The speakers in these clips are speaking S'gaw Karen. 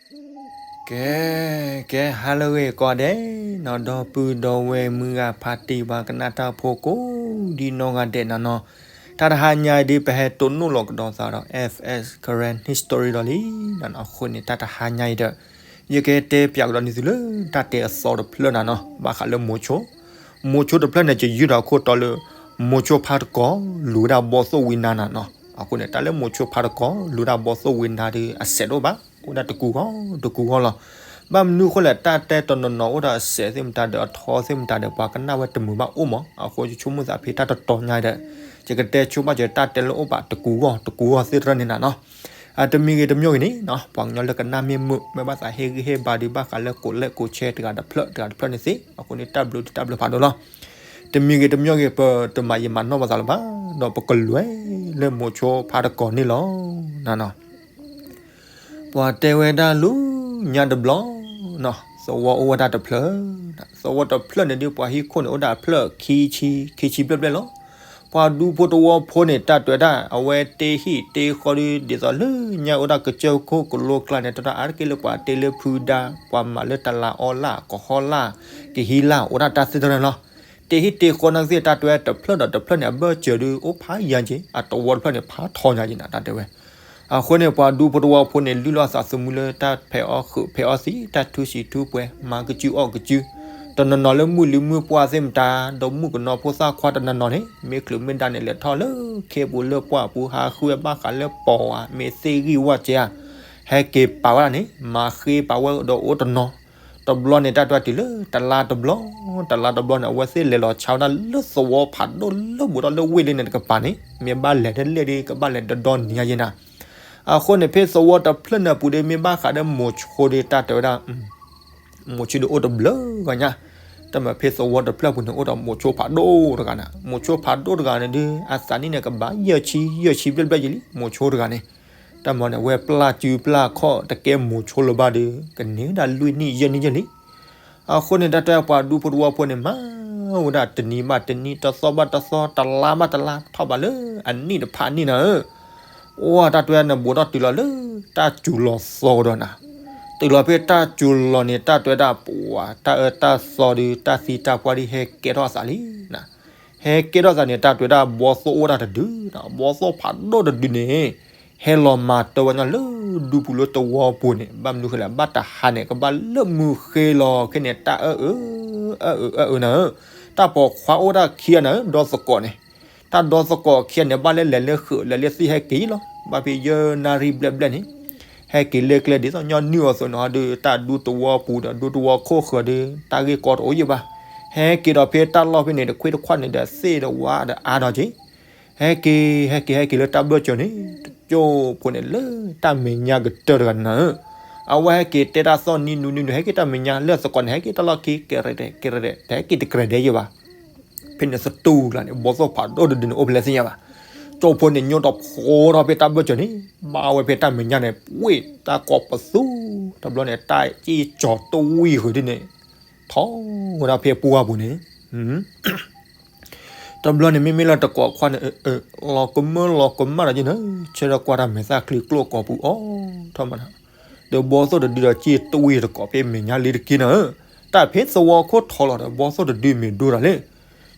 ကဲ ကဲ ဟါလၢအဂ့ၤကိးဂၤဒဲးနီၤ, ဒီပုၢ်ဒီဝဲၢ်မုၢ်ဂၤဖးတံၢ် ပှၤကနၣ်တၢ်ဖိကိးဒံနီၢ်ဂၤဒဲးနီၤနီၤ, တၢ်တဟါညါအံၤဒ် ပဟဲတိၢ်နီၣ်လီၤကဒီးသးဒီး F S Karen History ဒီးလံနီၤနီၤ. အဃိန့ၣ် တၢ်တဟါညါအံၤဒီး ယကတဲပၠးကဒီးန့ၢ်သုလၢ တၢ်တဲအသီတဖျၢၣ်နၤနီၤ, ဘၣ်ဃးလၢမိၤဆိ မိၤဆိတဖျၢၣ်န့ၣ် ယယုၢ်ဒီးအခိၣ်တီလၢ မိၤဆိဖါတကီ လူၤဝဲဒၣ်ဘီသိၣ်ဝံနါနၤနီၤ. အဃိန့ၣ် တၢ်လၢမိၤဆိဖါတကီ လူၤဝဲဒၣ်ဘီသိၣ်ဝံနါဒီး အစဲးတအိၣ်ဘၣ်, အိၣ်ဒၣ်တကူဂီၢ်တကူဂီၢ်လီၤ. ဘၣ်မနုၤအဃိလဲၣ်, တၢ်တဲတနီၤနီၤအိၣ်ဒီးအစဲးသ့ၣ်မတၤဒီး အထီသ့ၣ်မတၤဒီး ပှၤကနၣ်ဝဲတမုာ်ဘၣ်အိၣ်မး. အဃိယဆိကမိၣ်သးဖဲတၢ်တတီၤညါဒီး ယကတဲဆိဘၣ်စၢၤ တၢ်တဲလၢအိၣ်ဘၣ်တကူဂီၢ်တကူဂီၢ်သ့ၣ်တဖၣ်န့ၣ်နၤနီၤ. တမံၤဂ့ၤတမံၤဂ့ၤန့ၣ်နီၤ, ပှၤကညီလၢကနၣ်မ့ၢ်မုာ် မ့ၢ်ဘၣ်သးဟ့ၣ်ဂံၢ်ဟ့ၣ်ဘါဒီး ဘၣ်ဃးလၢကိးလဲၣ်ကိးဆဲတဂၤတဖျၢၣ်တဂၤတဖျၢၣ်န့ၣ်သ့, အဃိန့ၣ် တၢ်ဘျုးတၢ်ဘျုးဖးဒိၣ်လီၤ. တမံၤဂ့ၤတမံၤဂ့ၤ ပတမၤယံာ်မၤနီၢ်ဘၣ်သးလၢၤဘၣ်, ဒီးပကလဲၤလၢမိၤဆိဖါတကီန့ၣ်လီၤနၤနီၤ. ပှၤတဲဝဲဒၣ်လူၤညါတဘျီနီၤ, သဝီအိၣ်ဝဲဒၣ်တဖျၢၣ်, သဝီတဖျၢၣ်န့ၣ်ဒ် ပှၤဟံၣ်ခိၣ်န့ၣ် အိၣ်ဒၣ်အဖျၢၣ်ခံဆံ ခံဆံဘျဲၣ်ဘျဲၣ်လီၤ. ပှၤဒူဖိတဝီဖိန့ၣ် တၢ်တဲဝဲဒၣ် အဝဲတ့ဟံၣ်တ့ဃီဒီး ဒ်သိးလၢညါအိၣ်ဒၣ်ကစၢၢ်ခိၣ်ကလိကျါန့ၣ် တၢ်အါတက့ၢ်လၢပှၤတ့လၢဖုဒါ, ပှၤမၤလၢတလးအီလၢ် ကဟီလၢ် ကဟံးလၢ် အိၣ်ဒၣ်တၢ်သ့ၣ်တဖၣ်န့ၣ်လီၤ. တ့ဟံၣ်တ့ဃီနာ်က့သ့ၣ် တၢ်တဲဝဲတဖျၢၣ်ဒီးတဖျၢၣ်န့ၣ် အဘၢၣ်စၢၤဒီး အိၣ်ဖးယံၤက့ၤ အတဝီတဖျၢၣ်န့ၣ် ဖးထီညါက့ၤနၤ တၢ်တဲဝဲ. အဃိန့ၣ် ပှၤဒူဖိတဝီဖိန့ၣ် လုၢ်လီၤသးသမူလၢတၢ်ဖဲးအီၣ်ဃုာ်ဖဲးအီၣ်သံး တၢ်ထူစံးထူပှဲၤ မၤကစုအီၣ်ကစု, တနီၤနီၤလၢမုၢ်လံမုၢ်ပှၢ်သ့ၣ်မတၤ ဒီးမုၣ်ကနီၤဖိသၣ်ခွါတနီၤနီၤန့ၣ် မ့ၢ်ချုးမ့ၢ်ဒါန့ၣ် လဲၤထီၣ်လၢခ့ပူၤလၢပှၢ်ပူၤ ဟးဃုဝဲဘၣ်ဃးလၢပီၤဧါ မ့ၢ်သ့ၣ်ဂံၢ်ဝၣ်စဲဧါ, ဟဲက့ၤပာ်ဝဲဒၣ်န့ၣ် မၤဃ့ပာ်ဝဲဒီးအိၣ်တနီၤ. တဘျီန့ၣ် တၢ်တဲဝဲတုၤလၢတလါတဘျီ, တလါတဘျီန့ၣ် အဝဲသ့ၣ်လဲၤလီၤဆါဝဲဒၣ်လၢသဝီဖးဒိၣ်လၢဘူးထီၣ်လၢဝ့ၢ်လံန့ၣ်တကပၤန့ၣ် မ့ၢ်ဘၣ်လဲၤတလဲၣ်ဒီး ကဘၣ်လဲၤဒီဒီနံၤညါယဲနၤ. အဃိန့ၣ် ဖဲသဝီတဖျၢၣ်န့ၣ်အပူၤဒီး မ့ၢ်ဘၣ်ဃးဒီးမိၤဆိဒီး တၢ်တဲဝဲဒၣ် မိၤဆိဒီးအိၣ်တဘျုးဂၤညါ, တၢ်မၤဖဲသဝီတဖျၢၣ်ပူၤန့ၣ် အိၣ်ဒီးမိၤဆိဖးဒိၣ်တဂၤန့ၣ်, မိၤဆိဖးဒိၣ်တဂၤန့ၣ်ဒီး အသးနံၣ်န့ၣ် ကဘၣ်ယဲၢ်ဆံ ယဲၢ်ဆံဘျဲၣ်ဘျဲၣ်ယဲလံ မိၤဆိတဂၤန့ၣ်. တၢ်မၤန့ၣ် အဝဲပျၢ်စုပျၢ်ခီၣ်တကဲမိၤဆိလၢၤဘၣ်ဒီး ကန့ၢ်ဒၣ်လွံၢ်နံၣ်ယဲၢ်နံၣ်ယဲလံ. အဃိန့ၣ် တၢ်တဲပှၤဒူဖိတဝီဖိန့ၣ် မၤဝဲဒၣ်တနံၤဘၣ်တနံၤ တသီဘၣ်တသီ တလါဘၣ်တလါ ထီၣ်ဘးလၢအနံၣ်တဖၣ်နံၣ်နၤဧၢ အိၣ်တၢ်တဲနဘူးထီၣ်တုၤလီၤလၢ တၢ်စူၤလီၤသီကဒီးနၤ, တုၤလီၤဖဲတၢ်စူၤလီၤန့ၣ် တၢ်တဲဒၣ်ပှၤ တၢ်အၢတၢ်သီဒီး တၢ်သံတၢ်ပှၢ်ဒီး ဟဲကဲထီၣ်အသးလံနၤ. ဟဲကဲထီၣ်သးန့ၣ် တၢ်တဲဒၣ်ဘီသိၣ်အိၣ်ဒၣ်တဒုနၤ, ဘီသိၣ်ဖးဒိၣ်တဒုန့ၣ် ဟဲလီၤမၤတၢ်ဝဲညါလၢဒူပူၤလၢသဝီပူၤန့ၣ် ဘၣ်မနုၤဃိလဲၣ် ဘၣ်တဟါန့ၣ် ကဘၣ်လၢမုၢ်ဃ့လီၤခဲန့ၣ် တၢ်အၢအၢ အၢအၢအၢအၢနၤဧၢ, တၢ်ပိာ်ခွါအိၣ်ဒၣ်ခံဂၤနၤဧၢ ဒီသကိးန့ၣ်, တၢ်ဒီသကိးခံဂၤန့ၣ် ဘၣ်လၢလဲၤလၢဃုာ် လဲၤလၢသံၣ်ဟဲက့ၤလီၤ. ဘၣ်ဖဲယဲၢ်နၣ်ရံၣ်ဘျဲၣ်ဘျဲၣ်န့ၣ် ဟဲက့ၤလၢကျဲဒ်သိးညီနုၢ်အီၤအသိးန့ၣ်ဒီး တၢ်ဒူသဝီပူၤဒီး ဒူသဝီခိၣ်ဃၢၤဒီး တၢ်ဂ့ၢ်ကီတအိၣ်ယံာ်ဘၣ်. ဟဲက့ၤဒီးဖဲတၢ်လီၢ်ဖဲန့ၣ် တခွ့တခွါန့ၣ်ဒီး သ့ၣ်ဒီးဝါဒီးအါဒီးက့ၤ ဟဲက့ၤ ဟဲက့ၤ ဟဲက့ၤလၢတၢ်ဘၢၣ်စၢၤန့ၣ် တကၠိဖိန့ၣ်လၢတၢ်မဲာ်ညါကတၢၢ်တဂၤနၤဧၢ, အဝဲဟဲက့ၤတဲတၢ်သီၣ်နံၤနူနံၤနူ ဟဲက့ၤတၢ်မဲာ်ညါလၢသကိးန့ၣ် ဟဲက့ၤတၢ်လီၢ်ခံ ကဲရဲၣ်ဒဲး ကဲရဲၣ်ဒဲး တဟဲက့ၤတကရဲၣ်ဒဲးယံာ်ဘၣ်. ဖဲန့ၣ်သတူၢ်ကျါန့ၣ် ဘီသိၣ်ဖးဒိၣ်တဒုန့ၣ် အိၣ်ဖဲလဲၣ်သ့ၣ်ညါဘၣ်. ကၠိဖိန့ၣ် ညိၣ်တီဖီထီၣ်ဖဲတၢ်ဘၢၣ်စၢၤန့ၣ် ဘၣ်ဝဲဖဲတၢ်မဲာ်ညါန့ၣ် ပှ့ၢ်တၢ်ကိးပသူ တဘျီန့ၣ် တၢ်စံၣ်ကၠီၤတဝံၢ်ဃုာ်ဒ်န့ၣ် ထီၣ်ဝဲဒၣ်ဖဲပှၢ်ပူၤန့ၣ် တဘျီန့ၣ် မ့မ့ၢ်လၢတကိးခွါန့ၣ် လီၤကမၢလီၤကမၣ်ဒီးက့ၤနၤ ဆၢထၢၣ်ကွၢ်တၢ်မဲာ်သၣ်ချံကျိၣ်ကိာ်ပူၤအီၤထီၣ်မးနၤ, ဒီးဘီသိၣ်တဒုဒီးစ့ၢ်တဝံၢ်တကိးဖဲမဲာ်ညါလံတက့ၢ်နၤဧၢ, တၢ်ဖဲသဝီခိၣ်ထီလီၤဒီး ဘီသိၣ်တဒုမ့ၢ်ဒိတၢ်လဲၣ်,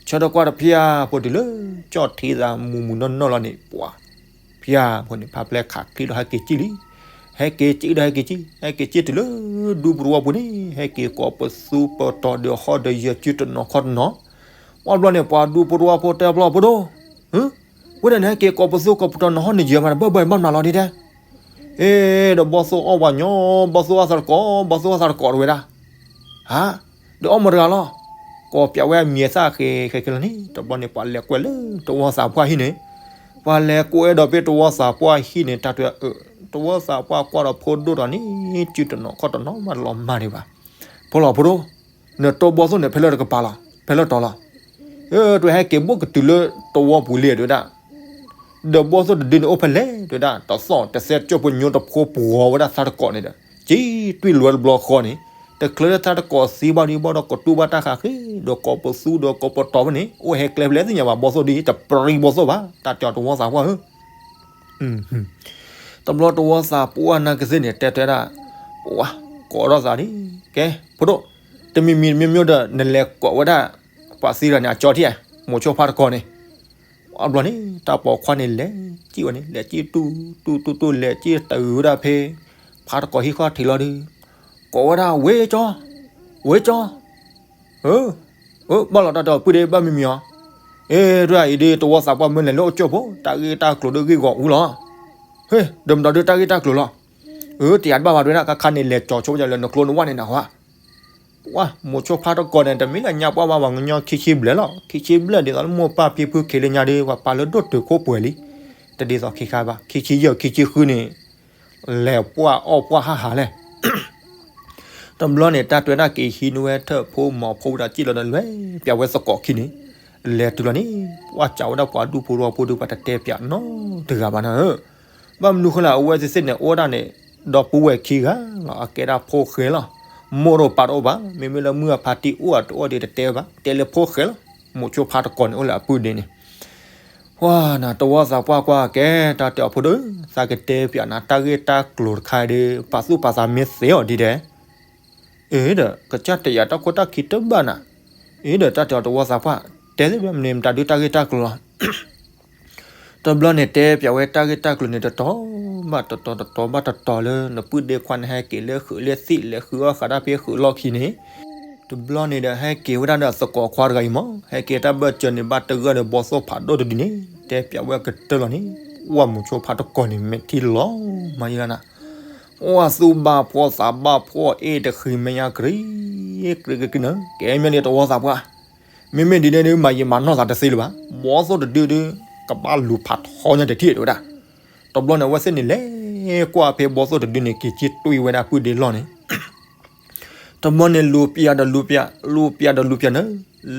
ဆၢထၢၣ်ကွၢ်တဖၠၣ်ဖိတုၤလၢ ကၠီၣ်ထံသးမုာ်မုာ်နီၢ်နီၢ်လီၤန့ၣ် ပှၤ ဖၠၣ်ဖိန့ၣ် ဖးပျဲခးချံဒီးဟဲက့ၤစံၣ်လံ, ဟဲက့ၤစံၣ်ဒီးဟဲက့ၤစံၣ် ဟဲက့ၤစံၣ်တုၤလၢ ဒူပူၤတဝီပူၤန့ၣ် ဟဲက့ၤကိးပသူပတီၤဒီးဟီၣ်ဒီးယၢၤစုတနီၤခီၣ်တနီၤ, ပှၤဘျီန့ၣ် ပှၤဒူဖိတဝီဖိတဲဘျီဖိဒိၣ်, ဝဲဒၣ်န့ၣ် ဟဲက့ၤကိးပသူကိးပတီၤနဟီၣ်နယၢၤမး ဘၣ်ဘၣ်မၤမးလီၤဒ်တဲ, အ့ ဒီးဘီသိၣ်အီၣ်ဝဲညီ ဘီသိၣ်အီၣ်သးတကိး ဘီသိၣ်အီၣ်သးတကိးတဝဲဒၣ်, ဟါ, ဒီးအီၣ်မတၤတဂၤလီၤ, ကိးပၠးဝဲအမံၤအသၣ်ဃဲဃဲဃဲလီၤန့ၣ် တဘျီန့ၣ် ပှၤလဲၤကွဲလၢတဝီသးပှၢ်ဟံၣ်န့ၣ်, ပှၤလဲၤကွဲဒီးဖဲတဝီသးပှၢ်ဟံၣ်န့ၣ် တၢ်တဲအၢ တဝီသးပှၢ်ကွၢ်ဒီးဖိဒိၣ်ဒီးန့ၣ် စုတနီၤခီၣ်တနီၤမးလီၤမၢ်ဒံးဘၣ်, ဖိလီၤဖိဒိၣ် နတိၢ်ဘီသိၣ်န့ၣ် ဖဲလၢတကပၤလီၤ ဖဲလၢတီၤလီၤ, တဝဲဟဲက့ၤဘိၣ်ကတုၤလၢတဝီပူၤလံတဲဝဲဒၣ်, ဒီးဘီသိၣ်တဒုန့ၣ်အိၣ်ဖဲလဲၣ်တဲဝဲဒၣ် တသီၣ်တသဲကၠိၢ်ဖိညိတဖိပှီၤဝဲဒၣ်သးတကိးန့ၣ်ဒီး စံၣ်တွံၢ်လွဲတဘျီဃီန့ၣ်, တချုးလၢသးတကိးသံဘၣ်ဒံးဘၣ်ဒီးကတူၢ်ဘၣ်တၢ်ဃးဃ့ ဒီးကိးပသူဒီးကိးပတီၤဖဲန့ၣ် အိၣ်ဟဲကျဲဖဲလဲၣ်သ့ၣ်ညါဘၣ် ဘီသိၣ်ဒ်တပရံဘီသိၣ်ဘၣ် တၢ်တဲအီၤတဝီသးပှၢ်ဧၢ တဘျီတဝီသးပှၢ်နာ်က့သ့ၣ်န့ၣ် တဲတဲဒၣ်, ပ ဝါ, ကိးထီၣ်သးဒ်, ကဲ, ဖိဒိၣ်, တမံၤမံၤတမံၤမံၤဒီး နလဲၤကိးဝဲဒၣ် ပှၤသံတဂၤန့ၣ် အကၠီထံၣ်ဧါ, မိၤဆိဖါတကီၢ်န့ၣ်. အဘျီန့ၣ် တၢ်ပိာ်ခွါန့ၣ်လဲၤစံၣ်ဝဲန့ၣ် လဲၤစံၣ်တူၢ်တူၢ်တူၢ်တူၢ် လဲၤစံၣ်တုၤဝဲဒၣ်ဖဲ ဖါတကီၢ်ဟံၣ်ဃီထံးလီၤဒီး ကိးဝဲဒၣ် ဝ့ကၠီ, ဝ့ကၠီ, အၢ, ဘၣ်လီၤတၢ်တဲအီၤ ပုၢ်ဒ့ဘၣ်မံၤမံၤအီၤ, အ့ ဒ်အံၤဒ် တဝီသးပှၢ်မ့ၢ်လဲၤလၢအိၣ်ကၠိၣ်ဖိ တၢ်ဂ့ၢ်တၢ်ကျိၤဒီးဂ့ၢ်ဂီၤအူလီၤ. ဟ့ၣ်, ဒီးမတၤဒ်တၢ်ဂ့ၢ်တၢ်ကျိၤလီၤ. အၢ တယၤတဘၣ်ဘၣ်ဒ်ဝဲဒၣ် ခါခါန့ၣ် လဲၤကၠီဆိဝဲဒၣ်လၢနကျိနဝၣ်န့ၣ်နဟါ. ဝါ, မိၤဆိဖါတကီၢ်န့ၣ် တမ့ၢ်လၢညါပှၢ်ဘၣ် ပှၤကညီခံဆံဘျဲၣ်လီၤ. ခံဆံဘျဲၣ်ဒ်သိးလၢမိၢ်ပၢ်ဖံဖုခ့လၢညါဒီး ပှၤပာ်လၢဒိၣ်တုာ်ခိၣ်ပှဲၤလံ. တဒ်သိးခဲခါဘၣ် ခံဆံယဲၢ်ခံဆံဃုန့ၣ် လဲၤပှၢ်အီၣ်ပှၢ်ဟးဟးလဲၣ်. တဘျီန့ၣ် တၢ်တွဲဒၣ်က့ၤဟံးန့ၢ်ဝဲထၢၣ်ဖိမီၤဖိဝဲဒၣ်စံၣ်လီၤဒီး လဲၤပၠးဝဲသကိးခံန့ၣ်, လဲၤတုၤလီၤန့ၣ် ပှၢ်စံးဝဲဒၣ်ပှၤဒူဖိတဝီဖိဒီး ပှၤတတဲပၠးနီတဂၤဘၣ်နၤဧၢ. ဘၣ်မနုၤဃိလဲၣ် အဝဲသ့ၣ်သ့ၣ်န့ၣ် အိၣ်ဝဲဒၣ်န့ၣ် ဒီပုၢ်ဝဲၢ်ခံဂၤလီၤ. အကဲဒၣ်ဖိၣ်ဃဲလီၤ. မိၢ်တအိၣ်ပၢ်တအိၣ်ဘၣ်. မ့မ့ၢ်လၢမုၢ်အဖါတံၢ်အိၣ်အတအိၣ်ဒီးတတဲဘၣ်, တဲလၢဖိၣ်ဃဲလီၤ. မိၤဆိဖါတကီၢ်န့ၣ် အိၣ်လၢအပုၢ်ဒ့န့ၣ် ဝါနၤ တဝီသးပှၢ်ကွၢ်ကဲ တၢ်တဲအီၤ ဖိဒိၣ်ဧၢ, သးကတဲပၠးနၤ တၢ်ဂ့ၢ်တၢ်ကျိၤတခါဒီး ပာ်သူၣ်ပာ်သးမ့ၢ်သ့အီၤဒ်ဒဲး, အ့ဒီး ကစၢ်တယာ်တၢ်ခိတၢ်ခံတဘၣ်နၤ, အ့ဒီး တၢ်တဲအီၤ တဝီသးပှၢ်, တဲသ့ၣ်ဒ်မ့ၢ်မတၤဒုးတၢ်ဂ့ၢ်တၢ်ကျိၤလီၤ. တဘျီန့ၣ် တဲပၠးဝဲတၢ်ဂ့ၢ်တၢ်ကျိၤန့ၣ် တတီၤဘၣ်တတီၤ တတီၤဘၣ်တတီၤလၢ နပုၢ်ဒ့ခွါန့ၣ် ဟဲက့ၤလၢဃုာ်လၢသံၣ် လဲၤဃုာ်အီၣ်ဃာ်တၢ်ဖဲဃုာ်လီၢ်ခံန့ၣ်, တဘျီန့ၣ်ဒီး ဟဲက့ၤဝဲဒၣ်ဒီးသကိးခွါတဂၤအံၤမး, ဟဲက့ၤတၢ်ဘၢၣ်စၢၤန့ၣ် ဘၣ်တဂၢၢ်ဒီးဘီသိၣ်ဖးဒိၣ်တဒုန့ၣ် တဲပၠးဝဲအကတၢၢ်လီၤန့ၣ်, ဝၢ်မိၤဆိဖါတကီၢ်န့ၣ် မဲာ်ထံလီၤမးယံလီၤနၤ, ဝၢ်သူၣ်ဘၣ်ဖှီၣ်သးဘၣ်ဖှီၣ် အ့ၣ်တဃံမဲာ်ညါ ကြံ, ကြံကြံကြံနၤ, ကဲမ့ၢ်န့ၣ်တဝီသးပှၢ်, မ့မ့ၢ်ဒ်န့ၣ်ဒုး မၤယံာ်မၤနီၢ်သးတသ့လၢၤဘၣ်. ဘီသိၣ်တဒုဒုး ကဘၣ်လူၤဖးထီညါတထံၣ်တဲဝဲဒၣ်. တဘျီန့ၣ် အဝဲသ့ၣ်န့ၣ် လဲၤကွၢ်ဖဲဘီသိၣ်တဒုန့ၣ် က့ၤက့ၤတွံၢ်ဝဲဒၣ်ပုၢ်ဒ့လီၢ်န့ၣ် တဘျီန့ၣ် လူၤပၠးဒီးလူၤပၠး လူၤပၠးဒီးလူၤပၠးနၤ,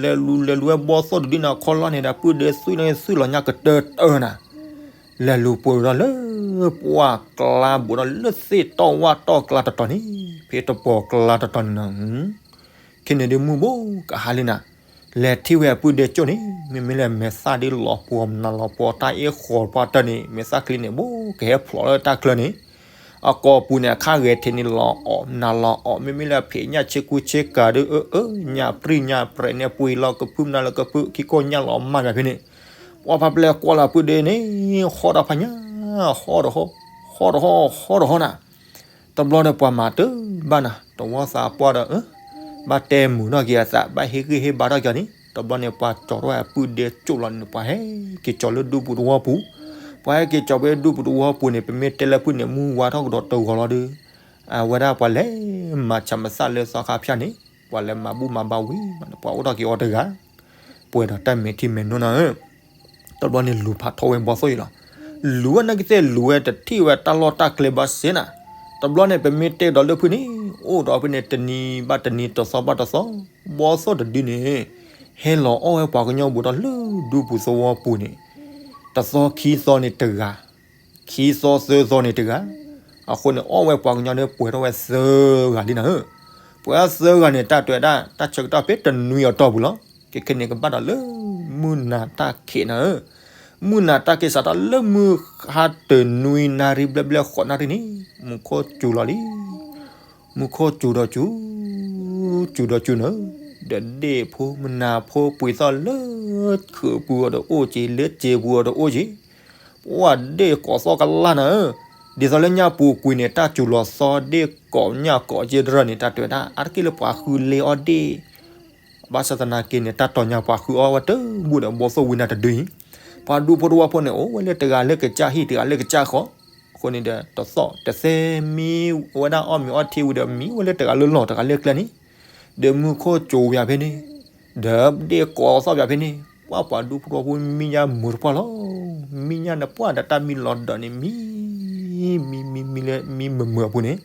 လဲၤလူၤလဲၤလူၤဝဲဘီသိၣ်တဒုန့ၣ် အခီၣ်လီၢ်န့ၣ်ဒီး ပုၢ်ဒ့သွံၣ်န့ၣ် သွံၣ်လီၤညါကတၢၢ်တၢၢ်နၤ, လဲၤလူၤပှဲၤဒီးလၢ ပှၢ်ကျါဘူးဒီးလၢသ့ၣ်တီၢ်ဝၣ်တီၢ်ကျါတတီၤန့ၣ်, ဖဲတပီၤကျါတတီၤန့ၣ်နၤ, ခဲန့ၣ်ဒုးမုၢ်ဘိကဟါလံနၤ, လဲၤထံၣ်ဝဲအပုၢ်ဒ့ကၠိၣ်န့ၣ် မ့မ့ၢ်လၢမဲာ်သၣ်ဒ်လီၤပှီၤမနၤလီၤပှီၤ တၢ်အ့ၣ်ဃီၤပှၢ်တၢၢ်န့ၣ် မဲာ်သၣ်ချံန့ၣ် ဘိကဟဲဖျိးလၢတၢ်ချၢန့ၣ် အကိာ်ပူၤန့ၣ် အခါဂဲၤထံးန့ၣ်လီၤအီၣ်မနၤလီၤအီၣ် မ့မ့ၢ်လၢအဖံးညၣ်ဆ့ကူဆ့ကၤဒီး အၢ အၢ ညၣ်ပြံၣ်ညၣ်ပြဲးန့ၣ် ပှ့ၤလီၤကဖုမနၤလၢကဖု ခံကိၢ်ညၣ်လီၤမၢ်ယၤဖဲန့ၣ်, ပှၢ်ဖါပျဲၢ်ကွၢ်လၢအပုၢ်ဒ့န့ၣ် ဟီၣ်တၢ်ဖးညၣ် ဟီၣ်တဟီၣ် ဟီၣ်တဟီၣ် ဟီၣ်တဟီၣ်နၤ, တဘျီဒီးပှၤမၤတၢ်ဘၣ်နၤ တဝီသးပှၢ်ဒီး ဘၣ်တဲမုာ်ထီၣ်က့ၤအသး ဘၣ်ဟ့ၣ်ဂံၢ်ဟ့ၣ်ဘါထီၣ်က့ၤအီၤန့ၣ် တဘျီန့ၣ် ပှၤကၠီၤထီၣ်အပုၢ်ဒ့ကၠိၣ်လီၤန့ၣ် ပှၤဟဲက့ၤကၠီၤလၢဒူပူၤတဝီပူၤ, ပှၤဟဲက့ၤကၠီၤဖဲဒူပူၤတဝီပူၤန့ၣ် ပမ့ၢ်တဲလၢဖုၣ်န့ၣ် မုၢ်ဝါထီၣ်ကဒီးတဂီၤလီၤဒီး အဝဲဒၣ်ပှၤလဲၤမၤဆၣ်မသၣ်လၢသီခါဖၠၣ်န့ၣ် ပှၤလဲၤမၤဘူၣ်မၤဘါဝံၤ ပှၤအိၣ်ထီၣ်က့ၤအီၤတဂၤ ပှဲၤဒီးတၢ်မဲာ်ထံမဲာ်နိနၤဧၢ တဘျီန့ၣ်လူၤဖးထီဝဲဘီသိၣ်အံၤလီၤ. လူၤဝဲနာ်က့သ့ၣ်လူၤဝဲတထံၣ်ဝဲတၢ်လီၢ်တၢ်ကျဲဘၣ်စ့နၤ, တဘျီန့ၣ် ပမ့ၢ်တဲကဒီးလၢဖုၣ်န့ၣ် အိၣ်ဒီးဖုၣ်န့ၣ် တနံၤဘၣ်တနံၤတသီဘၣ်တသီ, ဘီသိၣ်တဒုန့ၣ် ဟဲလီၤအီၣ်ဝဲပှၤကညီဘူးဒီးလၢဒူပူၤသဝီပူၤန့ၣ် တသီခံသီန့ၣ်တဂၤ ခံသီသၢသီန့ၣ်တဂၤ, အဃိန့ၣ် အီၣ်ဝဲပှၤကညီဒီးပှဲၤထီၣ်ဝဲသၢဂၤလံနၤဧၢ, ပှဲၤထီၣ်သၢဂၤန့ၣ် တၢ်တွဲဒၣ် တၢ်ဆၢကတီၢ်ဖဲတနွံအတီၢ်ပူၤလီၤ. ခဲခဲန့ၣ်ကဘၣ်ဒီးလၢ မုၢ်နၤတၢ်ခံးနၤဧၢ, မုၢ်နၤတၢ်ခံးစးထီၣ်လၢမုၢ်ဟါတနွံနၣ်ရံၣ်ဘျဲၣ်ဘျဲၣ်ဃိးနၣ်ရံၣ်န့ၣ် မူခိၣ်စူၤလီၤလံ မူခိၣ်စူၤဒီးစူၤ, စူၤဒီးစူၤနၤ, ဒီးဒ့ၣ်ဖိမနၤဖိပှ့ၤသီၣ်လၢခုးပူၤအီၤဒီးအိၣ်က့ၤ လၢစ့ပူၤအီၤဒီးအိၣ်က့ၤ, ပှၤဒ့ၣ်ကိးသီၣ်ကလၢ်နၤဧၢ, ဒ်သိးလၢညၣ်ပူၤကွံာ်န့ၣ် တၢ်စူၤလီၤသီၣ်ဒ့ၣ်ကိးညၣ်ကိးက့တရၢၢ်န့ၣ် တၢ်တဲဝဲဒၣ် အါတက့ၢ်လၢပှၤဃုလ့အီၣ်ဒ့ၣ် ဘၣ်ဆၣ်သနာ်က့န့ၣ် တၢ်တီၤညါပှၤဃုအီၣ်ဝဲတဘူၣ်ဒီးဘီသိၣ်ဝံနၤတဒုအံၤ, ပှၤဒူဖိတဝီဖိန့ၣ် အိၣ်ဝဲလၢတဂၤလၢကစၢ်ဟံၣ် တဂၤလၢကစၢ်ဃီ, အဃိန့ၣ်ဒီး တသီၣ်တသဲမံဝဲဒၣ်အီၣ်မ့ၤအီထံဝံၤဒီး မံဝဲလၢတဂၤလၢလီၢ် တဂၤလၢကျဲန့ၣ်, ဒီးမူခိၣ်စူၤဝဲဖဲန့ၣ်, ဒီးဒ့ၣ်ကိးသီၣ်ဝဲဖဲန့ၣ်, ပှၤပှၤဒူဖိတဝီဖိမံညါမုာ်တပှၢ်လီၤ, မံညါနပှၢ်ဒီးတၢ်မံလီၤဒီးန့ၣ် မံ မံ မံ မံလၢမံမုာ်မုာ်အပူၤန့ၣ်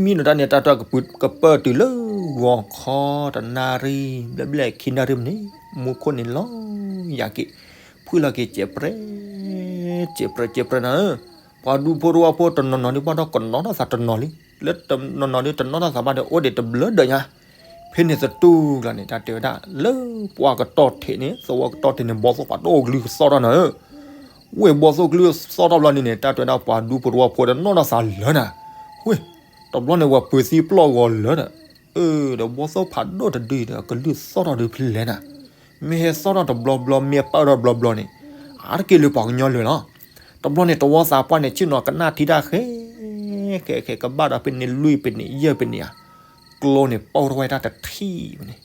မံဒီးတၢ်န့ၣ် တၢ်တၢ်ကပၢၢ်တုၤလၢဂီၤခီတနၣ်ရံၣ် ဘျဲၣ်ဘျဲၣ်ခံနၣ်ရံၣ်မ့ၢ်န့ၣ် မူခိၣ်န့ၣ်လီၤယၤက့ၤ, ဖုၣ်လီၤက့ၤစဲးပြဲး, စဲးပြဲး စဲးပြဲးနၤဧၢ, ပှၤဒူဖိတဝီဖိတနီၤနီၤဒုးဘၣ်ဒီးကနီၤထီၣ်သးတနီၤလံ, လၢတနီၤနီၤဒုးတနီၤထီၣ်သးဘၣ်ဒီးအိၣ်ဒံးတဘျၢဒၢးညါ, ဖဲန့ၣ်သတူၢ်ကျါန့ၣ် တၢ်တဲဝဲဒၣ် လၢပှၤကတီၢ်ထံးန့ၣ် သဝီကတီၢ်ထံးန့ၣ် ဘီသိၣ်ဖးဒိၣ်ကလုၢ်ကသီၣ်ထီၣ်နၤဧၢ ဝ့ၢ်ဘီသိၣ်ကလုၢ်သီၣ်ထီၣ်ဘျီန့ၣ်န့ၣ် တၢ်တဲဝဲဒၣ်ပှၤဒူဖိတဝီဖိဒီးနီၢ်နီၢ်သးလၢနၤ, ဝ့ၢ် တဘျီန့ၣ် ပှၤပၢၤသံပျီၢ်ဂီၤလၢာ်ဒီး, အၢ ဒီးဘီၣ်သိၣ်ဖးဒိၣ်တဒုဒီး အကလုၢ်သီၣ်ထီၣ်ဒုဖဲလဲၣ်နၤ, မ့ၢ်ဟဲသီၣ်ထီၣ်တဘျီဘျီ မ့ၢ်ပာ်ထီၣ်တဘျီဘျီန့ၣ်, အါတက့ၢ်လၢပှၤကညီလၢာ်လီၤ. တဘျီန့ၣ် တဝီသးပှၢ်န့ၣ် ဆ့ၣ်နီၤကနၣ်ထံတၢ်ဃဲ ဃဲ ဃဲ ကဘၣ်ဒီးဖဲန့ၣ် လွံၢ်ဖဲန့ၣ် ယဲၢ်ဖဲန့ၣ်ဧါ, ကျိန့ၣ်ပီၣ်ထီၣ်ဝဲတၢ်တထံၣ်ဖဲန့ၣ်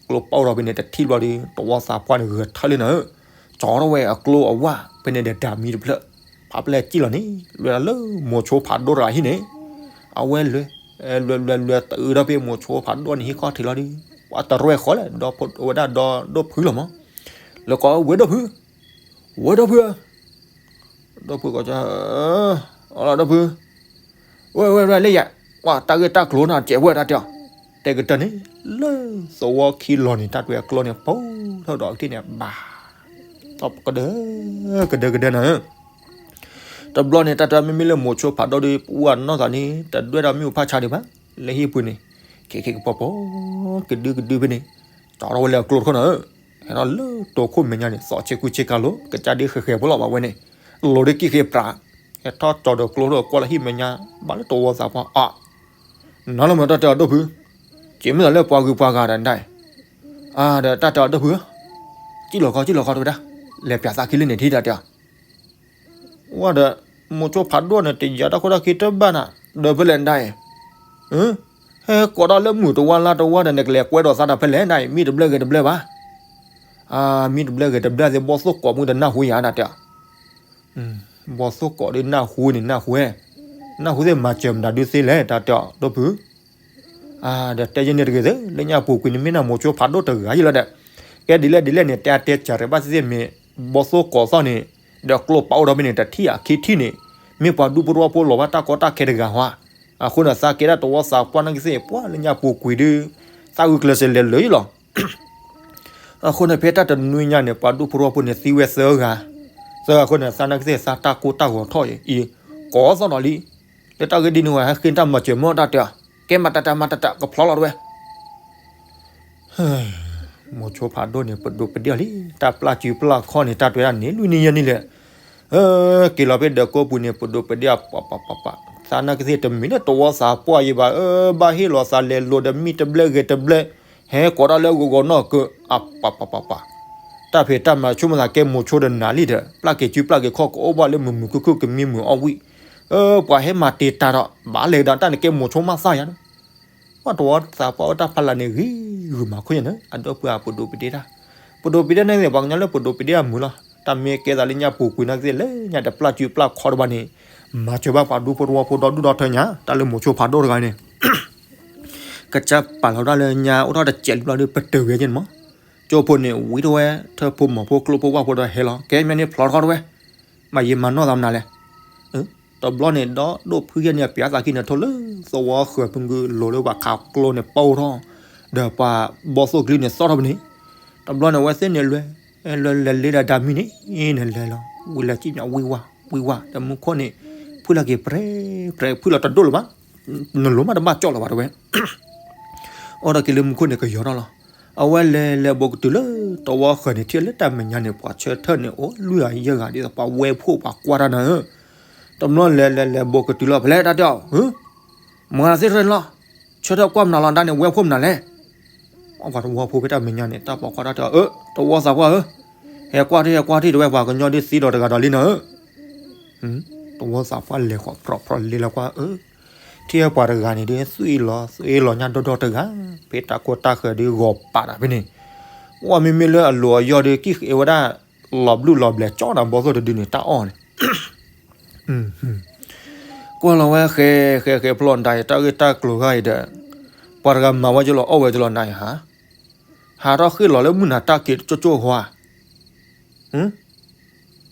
ကျိပီၣ်ထီၣ်ဖဲန့ၣ်တထံၣ်ဘျီဒီး တဝီသးပှၢ်န့ၣ် ဂဲၤထၢၣ်လံနၤဧၢ, ကၠီထီၣ်ဝဲအကျိအဝၣ်ဖဲန့ၣ်ဒီး ဒၣ်မံတဖျၢၣ်, ဖးဖျဲၣ်စံၣ်လီၤန့ၣ် လဲၤဒၣ်လၢမိၤဆိဖးဒိၣ်တဂၤဟံၣ်န့ၣ်, အဝဲလဲၤ လဲၤ လဲၤ လဲၤ တုၤဒီးဖဲမိၤဆိဖးဒိၣ်န့ၣ်ဟံၣ်ခီၣ်ထံးလီၤဒီး ပှၤတရဲၣ်ဃီလဲၣ် ဒီးဝဲဒၣ်ဒီဒိၣ်ဖုလီၤမး, လၢကိးဝဲဒိၣ်ဖု, ဝဲဒိၣ်ဖုဧၢ ဒိၣ်ဖုကီး, အလီၤဒိၣ်ဖု, ဝဲ ဝဲ ဝဲ လၢယၤ, ကွၢ်တၢ်ဂ့ၢ်တၢ်ကျိၤန့ၣ် ကဲးဝဲဒၣ်တဲအီၤ, တဲကတၢၢ်န့ၣ် လၢသဝီခံလီၤန့ၣ် တၢ်တွဲအကျိၤန့ၣ် ပီၣ်ထီၣ်ဒီးကထံၣ်န့ၣ် ဘၣ်, ကဒၢ ကဒၢ ကဒၢနၤဧၢ, တဘျီန့ၣ် တၢ်တဲမ့မ့ၢ်လၢမိၤဆိဖးဒိၣ်ဒီး ပှၤနီၢ်သးန့ၣ် တဒွဲၣ်ဒီးမ့ၣ်အူဖးဆါဒံးဘၣ်, လၢဟံၣ်ပူၤန့ၣ် က့ၤက့ၤကပီၤပီၤ ကဒုကဒုဖဲန့ၣ်, ကၠီထီၣ်ဝဲလၢအကျိတခီနၤဧၢ, ဟဲထီၣ်လၢတိခိၣ်မဲာ်ညါန့ၣ် သီးဆ့ကူဆ့ကၤလိာ် ကစၢ်ဒ်ဃဲးဃဲးဖိလီၤဘၣ်ဝဲန့ၣ်, လိၤဒ်ကံၢ်ဃ့ပြး, ဟဲထီၣ်ကၠီဒီးကျိထီၣ်ကွၢ်လၢဟံၣ်မဲာ်ညါ ဘၣ်လၢတဝီသးပှၢ်အါ, နၤလီၤမးတၢ်တဲအီၤဒိၣ်ဖု, က့ၤမ့ၢ်သးလၢပှၤဂုၤပှၤဂၤဒီးဒၣ်, အါ ဒီးတၢ်တဲအီၤဒိၣ်ဖုဧၢ, စံၣ်လီၤခီ စံၣ်လီၤခီတဝဲဒၣ်, လဲၤပၠးသးခံလၢန့ၣ်ထံၣ်တၢ်တဲအီၤ ဝဲဒီး မိၤဆိဖးဒိၣ်န့ၣ် တယၤတၢ်ခိၣ်တၢ်ခံတဘၣ်နၤ, ဒီးဖဲလဲၣ်ဒၣ်အံၤ, ဟဲကိးတၢ်လၢမုၢ်တဝါလါတဝါဒီး နကလဲၤကွဲဒီးသးတၢ်ဖဲလဲၣ်ဒၣ်အံၤ မ့ၢ်တဘျဲၣ်ဂ့ၤတဘျဲၣ်ဘၣ်, မ့ၢ်တဘျဲၣ်ဂ့ၤတဘျဲၣ်သ့ၣ် ဘီၣ်သိၣ်ကိးမုၢ်ဒီးနၢ်ဟူယၤဒၣ်တဲအီၤ, ဘီၣ်သိၣ်ကိးဒီးနၢ်ဟူန့ၣ် နၢ်ဟူဝဲ, နၢ်ဟူသ့ၣ်မၤစၢၤမတၤဒုးသ့လဲၣ် တၢ်တဲအီၤဒိၣ်ဖု ဒီးတဲယဲန့ၣ်တဂ့ၤသ့ၣ် လၢညါပူၤကွံာ်န့ၣ် မ့ၢ်နမိၤဆိဖးဒိၣ်တဂၤယံၤလီၤဒီး, ကဲဒ်လဲၣ်ဒ်လဲၣ်န့ၣ် တဲအတဲစၢၤရဲၣ်ဘၣ်သ့ၣ်သ့ၣ်မ့ၢ် ဘီၣ်သိၣ်ကိးသီၣ်န့ၣ်, ဒီးကျိပာ်အိၣ်ဒီးဖဲန့ၣ် တထံၣ်အခံထံၣ်န့ၣ်, မ့ၢ်ပှၤဒူဖိတဝီဖိလီၤဘၣ်တၢ်ကီတၢ်ခဲတဂၤဧါ, အဃိန့ၣ် သးကဲဒၣ်တဝီသးပှၢ်နာ်က့သ့ၣ် ပှၤလၢညါပူၤကွံာ်ဒီး, သးဂုာ်ကျဲးစၢးလဲၤလၢာ်ယံၤလီၤ အဃိန့ၣ် ဖဲတၢ်တနွံညါန့ၣ် ပှၤဒူဖိတဝီဖိန့ၣ် သံဝဲသၢဂၤ, သၢဂၤအဃိန့ၣ် သးနာ်က့သ့ၣ် သးတၢ်ကိၢ်တၢ်ဂီၤထီၣ်အံၤ, ကိးသီၣ်ဒီးလံ, လၢတၢ်ဂ့ၢ်ဒ်န့ၣ်ဝဲ ဟဲဃ့တၢ်မၤစၢၤမ့ၢ်တၢ်တဲအီၤ, ကဲမၤတၢ်တၢ်မၤတၢ်တၢ် ကဖျီလီၤတဝဲ မိၤဆိဖးဒိၣ်န့ၣ် ပဒိးပဒ့ၣ်အီၤလံ, တၢ်ပျၢ်စုပျၢ်ခီၣ်န့ၣ် တၢ်တွဲဒၣ်န့ၣ် လွံၢ်နံၣ်ယဲၢ်နံၣ်လဲၣ်, က့ၤလီၤဖဲဒၢးကိးပူၤန့ၣ် ပဒိးပဒ့ၣ်အီၤ ပှၤပှၤပှၤပှၤ, သးနာ်က့သ့ၣ်တမ့ၢ်လၢတဝီသးပှၢ်ယံၤဘၣ်, ဘၣ်ဟ့ၣ်လီၤသးလဲၤလိၤဒီးမ့ၢ်တဘျဲၣ်ဂ့ၤတဘျဲၣ်, ဟဲကိးတၢ်လၢဂီၤဂီၤနီၢ်ကၢး, အပှၤပှၤပှၤပှၤ, တၢ်ဖံးတၢ်မၤဆိကမိၣ်သးကဲမိၤဆိဒီးနၤလံဒီး ပျၢ်က့ၤစုပျၢ်က့ၤခီၣ်ကအိၣ်ဘၣ်လၢမုာ်မုာ်ခုၣ်ခုၣ်ကမံမုာ်အီၣ်ဝံၣ်, ပှၤဟဲမၤတ့ၢ်တၢ်ဒီး ဘၣ်လဲၤဒီးတၢ်န့ၣ်ကဲမိၤဆိမးသၣ်ယါန့ၣ် ပှၤတဝီသးပှၢ်အတၢ်ဖးလၢ်န့ၣ် ဂံၢ်ဂုာ်မၤခိၣ်ယါန့ၣ် အဒိၣ်ပှၤပဒိးပဒ့ၣ်တၢ်, ပဒိးပဒ့ၣ်န့ၣ် ပှၤကညီလၢပဒိးပဒ့ၣ်အမုာ်လီၤ, တၢ်မ့ၢ်ကဲသးလၢညါပူၤကွံာ်နာ်က့သ့ၣ် လၢညါတပျၢ်စုပျၢ်ခီတဘၣ်န့ၣ်, မၤစၢၤဘၣ်ပှၤဒူဖိတဝီဖိဒီဒူၣ်ဒီထၢညါ တၢ်လၢမိၤဆိဖးဒိၣ်တဂၤန့ၣ် ကစၢ်ပာ်လီၤဒၣ်လၢညါအိၣ်ထီၣ်တစဲးလံဘျီဒီး ပတၢၢ်ဝဲက့န့ၣ်မး, ကၠိဖိန့ၣ် ဝံတဝဲ ထၢဖိမိၢ်ဖိကျိဖိဝၣ်ဖိဒီးဟဲလီၤ ကဲမ့ၢ်န့ၣ်ဖျီထီၣ်တဝဲ မၤယံာ်မၤနီၢ်သးမနုၤလဲၣ်, တဘျီန့ၣ် ဒီဒိၣ်ဖုယဲၢ်န့ၣ် ပျးသးခံန့ၣ် ထိၣ်လၢသဝီဃၢၤဖုဂုလိၤလၢပှၤခးကျိန့ၣ်ပီၣ်ထီၣ်, ဒီးပှၤဘီၣ်သိၣ်ကလုၢ်န့ၣ်သီၣ်ထီၣ်ဖဲန့ၣ်, တဘျီန့ၣ် အဝဲသ့ၣ်န့ၣ်လဲၤ, လဲၤလဲၤလ့ဒီးဒၣ်မံန့ၣ်, အ့န့ၣ်လဲၤလီၤ ဝံၤလဲၤစံၣ်ညီၣ်ဝံၣ်ဝါ ဝံၣ်ဝါ ဒီးမူခိၣ်န့ၣ်, ဖုၣ်လီၤက့ၤပြဲးပြဲး ဖုၣ်လီၤတဒိၣ်လၢၤဘၣ်, နလိၤမးတဘၣ်ကၠီၣ်လၢၤဘၣ်တဝဲ အိၣ်ဒီးက့ၤလၢမူခိၣ်န့ၣ်ကယီၤထီၣ်လီၤ, အဝဲလဲၤလဲၤဘူးကတုၤလၢတဝီဃၢၤန့ၣ် ထံၣ်လၢတၢ်မဲာ်ညါန့ၣ် ပှၤဆၢထၢၣ်န့ၣ်အိၣ်လွံၢ်ဂၤယဲၢ်ဂၤဒ်သိးပှၤဝဲၢ်ဖှိၣ်ပှၤကွၢ်တၢ်နၤဧၢ, တဘျီလဲၤလဲၤလဲၤဘူးကတုၤလီၤ ဖဲလဲၣ်တၢ်တဲအီၤ, မၤသ့ၣ်တဖၣ်န့ၣ်လီၤ, ဆၢထၢၣ်ကွၢ်မနုၤလီၤဒၣ်န့ၣ် ဝဲၢ်ဖှိၣ်မနုၤလဲၣ် ပှၤတဝီဖိဖဲတၢ်မဲာ်ညါန့ၣ် တၢ်ပိာ်ခွါတၢ်တဲအီၤ အၢ တဝီသးပှၢ်ဧၢ, ဟဲကွၢ်ထံၣ်ဟဲကွၢ်ထံၣ်တဝဲ ပှၤကညီဒ်သံဒီးတဂၤဒီးလံနၤဧၢ, တဝီသးပှၢ်လဲၤဃီၤဖြီဖြီလဲၤလီၤကွၢ်အၢ, ထံၣ်ပှၤတဂၤန့ၣ်ဒ်သွံၣ်လီၤသွံၣ်လီၤညါဒီဒီတဂၤ, ဖဲတၢ်ကိၢ်တၢ်ဃၢၤဒ်ဂီၤပာ်တၢ်ဖဲန့ၣ်, ဝဲမ့မ့ၢ်လၢအလိၤအယီၢ်ဒ်ကံၣ်ဃ့ဝဲဒၣ်, လီၤဘျုးလီၤဘျဲးကၠီနၤဘီသိၣ်တဒုန့ၣ် တၢ်အီၣ်န့ၣ် ကွၢ်လီၤဝဲဃဲဃဲဃဲဖျီနၤအံၤ တၢ်ဂ့ၢ်တၢ်ကျိၤဂၤအံၤဒီး, ပှၤတဂၤမၤဝဲကလီၤအီၣ်ဝဲကလီၤနၤအံၤဟါ, ဟးထီၣ်ဃ့ၢ်လီၤလၢမုၢ်နၤတၢ်က့ၤတကၠိကၠိဟါ,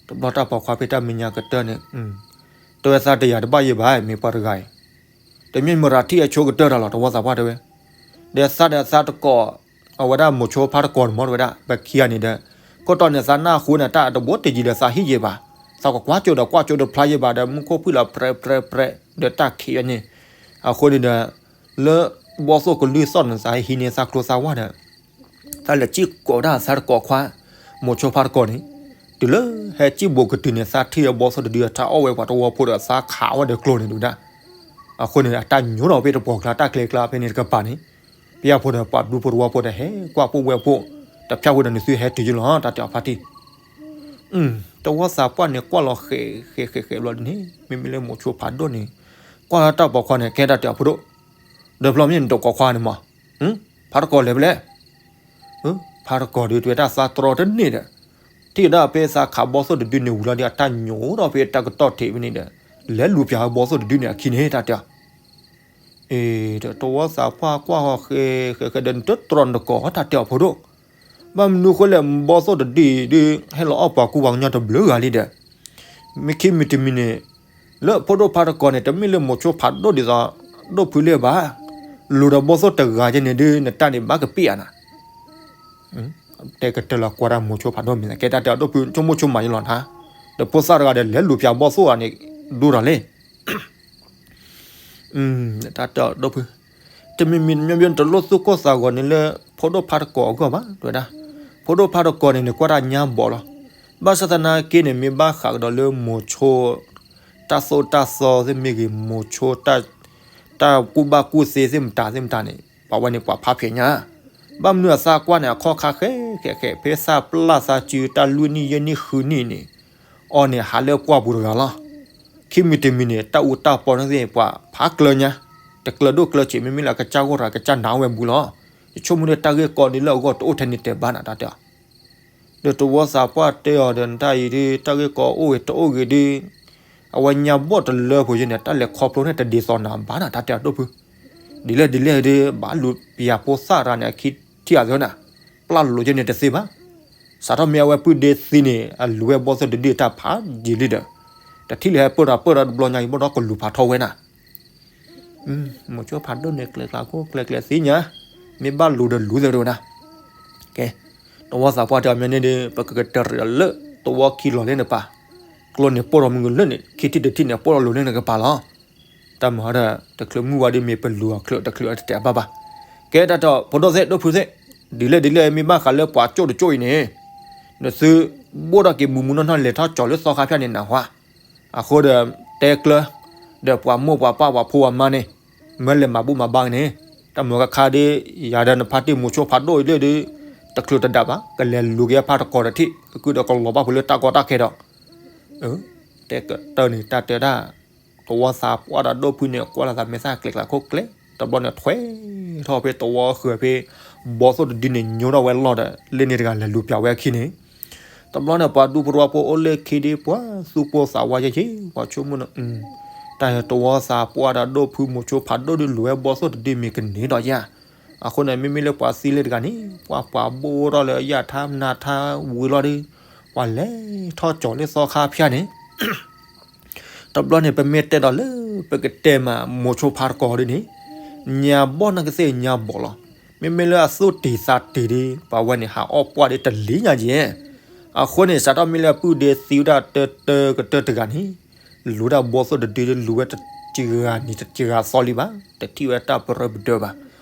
တဘျီတၢ်ပိာ်ခွါဖဲတၢ်မဲာ်ညါကတၢၢ်န့ၣ်, တဲဝဲသးတယာ်တဘၣ်ယံၤဘၣ် မ့ၢ်ပှၤတဂၤအံၤ, တမ့ၢ်မရၤထံၣ်အဆိကတၢၢ်တၢ်လီၤ တဝီသးပှၢ်တဲဝဲ, ဒီးသးဒီးသးတကိး, အဝဲဒၣ်မိၤဆိဖါတကိးန့ၣ်မ့ၢ်တဲဝဲဒၣ် ပခံဂၤန့ၣ်ဒီး, ခိၣ်တီန့ၣ်သးနၢ်ဟူန့ၣ် တၢ်တဘိတယံၤဒီးသးဟံၣ်ယံၤဘၣ်, သးကကွၢ်ကၠိဒီးကွၢ်ကၠိတဖျါယံၤဘၣ်ဒီး မူခိၣ်ဖုၣ်လီၤပြဲးပြဲးပြဲး ဒီးတၢ်ခံးဝဲန့ၣ်, အဃိန့ၣ်ဒီး, လၢဘီၣ်သိၣ်ကလုၢ်သီၣ်န့ၣ် သးဟံးန့ၢ်သးကျိသးဝၢ်ဒီး သးလဲၤစံၣ်ကိးဝဲဒၣ်သးတကိးခွါ, မိၤဆိဖါတကိးန့ၣ်, တုၤလၢဟဲစံၣ်ဘူးကတုၤန့ၣ် သးထံၣ်အဘီၣ်သိၣ်တဒုအထါအီၣ်ဝဲပှၤတဝီဖိဒီးသးခးဝဲဒီးကျိန့ၣ်ဒုးဒၣ်, အဃိန့ၣ် အတၢ်ညိထီၣ်ဖဲတပှီၢ်ကျါ တၢ်ကျဲကျါဖဲန့ၣ်တကပၤန့ၣ်, ပယီၤဖိဒီးပှၤဒူဖိတဝီဖိဒီး ဟဲကွၢ်ဖိဝဲၢ်ဖိ, တဖၠၣ်ဖိဒီးနသုဟဲတုၤယလီၤ တၢ်တဲအီၤဖါတံၢ်. တဝီသးပှၢ်န့ၣ် ကွၢ်လီၤဃဲးဃဲးဃဲးဃဲးဘျီဒ်န့ၣ် မ့မ့ၢ်လၢမိၤဆိဖးဒိၣ်န့ၣ် ကွၢ်တၢ်ပိာ်ခွါန့ၣ် ကဲတၢ်တဲအီၤဖိဒိၣ်, ဒီးဖျီမ့ၢ်နတကိးခွါန့ၣ်မး, ဖါတကိးလဲၤဖဲလဲၣ်. ဖါတကိးဒုး တဲဝဲဒၣ်သးတြီတန့ၢ်ဒီး ထံၣ်ဝဲဒၣ်ဖဲသးခးဘီသိၣ်တဒုန့ၣ်ဝံၤလီၤဒီး အတၢ်ညိထီၣ်ဖဲတၢ်ကတီၢ်ထံးဖဲန့ၣ်ဒီး လဲၤလူၤပၠးဝဲဘီသိၣ်တဒုန့ၣ်အခံန့ၣ် တၢ်တဲအီၤ. အ့ တဝီသးပှၢ်ကွၢ်ဃီဃဲးဃဲးဃဲးဒီး နတတြီနတကိးတၢ်တဲအီၤဖိဒိၣ်, ဘၣ်မနုၤဃိလဲၣ် ဘီသိၣ်တဒုအံၤဒုး ဟဲလီၤအီၣ်ပှၤကူပှၤကညီတဘျုးဂၤလံဒီး မ့ၢ်ခံမံၤတမံၤန့ၣ် လၢဖိဒိၣ်ဖါတကိးန့ၣ် တမ့ၢ်လၢမိၤဆိဖးဒိၣ်ဒ်သိး ဒိၣ်ဖုလၢၤဘၣ်. လူၤဒီးဘီသိၣ်တဂၤယဲန့ၣ်ဒုး နတၢ်န့ၣ်ဘၣ်ကပ့ၢ်ဧါနၤ. တဲကတၢၢ်လီၤကွၢ်တၢ်မိၤဆိဖးဒိၣ်မ့ၢ်သး ကဲတၢ်တဲအီၤဒိၣ်ဖု ဆိကမိၣ်ဆိကမးယလီၤနၤ, ဒီးဖိသၣ်တဂၤဒီး လဲၤလူၤပၠးဘီသိၣ်ဂၤန့ၣ် ဒိၣ်ထီၣ်လံ တၢ်တဲအီၤဒိၣ်ဖု, တမံၤမံၤတမံၤမံၤ တလိၣ်သူၣ်ကိၢ်သးဂီၤန့ၣ်လၢ ဖိဒိၣ်ဖါတကိးအဂီၢ်ဘၣ် တဲဝဲဒၣ်. ဖိဒိၣ်ဖါတကိးန့ၣ် နကွၢ်တၢ်ညါဘီၣ်လီၤ. ဘၣ်ဆၣ်သနာ်က့န့ၣ် မ့ၢ်ဘၣ်ဃးကဒီးလၢမိၤဆိ တၢ်သိၣ်တၢ်သီသ့ၣ်မ့ၢ်ဂ့ၤ မိၤဆိ တၢ်ကူၣ်ဘၣ်ကူၣ်သ့သ့ၣ်မတၤသ့ၣ်မတၤန့ၣ် ပှၤဝဲန့ၣ်ပှၤဖးဖျဲးညါ ဘၣ်မနုၤအသးကွၢ်န့ၣ် အခီၣ်ခါဃဲးဃဲးဃဲး ဖဲသးပျၢ်သးစု တၢ်လွံၢ်နံၣ်ယဲၢ်နံၣ်ဃုနံၣ်န့ၣ် အီၤန့ၣ်ဟးလၢပှၢ်ပူၤတဂၤလီၤ. ခံမံၤတမံၤန့ၣ် တၢ်အူတၢ်ပီန့ၣ်သ့ၣ် ပှၤဖးကျၢၤညါ, တကျၢၤဒိၣ်ကျၢၤဆံး မ့မ့ၢ်လၢအကစၢ်ဂီၢ်တဂၤ ကစၢ်နာ်ဝဲဘူးလီၤ. ယဆိကမိၣ်ဒီးတၢ်ဂ့ၢ်ကီန့ၣ်လၢအဂီၢ်တအိၣ်ထဲန့ၣ်တဲဘၣ်နၤ တၢ်တဲအီၤ ဒီးတဝီသးပှၢ်တဲအီၤဒီး နတၢ်အံၤဒုး တၢ်ဂ့ၢ်ကီအိၣ်ဂ့ၤတအိၣ်ဂ့ၤဒုး အဝဲညါဘီၣ်တလၢဖိယဲန့ၣ် တၢ်လဲၤခီဖျိန့ၣ်တဒ်သိးနၤဘၣ်နၤ တၢ်တဲအီၤဒိၣ်ဖု, ဒ်လဲၣ်ဒ်လဲၣ်ဒုး ဘၣ်လူၤပၠးဖိသၣ်တဂၤန့ၣ် အခံထံၣ်အသးနၤ, ပျၢ်လိာ်ယဲန့ၣ်တသ့ဘၣ်. စးထီၣ်မ့ၢ်အဝဲပုၢ်ဒ့သံန့ၣ် အလူၤဝဲဘီသိၣ်တဒုတၢ်ဖးယံာ်လံဒီး တထံၣ်လၢၤဟဲပၢၢ်ဒီးပၢၢ်ဒီးတဘျီညါအံၤ ဘၣ်ဒီးကလူၤဖးထီဝဲနၤ မိၤဆိဖးဒိၣ်န့ၣ် ကျဲကျါခိၣ်ကျဲကျဲသ့ၣ်ညါ, မ့ၢ်ဘၣ်လူၤဒီးလူၤသ့ၣ်တဝဲနၤ. ကဲ, တဝီသးပှၢ်တဲအီၤမ့ၢ်န့ၣ်ဒီး ပကကတၢၢ်ရံၣ်အီၤလၢတဝီခံလီၤလၢနပၤ, ကျိန့ၣ်ပိၢ်ထီၣ်မုၢ်ကလၢာ်န့ၣ် ခံထံၣ်တထံၣ်န့ၣ် ပိၢ်ထီၣ်လိၤလၢနကပၤလီၤ. တၢ်မၤဒီး တချုးမုၢ်ဝါဒီးမ့ၢ်ပလူၤအီၤချုးတချုးအတတဲဘၣ်ဘၣ်. ကဲတၢ်တဲအီၤ ဖိဒိၣ်သ့ၣ်ဒိၣ်ဖုသ့ၣ်, ဒ်လဲၣ်ဒ်လဲၣ်မ့ၢ်ဘၣ်ဃးလၢပှၤကၠိၣ်တကၠိၣ်အံၤန့ၣ်, နသုဘိၣ်ထီၣ်က့ၤမုၢ်မုၢ်နီၢ်နီၢ်လဲၤထီၣ်ကၠီၤလၢသီခါဖၠၣ်န့ၣ်နၢ်ဟူဧါ. အဃိဒီး တဲကျၢၤ ဒီးပှၤမိၢ်ပှၤပၢ်ပှၤဖိပှၤမါန့ၣ် မၢလဲၤမၤဘူၣ်မၤဘါက့ၤန့ၣ်, တၢ်မုာ်ကခါဒီး ယၤဒီးနဖါတံၢ်မိၤဆိဖးဒိၣ်အံၤလၢဒုး တချုးတဒၣ်ဘၣ် ကလဲၤလူၤက့ၤဖါတကိးတထံၣ် ကကုၢ်ဒီးကလီၤဘၣ်ဖုးလၢတၢ်ကီတၢ်ခဲဒီး တဲကတၢၢ်န့ၣ် တၢ်တဲဒၣ် တဝီသးပှၢ်ဒီးဒိၣ်ဖုန့ၣ် ကွၢ်လီၤသးမဲာ်သၣ်ကျဲကျါခိၣ်ကျဲ, တဘျီန့ၣ်ထွဲထီၣ်ဖဲတဝီဃၢၤဖဲ ဘီသိၣ်တဒုန့ၣ်ညိထီၣ်ဝဲလီၢ်ဒီး လၢန့ၣ်တဂၤလဲၤလူၤပၠးဝဲအခံန့ၣ်, တဘျီန့ၣ် ပှၤဒူဖိတဝီဖိအိၣ်လၢခံဒီး ပှၤသူၣ်ပိၢ်သးဝးယဲယဲ ပှၤဆိကမိၣ်န့ၣ် တၢ်တဝီသးပှၢ်ဒီးဒိၣ်ဖုမိၤဆိဖးဒိၣ်ဒုးလူၤဝဲဘီသိၣ်တဒုမ့ၢ်ကန့ၢ်ဒီးယၤ, အဃိန့ၣ် မ့မ့ၢ်လၢပှၤသံလၢတဂၤန့ၣ် ပှၤပှၤဘိၣ်ထီၣ်လၢယၣ်ထါမနၤထါဝံၤလီၤဒီး ပှၤလဲၤထီၣ်ကၠီၤလၢသီခါဖၠၣ်န့ၣ် တဘျီန့ၣ် ပမ့ၢ်တဲဒီးလၢ ပကတဲမးမိၤဆိဖါတကိးဒ်န့ၣ် ညါဘီၣ်နကသ့ၣ်ညါဘီၣ်လီၤ. မ့မ့ၢ်လၢအသူၣ်တံၢ်သးတံၢ်ဒီး ပှၤဝဲန့ၣ်ဟးအီၣ်ပှၢ်ဒီးတလံၤညါယဲၢ်. အဃိန့ၣ် စးထီၣ်မ့ၢ်လၢအပုၢ်ဒ့သံဝဲဒၣ်တၢတၢကတၢၢ်တဂၤန့ၣ် လူၤဒၣ်ဘီသိၣ်တဒုဒီး လူၤဝဲတဂၤနံၤတဂၤသီလံဘၣ် တထံၣ်ဝဲတၢ်ပရၢပဒၢဘၣ်.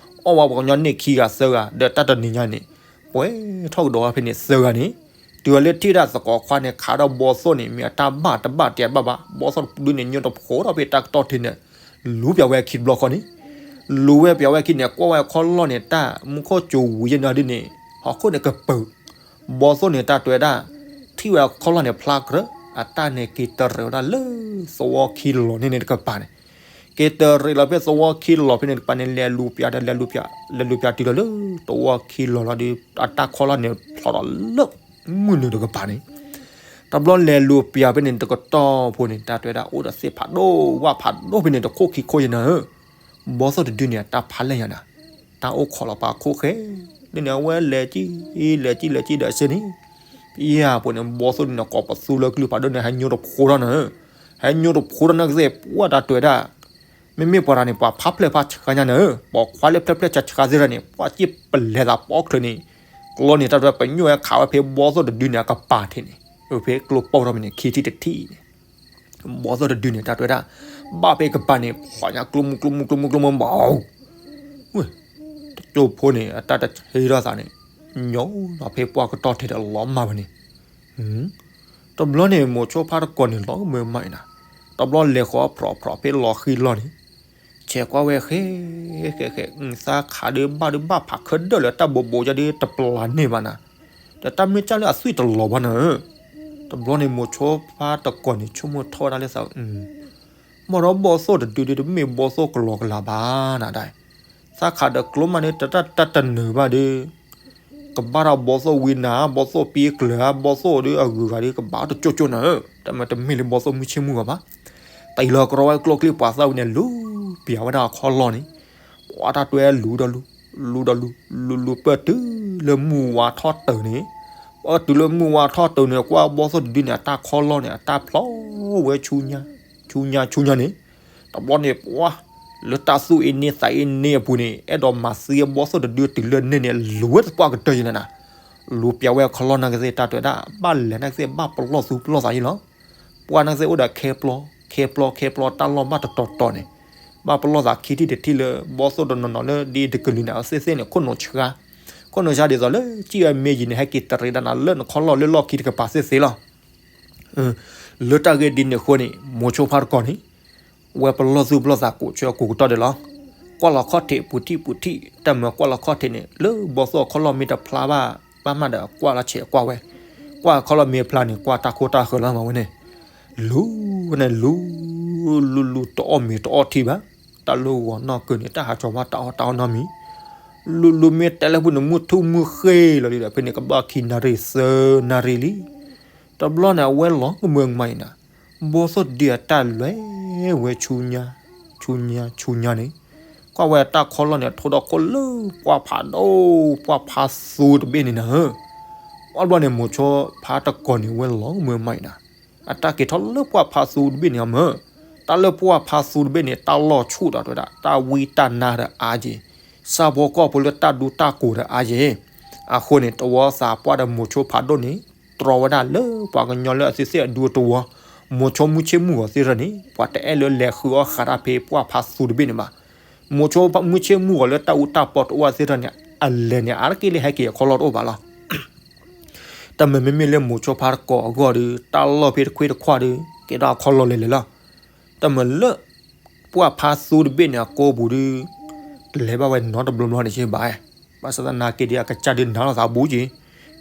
အီၣ်ဝဲပှၤကညီန့ၢ်ခံဂၤသၢဂၤ ဒီးတၢ်တနံၤညါန့ၣ် ပှဲၤထီၣ်ကဒီးဝဲဖဲန့ၣ်သၢဂၤန့ၣ် တုၤဝဲလၢထံၣ်ဒၣ်သကိးခွါန့ၣ် ခးဒီးဘီသိၣ်န့ၣ် မ့ၢ်အတၢ်ဘၣ်တဘၣ်တဲဘၣ်ဘၣ် ဘီသိၣ်တဒုန့ၣ် ညိတဖိးထီၣ်ဖဲတၢ်ကတီၢ်ထံးန့ၣ် လူၤပၠးဝဲခံတဘျီဃီန့ၣ် လူၤဝဲပၠးဝဲခံန့ၣ် ကွၢ်ဝဲခီလီၢ်န့ၣ် တၢ်မူခိၣ်စူၤဝံၤယဲၢ်န့ၣ်ဒ်န့ၣ် ဟီၣ်ခိၣ်န့ၣ်ကပၢၤ ဘီသိၣ်န့ၣ် တၢ်တဲဝဲဒၣ် ထံၣ်ဝဲခီလီၢ်န့ၣ်ဖျါကြၢး အတၢ်န့ၣ်က့ၤတရံးဝဲဒၣ်လၢသဝီခံလီၤန့ၣ်န့ၣ်တကပၤန့ၣ် က့ၤတရံးလီၤဖဲသဝီခံလီၤဖဲန့ၣ်တကပၤန့ၣ် လဲၤလူၤပၠးဒီး လဲၤလူၤပၠး လဲၤလူၤပၠးတုၤလီၤလၢသဝီခံလီၤလီၤဒီး အတၢ်ခီလီၢ်န့ၣ်ဖျိးဒီးလၢမုၢ်နုာ်တကပၤန့ၣ် တဘျီလဲၤလူၤပၠးဖဲန့ၣ်တကတီၢ်ဖိန့ၣ် တၢ်တဲဝဲဒၣ်အိၣ်ဒီးသ့ၣ်ဖးဒိၣ်ဝၣ်ဖးဒိၣ်ဖဲန့ၣ်တခိၣ်ခံခိၣ်ယဲၢ်နၤဧၢ ဘီသိၣ်တဒုန့ၣ် တၢ်ဖးလဲၢ်ညါနၤ တၢ်အိၣ်ခိးလီၤပာ်ခိၣ်ဃဲ ဒ်န့ၣ် အဝဲလဲၤကံ လဲၤကံ လဲၤကံဒီးအစ့န့ၣ် ပယၢ်ဖိန့ၣ် ဘီသိၣ်န့ၣ် ကိးပသူလၢကလုၢ်ဖးဒိၣ်န့ၣ် ဟဲညိတဖိးထီၣ်နၤဧၢ ဟဲညိတဖိးထီၣ်နၤကသ့ၣ် ပှၢ်တၢ်တဲဝဲဒၣ် မ့မ့ၢ်ပှၤတဂၤန့ၣ် ပှၤဖးဖျဲၣ်ဖးဆှါညါနၤဧၢ ပိာ်ခွါလၢဖျဲၣ်ဖျဲၣ်ဆှါဆှါသ့ၣ်တဖၣ်န့ၣ် ပှၢ်စ့ၢ်ပလဲၤသးပိာ်ချၢန့ၣ် ကျိန့ၣ် တၢ်တဲဝဲ ပညိၣ်ဝဲခးဝဲဖဲဘီသိၣ်တဒုန့ၣ် အကပၤထံးန့ၣ် ဖဲကျိပိာ်ထီၣ်မ့ၢ်န့ၣ် ခံထံၣ်တထံၣ်န့ၣ် ဘီသိၣ်တဒုန့ၣ် တၢ်တဲဝဲဒၣ် ဘၣ်ဖဲကပၤန့ၣ် ဖျိညါကျိမူကျိမူကျိမူကျိမူဘၣ် တကၠိဖိန့ၣ် အတၢ်တဟ့ထီၣ်သးန့ၣ် ညိလီၤဖဲပှၢ်ကတီၢ်ထံးဒီးလီၤမၢ်ဝဲန့ၣ် တဘျီန့ၣ် မိၤဆိဖါတကိးန့ၣ် လီၤမၢ်မးအံၤနၤ တဘျီလဲၤဃီၤဖျိးဖျိးဖဲလီၤဃံလီၢ်န့ၣ် ဆဲးကွၢ်ဝဲဃဲ ဃဲ ဃဲ သးခးဒုးဘၣ်ဒုးဘၣ်ဖးခဲဒၢၣ်လၢတၢ်ဘိးဘိးယါဒုးတပျၢ်န့ၢ်ဘၣ်နၤ, ဒီးတၢ်မ့ၢ်ကၢ်လၢအသွံၣ်တလီၤဘၣ်နၤဧၢ. တဘျီန့ၣ် မိၤဆိဖါတကိးန့ၣ် ဆိကမိၣ်ထီၣ်ဝဲဒၣ်လၢသး မ့ၢ်ဒီးဘီၣ်သိၣ်တဒုဒုး တမ့ၢ်ဘီၣ်သိၣ်ကလီကလးဘၣ်နၤဒၣ်, သးခးဒီးကျိမးန့ၣ် တတၢ်တၢ်တနၢၤဘၣ်ဒီး ကဘၣ်ဒီးဘီၣ်သိၣ်ဝံနၤ ဘီၣ်သိၣ်ပံကျၢၤ ဘီၣ်သိၣ်ဒီးအဂုၤအဂၤဒီး ကဘၣ်တကၠိကၠိနၤဧၢ, တမ့ၢ်တမ့ၢ်လၢဘီၣ်သိၣ်မုၢ်ဆ့ၣ်မုၢ်ဂီၤဘၣ်. တၢ်အံၤလီၤကရီဝဲကျိချံပှၤသၣ်ဝံၤန့ၣ် လူၤပၠးဝဲဒၣ်အခီၣ်လီၢ်န့ၣ်, ပှၤတၢ်တွဲလူၤဒီးလူၤ, လူၤဒီးလူၤ, လူၤလူၤပၢၢ်တုၤလၢမုၢ်ဝါထီၣ်တုၤန့ၣ်, ပၢၢ်တုၤလၢမုၢ်ဝါထီၣ်တုၤန့ၣ် ကွၢ်ဘီၣ်သိၣ်တဒုန့ၣ် အတၢ်ခီၣ်လီၢ်န့ၣ် အတၢ်ဖျီဝဲဆူညါ, ဆူညါဆူညါန့ၣ်, တဘျီန့ၣ် ပှၤ လၢတၢ်သူၣ်အ့န့သးအ့န့အပူၤန့ၣ် အဲၣ်ဒိးမၤသံအဘီၣ်သိၣ်တဒုတုၤလၢန့ၣ်န့ၣ် လူၤဝဲသပှၢ်ကတၢၢ်ယံၤနၤနၤ, လူၤပၠးဝဲအခီၣ်လီၢ်နာ်ကသ့ၣ် တၢ်တွဲဒၣ် ဘၣ်လဲၤနာ်ကသ့ၣ် ဘၣ်ပလီၢ်သူပလီၢ်သးယံၤလီၤ. ပှၤနာ်ကသ့ၣ်အိၣ်ဒီးခဲပျီ, ခဲပျီ ခဲပျီ တၢ်လီၢ်ဘၣ်တတီၤတီၤန့ၣ်, ဘၣ်ပလီၢ်သးခံထံၣ်တထံၣ်လၢ ဘီၣ်သိၣ်တနီၤနီၤလၢဒ်တကလုာ်န့ၣ် အသ့ၣ်သ့ၣ်န့ၣ် ခိၣ်နူာ်ဆှါ, ခိၣ်နူာ်ဆှါဒ်သိးလၢ စံၣ်ဝဲမ့ၢ်ယံၤန့ၣ် ဟဲက့ၤတရံးဒၣ်နၤလၢနခီၣ်လီၢ်လၢလီၢ်ခံတကပၤသ့ၣ်သ့ၣ်လီၤ. လၢတၢ်ဂ့ၢ်ဒ်န့ၣ်အဃိန့ၣ် မိၤဆိဖါတကိးန့ၣ် ဝဲပလီၢ်သူၣ်ပလီၢ်သးကိးဆၢကိးကတီၢ်ဒဲးလီၤ. ကွၢ်လီၤခီၣ်ထံးပူၤထံၣ်ပူၤထံၣ် တၢ်မၤကွၢ်လီၤခီၣ်ထံးန့ၣ် လၢဘီၣ်သိၣ်အခီၣ်လီၢ်မ့ၢ်တဖျါဘၣ် ဘၣ်မးဒီးကွၢ်လီၤဆဲးကွၢ်ဝဲ, ကွၢ်အခီၣ်လီၢ်မ့ၢ်ဖျါန့ၣ် ကွၢ်တၢ်ခိၣ်တၢ်ဃၢၤလီၤမးဝဲန့ၣ်, လူၤန့ၣ်လူၤ, လူၤလူၤတအီၣ်မ့ၤတအီထံဘၣ်, တၢ်လၢဂီၤနီၢ်ကၢၤန့ၣ် တၢ်ဟးကၠီၤဘၣ်တၢ်အီၣ်တၢ်အီနီတမံၤ, လူၤလူၤမ့ၢ်တဲလၢပူၤန့ၣ် မုၢ်ထူၣ်မုၢ်ဃ့လီၤဒ်ဒီး ဖဲန့ၣ်ကဘၣ်ခံနၣ်ရံၣ်သၢနၣ်ရံၣ်လံ. တဘျီန့ၣ် အဝဲလီၤကမၢကမၣ်အံၤနၤ, ဘီၣ်သိၣ်တဒုအတၢ်လဲၤဝဲဆူညါ, ဆူညါဆူညါန့ၣ်, ကွၢ်ဝဲအတၢ်ခီၣ်လီၢ်န့ၣ် ထိဒီးခိၣ်လၢပှၢ်ဖးဒိၣ် ပှၢ်ဖးသူတဘ့ၣ်န့ၣ်နၤဧၢ. ပှၢ်ဘျီန့ၣ် မိၤဆိဖါတကိးန့ၣ် ဝဲလီၤကမၢကမၣ်အံၤနၤ, အတၢ်က့ၤထီၣ်လၢပှၢ်ဖးသူတဘ့ၣ်န့ၣ်အမၢ, တၢ်လၢပှၢ်ဖးသူတဘ့ၣ်န့ၣ် တၢ်လီၢ်ဆူၣ်ဒီးတဲဝဲဒၣ် တၢ်ဝံတၢ်နါဒီးအါက့ၤ, ဆၣ်ဖိကီၢ်ဖိလၢတၢ်ဒူတၢ်ကိးဒီးအါက့ၤ, အဃိန့ၣ် တဝီသးပှၢ်ဒီးမိၤဆိဖးဒိၣ်န့ၣ် တြီဝဲဒၣ်လၢပှၤကညီလၢအသ့ၣ်သ့ၣ်အဒူအတဝီ, မိၤဆိမုၢ်ဆ့ၣ်မုၢ်ဂီၤသ့ၣ်တဖၣ်န့ၣ် ပှၤတအဲၣ်လၢလဲၤဃုအီၣ်ဃးတၢ်ဖဲပှၢ်ဖးသူတဘ့ၣ်န့ၣ်ဘၣ်. မိၤဆိမုၢ်ဆ့ၣ်မုၢ်ဂီၤလၢတၢ်အူတၢ်ပီတအိၣ်သ့ၣ်တဖၣ်န့ၣ် အလဲၤန့ၣ်အါတက့ၢ်လၢဟဲက့ၤအခီၣ်လီၢ်တအိၣ်ဘၣ်လီၤ. တမ့ၢ်မ့မ့ၢ်လၢမိၤဆိဖါတကိးအဂီၢ်ဒီး တၢ်လီၢ်ဖဲတခွ့တခွါဒီး ကဲထီၣ်အခီၣ်လီၢ်လဲၤလဲၤလီၤ. တမ့ၢ်လၢ ပှၢ်ဖးသူတဘ့ၣ်န့ၣ် အကိပူၤဒီး တလဲၤဘၣ်ဝဲနီတဘျီဘျီန့ၣ်က့ဘၣ်, ဘၣ်ဆၣ်သနာ်က့ဒီး အကစၢ်ဒုးနါလိာ်သးဘူးက့ၤ,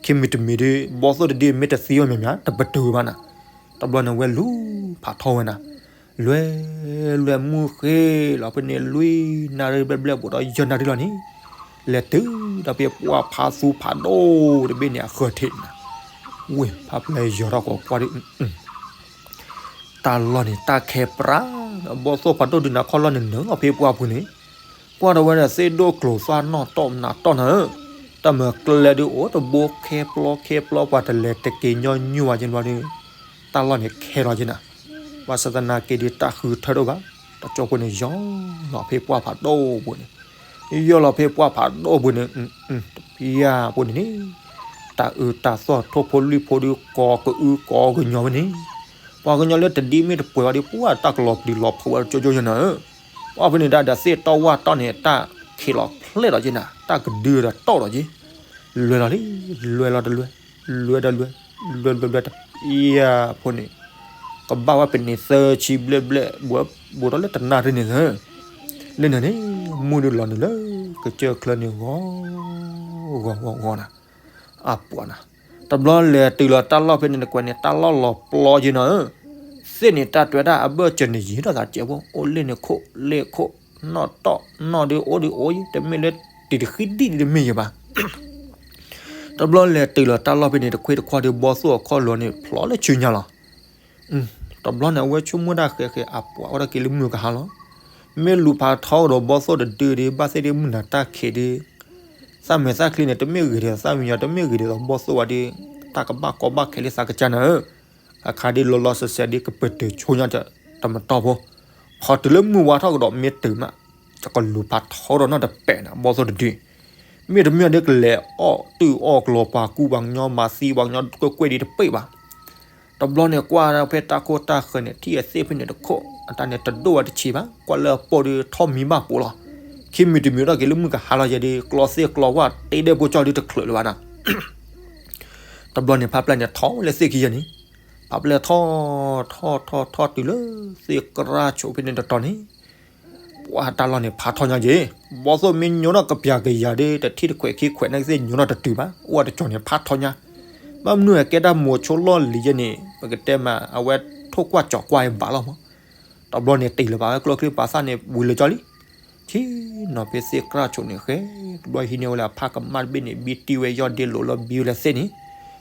ခံမံၤတမံၤဒီး ဘီၣ်သိၣ်တဒုမ့ၢ်တသံဝဲမ့ၢ်မ့ၢ် တပတုာ်ဝဲဘၣ်နၤ, တဘျီန့ၣ်ဝဲလူၤဖးထီဝဲနၤ, လွဲ လွဲမုၢ်ဃ့လီၤဖဲန့ၣ် လွံၢ်နၣ်ရံၣ်ဘျဲၣ်ဘျဲၣ်ဘူးဒီးယဲၢ်နၣ်ရံၣ်လီၤန့ၣ်, လဲၤတုၤဒီးဖဲပှၢ်ဖးသူဖးဒိၣ်တဘ့ၣ်န့ၣ် အဃၢၤထံးနၤ, ဝ့ၢ်ဖးပျဲၢ်ယီၤထီၣ်ကီးကွၢ်ဒီး တၢ်လီၢ်န့ၣ် တၢ်ခဲပြၢ်, ဘီၣ်သိၣ်ဖးဒိၣ်ဒုးနၤခီၣ်လီၢ်န့ၣ်နၢၤလီၤဖဲပှၢ်ပူၤန့ၣ်, ကွၢ်ဒီးဝဲဒီးသ့ၣ်ဒိၣ်ကျိၤသွၣ်နီၣ်တီၢ်နးတီၢ်နၤဧၢ, တၢ်မၤကျဲဒုးအိၣ်တဘိခဲပျီခဲပျီ ပှၤတလဲၤတက့ၤညီနုၢ်ဝဲက့ၤဘျီဒီး, တၢ်လီၢ်န့ၣ်ခဲလီၤက့ၤနၤ, ဘၣ်ဆၣ်သနာ်က့ဒီးတၢ်ဃုထၢတအိၣ်ဘၣ်, တကၠိဖိန့ၣ်ယီၤလီၤဖဲပှၢ်ဖးဒိၣ်ပူၤန့ၣ်, ယီၤလီၤဖဲပှၢ်ဖးဒိၣ်ပူၤန့ၣ်, တပျၢ်ပူၤန့ၣ်န့ၣ် တၢ်အုးတၢ်သီၣ်ထိၣ်ဖိလွံၢ်ဖိဒီးကိးကအုကိးကညီၤဝဲန့ၣ်, ပှၤကညီလၢတဒ်မ့ၢ်တပှဲၤဘၣ်ဒီး ပှၢ်တၢ်ကလီၤပျံၤလီၤဖုးဝဲတကၠိကၠိယဲၢ်နၤဧၢ, ပှၢ်ဖဲန့ၣ်ဒၣ်ဒီးသ့ၣ်တီဝၣ်တီန့ၣ် တၢ်ခံးလီၤဖျဲၣ်လီၤက့ၤနၤ တၢ်ကဒုဒီးတီၣ်လီၤက့ၤ, လွဲလီၤလံ, လွဲလီၤတလွဲ, လွဲဒီးလွဲ, လွဲလွဲလွဲတ ယၤဖိန့ၣ်, ကဘၣ်ဝဲပန့ၢ်သၢဆံဘျဲၣ်ဘျဲၣ်, ဘူးထီၣ်လၢတနၣ်ရံၣ်န့ၣ်သၢ, လၢန့ၣ်န့ၣ် မုၢ်ဒုးလီၤနုာ်လၢ ကစၢၢ်ချၢန့ၣ်ဂီၤ, ဂီၤဂီၤဂီၤနၤ, အပှၤနၤ, တဘျီလဲၤတုၤလီၤတၢ်လီၢ်ဖဲန့ၣ်တကွဲးန့ၣ် တၢ်လီၢ်လီၤပျီက့ၤနၤဧၢ, သ့ၣ်န့ၣ်တၢ်တွဲဒၣ်အဘၢၣ်စၢၤန့ၣ်ယံၤထီၣ်သးကဲးဖိ အိၣ်လ့ၣ်န့ၣ်ခိၣ်လ့ၣ်ခိၣ်, နီၣ်တီၢ်နီၣ်ဒုးအိၣ်ဒုးအိၣ်ယံၤ တမ့ၢ်လၢတံၤတဃံဒံၣ်ဒုးတမ့ၢ်ယံၤဘၣ် တဘျီလဲၤတုၤလီၤတၢ်လီၢ်ဖဲန့ၣ် တခွ့တခွါဒီး ဘီၣ်သိၣ်အခီၣ်လီၢ်န့ၣ် ဖျိးလၢဆူညါလီၤ. တဘျီန့ၣ် အဝဲဆိကမိၣ်ဒၣ်ဃဲးဃဲး အပှၤအိၣ်ဒၣ်က့ၤလၢမုၢ်ကဟါလီၤ. မ့ၢ်လူၤဖးထီကဒီးဘီၣ်သိၣ်တဒုဒီး ဘၣ်သ့ၣ်ဒုးမုၢ်နၤတၢ်ခံးဒီး သၣ်မဲာ်သၣ်ချံန့ၣ် တမ့ၢ်ဂ့ၤဒ်သိးသၣ်မံယီၤ တမ့ၢ်ဂ့ၤဒ်သိးဘီၣ်သိၣ်ဝဲဒီး တၢ်ကဘၣ်ကီဘၣ်ခဲလၢသးကစၢ်နၤဧၢ အခါဒ်လီၤလီၤဆဲးဆဲးဒ်ကပၢၤတၢၢ်ဆိညါတမတီၢ်ဖိ, ခီတုၤလၢမုၢ်ဝါထီၣ်ကဒီးမ့ၢ်တုၤမး တကလူၤဖးထီဒီးနီၢ်တပဲာ်န့ၣ် ဘီၣ်သိၣ်တဒု, မ့ၢ်တမ့ၢ်ဒီးကလဲၤအီၣ်တုၢ်အီၣ်ကလီၤပှၤကူပှၤကညီမၤသံပှၤကညီကွဲၢ်ကွဲၢ်ဒ်တပ့ၢ်ဘၣ်. တဘျီန့ၣ်ကွၢ်ဖဲတၢ်ခိၣ်တၢ်ဃၢၤန့ၣ် ထံၣ်အသ့ၣ်ဖဲန့ၣ်တခိၣ် အတၢ်န့ၣ်တဒိၣ်ဝဲတဆံးဘၣ် ကွၢ်လၢအပိာ်ဒီးထီၣ်မံဘၣ်ပိာ်လီၤ. ခံမံၤတမံၤထီၣ်က့ၤလၢမုၢ်ကဟါလီၤယဲဒီး ကျီသ့ၣ်ကျီဝၣ်တ့ဒဲၣ်ပိၢ်ကၠီၣ်ဒုတချုးလၢၤဘၣ်နၤ တဘျီန့ၣ် ဖးပျဲၢ်န့ၣ်ထီၣ်ဝဲလၢသ့ၣ်ခံယဲၢ်န့ၣ်, ဖးပျဲၢ်ထီၣ် ထီၣ်ထီၣ်ထီၣ်တုၤလၢသ့ၣ်ကရၢဆိးဖဲန့ၣ်တတီၤန့ၣ်, ပှၢ်တၢ်လီၢ်န့ၣ်ဖးထီညါက့ၤ, ဘီသိၣ်မ့ၢ်ညိနီၢ်ကပျၢ်ကယၤဒီး တထံၣ်တခွဲးခံခွဲးနာ်က့သ့ၣ်ညိနီၢ်တတုၤဘၣ်, အိၣ်ဝဲတကၠီၤန့ၣ်ဖးထီညါ, ဘၣ်မနုၤအကဲတၢ်မိၤဆိလီၢ်လံၤယဲန့ၣ် ပကတဲမး အဝဲထိၣ်ကွၢ်ကၠီၤကွၢ်အဘၣ်လီၤမး, တဘျီန့ၣ်တ့ၢ်လၢၤဘၣ်ဝဲကျိချံပာ်သၣ်န့ၣ် ဝံၤလၢကၠီလံ ဆ့ၣ်နီၤဖဲသ့ၣ်ကြၢ်ဆိးန့ၣ်ဃဲ, တဘျီဟံးန့ၢ်ဝဲလၢအဖးကမၣ်တဘ့ၣ်န့ၣ် ဘံတံၢ်ဝဲယီၢ်ဒ့လိာ်လၢဘံဝဲလၢသ့ၣ်န့ၣ်,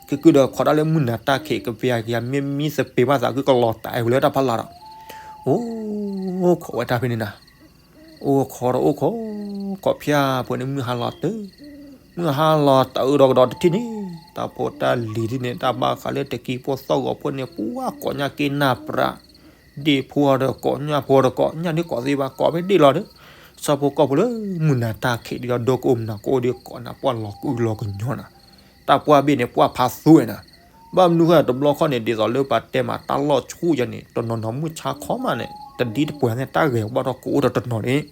ကကုၢ်ဒီးခိးတၢ်လၢမုၢ်နၤတၢ်ခံးကပျၢ်ကယၤ မ့ၢ်မံသပ့ၤဘၣ်သး ကုၢ်ကလီၤတၢ်အဲၣ်ဝဲလၢတၢ်ဖးလၢ်ဒီး, အိၣ်ခိးဝဲတၢ်ဖဲန့ၣ်နၤ, အိၣ်ခိးဒီးအိၣ်ခိး, ခိးဖၠၣ်ဖိန့ၣ်မုၢ်ဟါလီၤတုၤ, မုၢ်ဟါလီၤတုၤဒီးကဒီးတထံၣ်န့ၣ်, တၢ်ဖိတၢ်လံၤဒ်န့ၣ် တၢ်ဘၣ်ဃးလၢတကံဖိသီၣ်ဂီၤဖိန့ၣ် ပှၢ်ကိးညၣ်က့နၢ်ပြး ဒ့ၣ်ဖိအီၤဒီးကိး ညၣ်ဖိအီၤဒီးကိး ညၣ်ဒ်ကိးသ့ဘၣ် ကိးဖဲဒ့ၣ်လီၤဒီး, ဆၣ်ဖိကီၢ်ဖိလၢမုၢ်နၤတၢ်ခံးဒ်ဒီးဒိကအိၣ်မနၤ ကအိၣ်ဒ်ကိးနၤပှၢ်လီၤကုလီၤကညီနၤ, တၢ်ပှၢ်ဘ့ၣ်န့ၣ် ပှၢ်ဖးသူဝဲနၤ, ဘၣ်မနုၤဃိတဘျီခီန့ၣ် ဒ်သိးလၢပှၤတဲမးတၢ်လီၢ်ဆူၣ်ယဲန့ၣ် တနီၤနီၤမုၢ်ဆါခီမးန့ၣ် တဒ်တပှဲၤန့ၣ်တၢ်ဂဲၤဘၣ်ထီၣ်ကအိၣ်ဒီးတနီၤန့ၣ်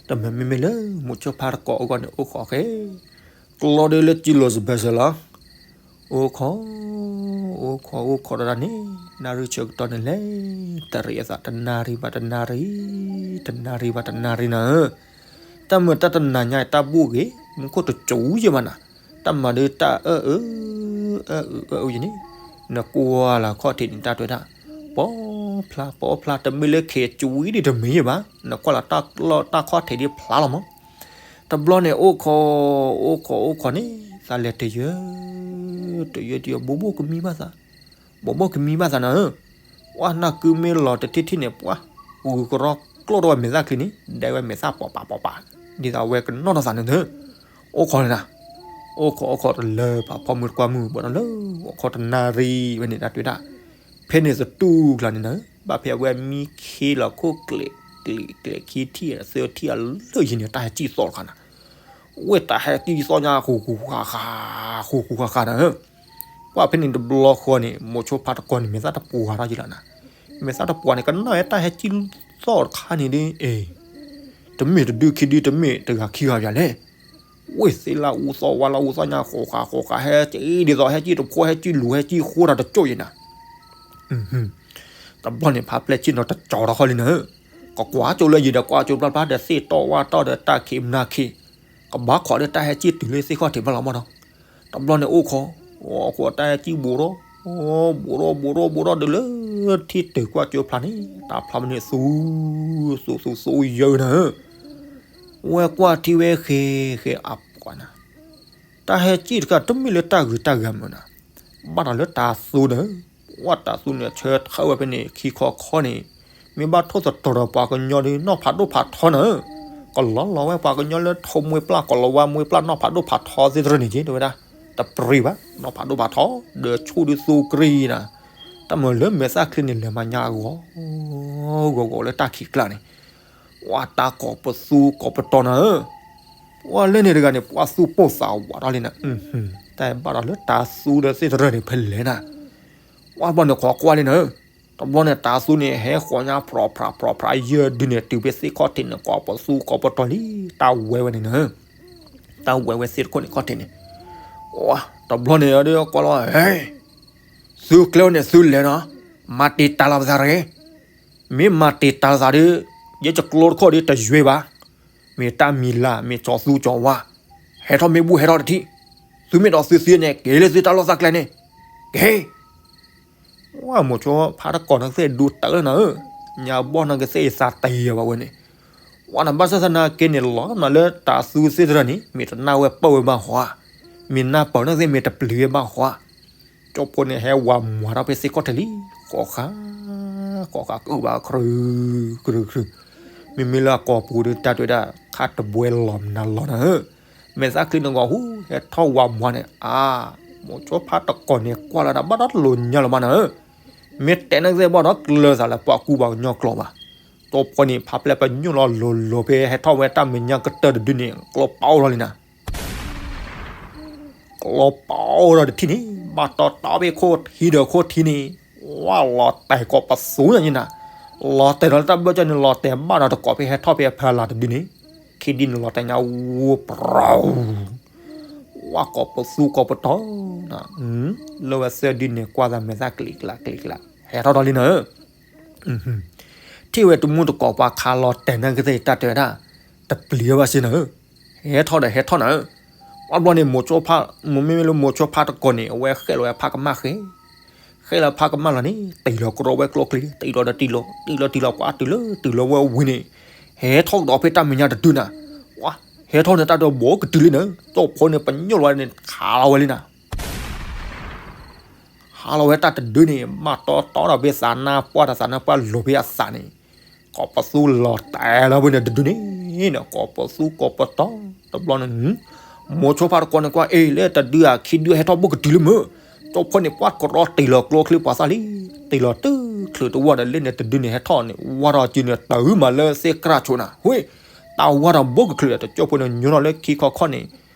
တမ့မ့မ့ၢ်လၢ မိၤဆိဖါတကိးအဂီၢ်န့ၣ် အိၣ်ခိးဃဲ, ကျီဒီးလၢကံလိာ်စဘဲစၢၤလီၤ, အိၣ်ခိး, အိၣ်ခိး အိၣ်ခိးဒီးဒၣ်န့ၣ် နၣ်ရံၣ်ဆၢကတီၢ်န့ၣ်လဲၤ တရံးအသးတနၣ်ရံၣ်ဘၣ်တနၣ်ရံၣ်, တနၣ်ရံၣ်ဘၣ်တနၣ်ရံၣ်နၤဧၢ, တၢ်မုာ်တၢ်တနၤညါတၢ်ဘူၣ်ဂ့ၤ မူခိၣ်တစူၤယဲၢ်ဘၣ်နၤ, တၢ်မၤဒ်တၢ်အၢအၢ, အၢအၢအၢအၢယဲန့ၣ်, နကွၢ်လၢခီၣ်ထံးန့ၣ် တၢ်တဲဝဲဒၣ်, ပီဖျါ ပီဖျါ တမ့ၢ်လၢခ့စူၤဒ်တမ့ၢ်ယဲၢ်ဘၣ်, နကွၢ်လၢတၢ်လီၢ်တၢ်ခီၣ်ထံးဒ်ဖျါလီၤမး, တဘျီန့ၣ် အိၣ်ခိး, အိၣ်ခိး အိၣ်ခိးန့ၣ် သးလဲၤတယၢ, တယၢတယၢ ဘိးဘိၣ်ကမံဘၣ်သး, ဘိးဘိၣ်ကမံဘၣ်သးနၤဧၢ, ပှၢ်နၢ်ကုမ့ၢ်လီၤတထံၣ်ထံၣ်န့ၣ် ပှၢ်, ဂုာ်ကရီကျိၣ်ထီၣ်ဝဲမဲာ်သၣ်ချံန့ၣ် ဒဲဝဲမဲာ်သၣ်ပီးပးပီးပး, ဒ်သိးအဝဲကနီၣ်ထီၣ်သးန့ၣ်ဧၢ, အိၣ်ခိးန့ၣ်နၤ, အိၣ်ခိး အိၣ်ခိးတလၢပာ်ဖီမုၢ်တကွၢ်မုၢ် ဘၣ်ဒီးလၢ အိၣ်ခိးတနၣ်ရံၣ်ဝဲန့ၣ် တၢ်တဲဝဲဒၣ်, ဖဲန့ၣ်သတူၢ်ကျါန့ၣ်နၤဧၢ, ဘၣ်ဖဲအဝဲမံခ့လီၤခိၣ်ကျဲး, ကျဲး, ကျဲးခံထံၣ်သၢထံၣ်အလၢယံၤန့ၣ် တၢ်ဟဲစံၣ်သီၣ်တခါနၤ, ဝဲတၢ်ဟဲစံၣ်သီၣ်ညါဃူဃူဃာ်ဃာ်, ဃူဃူဃာ်ဃာ်နၤဧၢ, ပှၢ်ဖဲန့ၣ်တဘျီဃီန့ၣ် မိၤဆိဖါတကိးန့ၣ် မဲာ်သၣ်တပှၢ်ထီၣ်ယံၤလီၤနၤ, မဲာ်သၣ်တပှၢ်န့ၣ် ကနၣ်ဝဲတၢ်ဟဲစံၣ်သီၣ်တခါန့ၣ်ဒီး, အ့, တမ့ၢ်တဒုခံဒု တမ့ၢ်တဂၤခံဂၤယၤလဲၣ် ဝ့ၢ်သ့လၢအူသီၣ်ဝါလၢအူသီၣ်ညါဃိးဃာ်ဃိးဃာ် ဟဲစံၣ်ဒ်သိး ဟဲစံၣ်တဖိ ဟဲစံၣ်လူၤ ဟဲစံၣ်ဃိတၢ်တကၠိၢ်ယဲနၤ, တဘျီန့ၣ် ဖါပျဲၢ်ဆ့ၣ်နီၤတကၠီၤထီၣ်ဃီလံနၤဧၢ, ကကွၢ်ကၠိလၢယံၤဒီး ကွၢ်ကၠိဖျါဖျါဒီး သ့ၣ်တီၢ်ဝၣ်တီၢ်ဒီး တၢ်ခံးမနၤခံး, ကဘၣ်ခိးဒီးတၢ်ဟဲစံၣ်တုၤလၢသ့ၣ်ခီၣ်ထံးဘၣ်လီၤမးဒီး, တဘျီန့ၣ်အိၣ်ခိး, အိၣ်ခိးတၢ်ဟဲစံၣ်ဘူးထီၣ်, ဘူးထီၣ်ဘူးထီၣ်ဘူးထီၣ်ဒီးလၢထံၣ်တုၤကွၢ်ကၠိဖျါန့ၣ် တၢ်ဖျါမနုၤသူ, သူသူသူယဲနၤဧၢ, ဝဲကွၢ်ထံဝဲဃဲဃဲအပှၤနၤ, တၢ်ဟဲစံၣ်တခါ တမ့ၢ်လၢတၢ်ဂုၤတၢ်ဂၤမုာ်နၤ, ဘၣ်ဒီးလၢတၤသူနၤဧၢ, ဝဲတၤသူန့ၣ် ဆၢထၢၣ်ဝဲဖဲန့ၣ် ခံခီခီန့ၣ်, မ့ၢ်ဘၣ်ထိၣ်သတြီၤဒီးပှၤကညီဒီး နီၢ်ဖးဒိၣ်ဖးထီနၤဧၢ, ကလီၤလီၤဝဲပှၤကညီလၢထိၣ်မှ့ပျၢ် ကလီၤဝါမှ့ပျၢ် နီၢ်ဖးဒိၣ်ဖးထီသ့ၣ်တဖၣ်န့ၣ်က့ တဲဝဲဒၣ်, တပြံဘၣ် နီၢ်ဖးဒိၣ်ဖးထီ, ဒီးဆူၣ်ဒုးသူကရံနၤ, တၢ်မၤလၢမဲာ်သၣ်ချံန့ၣ် လဲၤမၤညါအဂီၢ်, ဂီၤဂီၤလၢတၢ်ခံးကျါန့ၣ် ဝဲတၢ်ကိးပသူကိးပတီၤနၤဧၢ, ဝဲလၢန့ၣ်တဂၤန့ၣ် ပှၤသူပိၢ်သးဝးထီၣ်လံနၤ, တၢ်ဘၣ်ဒီးလၢတၤသူဒီးသ့ၣ်တဖၣ်န့ၣ် ဖဲလဲၣ်နၤ, ဝဲတဘျီန့ၣ် ခိးကွၢ်လံနၤဧၢ, တဘျီန့ၣ် တၤသူန့ၣ် ဟဲဃီၤညါဖြီးဖြးဖြီးဖြး ယဲၢ်ဒုန့ၣ် တုၤဖဲသ့ၣ်ခီၣ်ထံးန့ၣ် ကိးပသူကိးပတီၤလံ, တၢ်ဝဲဝဲန့ၣ်နၤဧၢ, တၢ်ဝဲဝဲသ့ၣ်တခိၣ်န့ၣ်ခီၣ်ထံးန့ၣ်, ဝဲတဘျီန့ၣ် ဒီးကွၢ်လီၤ, သုကျဲဝဲန့ၣ် သုလဲၤနီၤ, မၤတံာ်တာ်လီၤပသးတဂ့ၤ, မ့ၢ်မၤတံာ်တာ်လီၤသးဒီး ယဲယကျိတခိၣ်ဒီးတယွဲဘၣ်, မ့ၢ်တၢ်မံၤလၢ် မ့ၢ်ကၠီၤသူကၠီၤဝါ, ဟဲထီၣ်မ့ၢ်ဘူၣ်ဟဲထီၣ်တထံၣ်, သုမ့ၢ်ဒီးသုသံန့ၣ် က့ၤလၢသုတၢ်လီၢ်သးကျဲန့ၣ်, က့ၤ ဝဲမိၤဆိဖါတကိးန့ၣ်ကသ့ၣ်ဒူတၢ်လၢနၤဧၢ, ညါဘီၣ်န့ၣ်ကသ့ၣ်ယသးတယံၤဘၣ်ဝဲန့ၣ်, ဝဲန့ၣ်ဘၣ်ဆၣ်သနာ်က့န့ၣ် လီၤနၤလၢတၤသူသ့ၣ်တဖၣ်န့ၣ် မ့ၢ်တနၢ်ဝဲပၢၢ်ဝဲဘၣ်ဟီဧါ, မ့ၢ်နၢ်ပၢၢ်န့ၣ်သ့ၣ်မ့ၢ်တပျံၤဝဲဘၣ်ဟီဧါ, ကၠီဖိန့ၣ်ဟဲဝးမွၤထီၣ်ဖဲသ့ၣ်ခီၣ်ထံးလံ, ဃိးဃာ်, ဃိးဃာ် ကုၢ်ဘၣ်ခရု, ခရုခရု, မ့မ့ၢ်လၢအကိာ်ပူၤဒီးတၢ်တဲဝဲဒၣ် ခါတဘှဲလီၤမနုၤလီၤနၤဧၢ, မဲာ်သၣ်ချံန့ၣ်ဂီၤဟူ ဟဲထီၣ်ဝးမွၤန့ၣ်, အါ, မိၤဆိဖါတကိးန့ၣ် ကွၢ်လၢဒၣ်ဘၣ်ဒီးလိာ်ညါလီၤမးနၤဧၢ, မ့ၢ်တဲန့ၣ်သ့ၣ်ဘၣ်ဒီးကျၢၤသးလၢပှၤကူပှၤကညီကျိာ်ဘၣ်, ကၠီဖိန့ၣ် ဖါပျဲၢ်ပညိၣ်လီၤလိၤလိၤဖဲဟဲထီၣ်ဝဲတၢ်မဲာ်ညါကတၢၢ်တဒုန့ၣ် ကျီပာ်အိၣ်ထီၣ်လံနၤ ကျီပာ်အိၣ်ဒီးတထံၣ်န့ၣ် ဘၣ်တီတီဖဲခိၣ်ထံဒီးခိၣ်ထံန့ၣ်, ဝဲလီၤတဲာ်ကိးပသူညါန့ၣ်နၤ, လီၤတဲာ်ဒီးလၢတၢ်ဘၢၣ်စၢၤန့ၣ် လီၤတဲာ်ဘၣ်ဒီးတကိးဖဲဟဲထီၣ်ဖဲအဖီလာ်တဒုန့ၣ်, ခံဒုန့ၣ်လီၤတဲာ်ညါဝူပြူၤ, ဝဲကိးပသူကိးပတီၤ, လၢဝဲသၢဒုန့ၣ် ကွၢ်သးမဲာ်သၣ်ကျံးကျါကျံးကျါ ဟဲထီၣ်ဒီးလံနၤဧၢ ထံၣ် ထံၣ်ဝဲတမူတကိးပှၤခးလီၤတဲာ်နၢ်ကသ့ၣ်တၢ်တဲဝဲဒၣ်, တပျံၤဝဲဘၣ်စ့ၢ်နၤဧၢ, ဟဲထီၣ်ဒီးဟဲထီၣ်နၤဧၢ. ပှၤဘျီန့ၣ် မိၤဆိဖါ, မိၤမ့မ့ၢ်လၢမိၤဆိဖါတကိးန့ၣ် အဝဲဃဲၣ်လီၤဝဲဖးကမၣ်ဃဲ ဃဲၣ်လီၤဖးကမၣ်လီၤန့ၣ် တံၢ်လီၤကရီဝဲကျိချံ, တံၢ်လီၤဒီးတံၢ်လီၤ, တံၢ်လီၤတံၢ်လီၤကွၢ်တုၤလၢတုၤလီၤဝဲဝံၤန့ၣ်, ဟဲထီၣ်ကဒီးဖဲတၢ်မဲာ်ညါတဒုနၤ, ဟဲထီၣ်န့ၣ်တၢ်ဒီးဘိးကတုၤလံနၤ, ကၠီၣ်ဖိန့ၣ်ပညိၣ်လီၤဝဲန့ၣ် ခးလီၤဝဲလံနၤ ဟးလီၤဝဲတၢ်တဒုန့ၣ် ဘၣ်တီတီဒီးဖဲသးနါပှၢ်ဒီး သးနါပှၢ်လိၤဖဲအသးန့ၣ်, ကိးပသူလီၤတဲာ်လီၤဝဲန့ၣ်တဒုန့ၣ်, ကိးပသူကိးပတီၤတဘျီန့ၣ်, မိၤဆိဖါတကိးန့ၣ်ကွၢ်အ့ၣ် လၢတဒုဧါခံဒုဟဲထီၣ်ဘိၣ်ကတုၤလံမုၢ်, ကၠီၣ်ဖိန့ၣ်ပှၢ်ကရီတံၢ်လီၤကျိချံပှၤသၣ်လံ, တံၢ်လီၤတုၤချုးတဝီဒီးလၢန့ၣ်တဒုန့ၣ်ဟဲထီၣ်န့ၣ် ဝါထီၣ်အစုန့ၣ် တၢ်အုၣ်မးလၢသ့ၣ်ကြၢ်ဆိးနၤ, ဟ့ၣ်, တၢ်ဝါထီၣ်ဘိၣ်ကချုးဒီး တကၠိၣ်ဖိန့ၣ်ညိနီၣ်လၢခံခီခီန့ၣ်,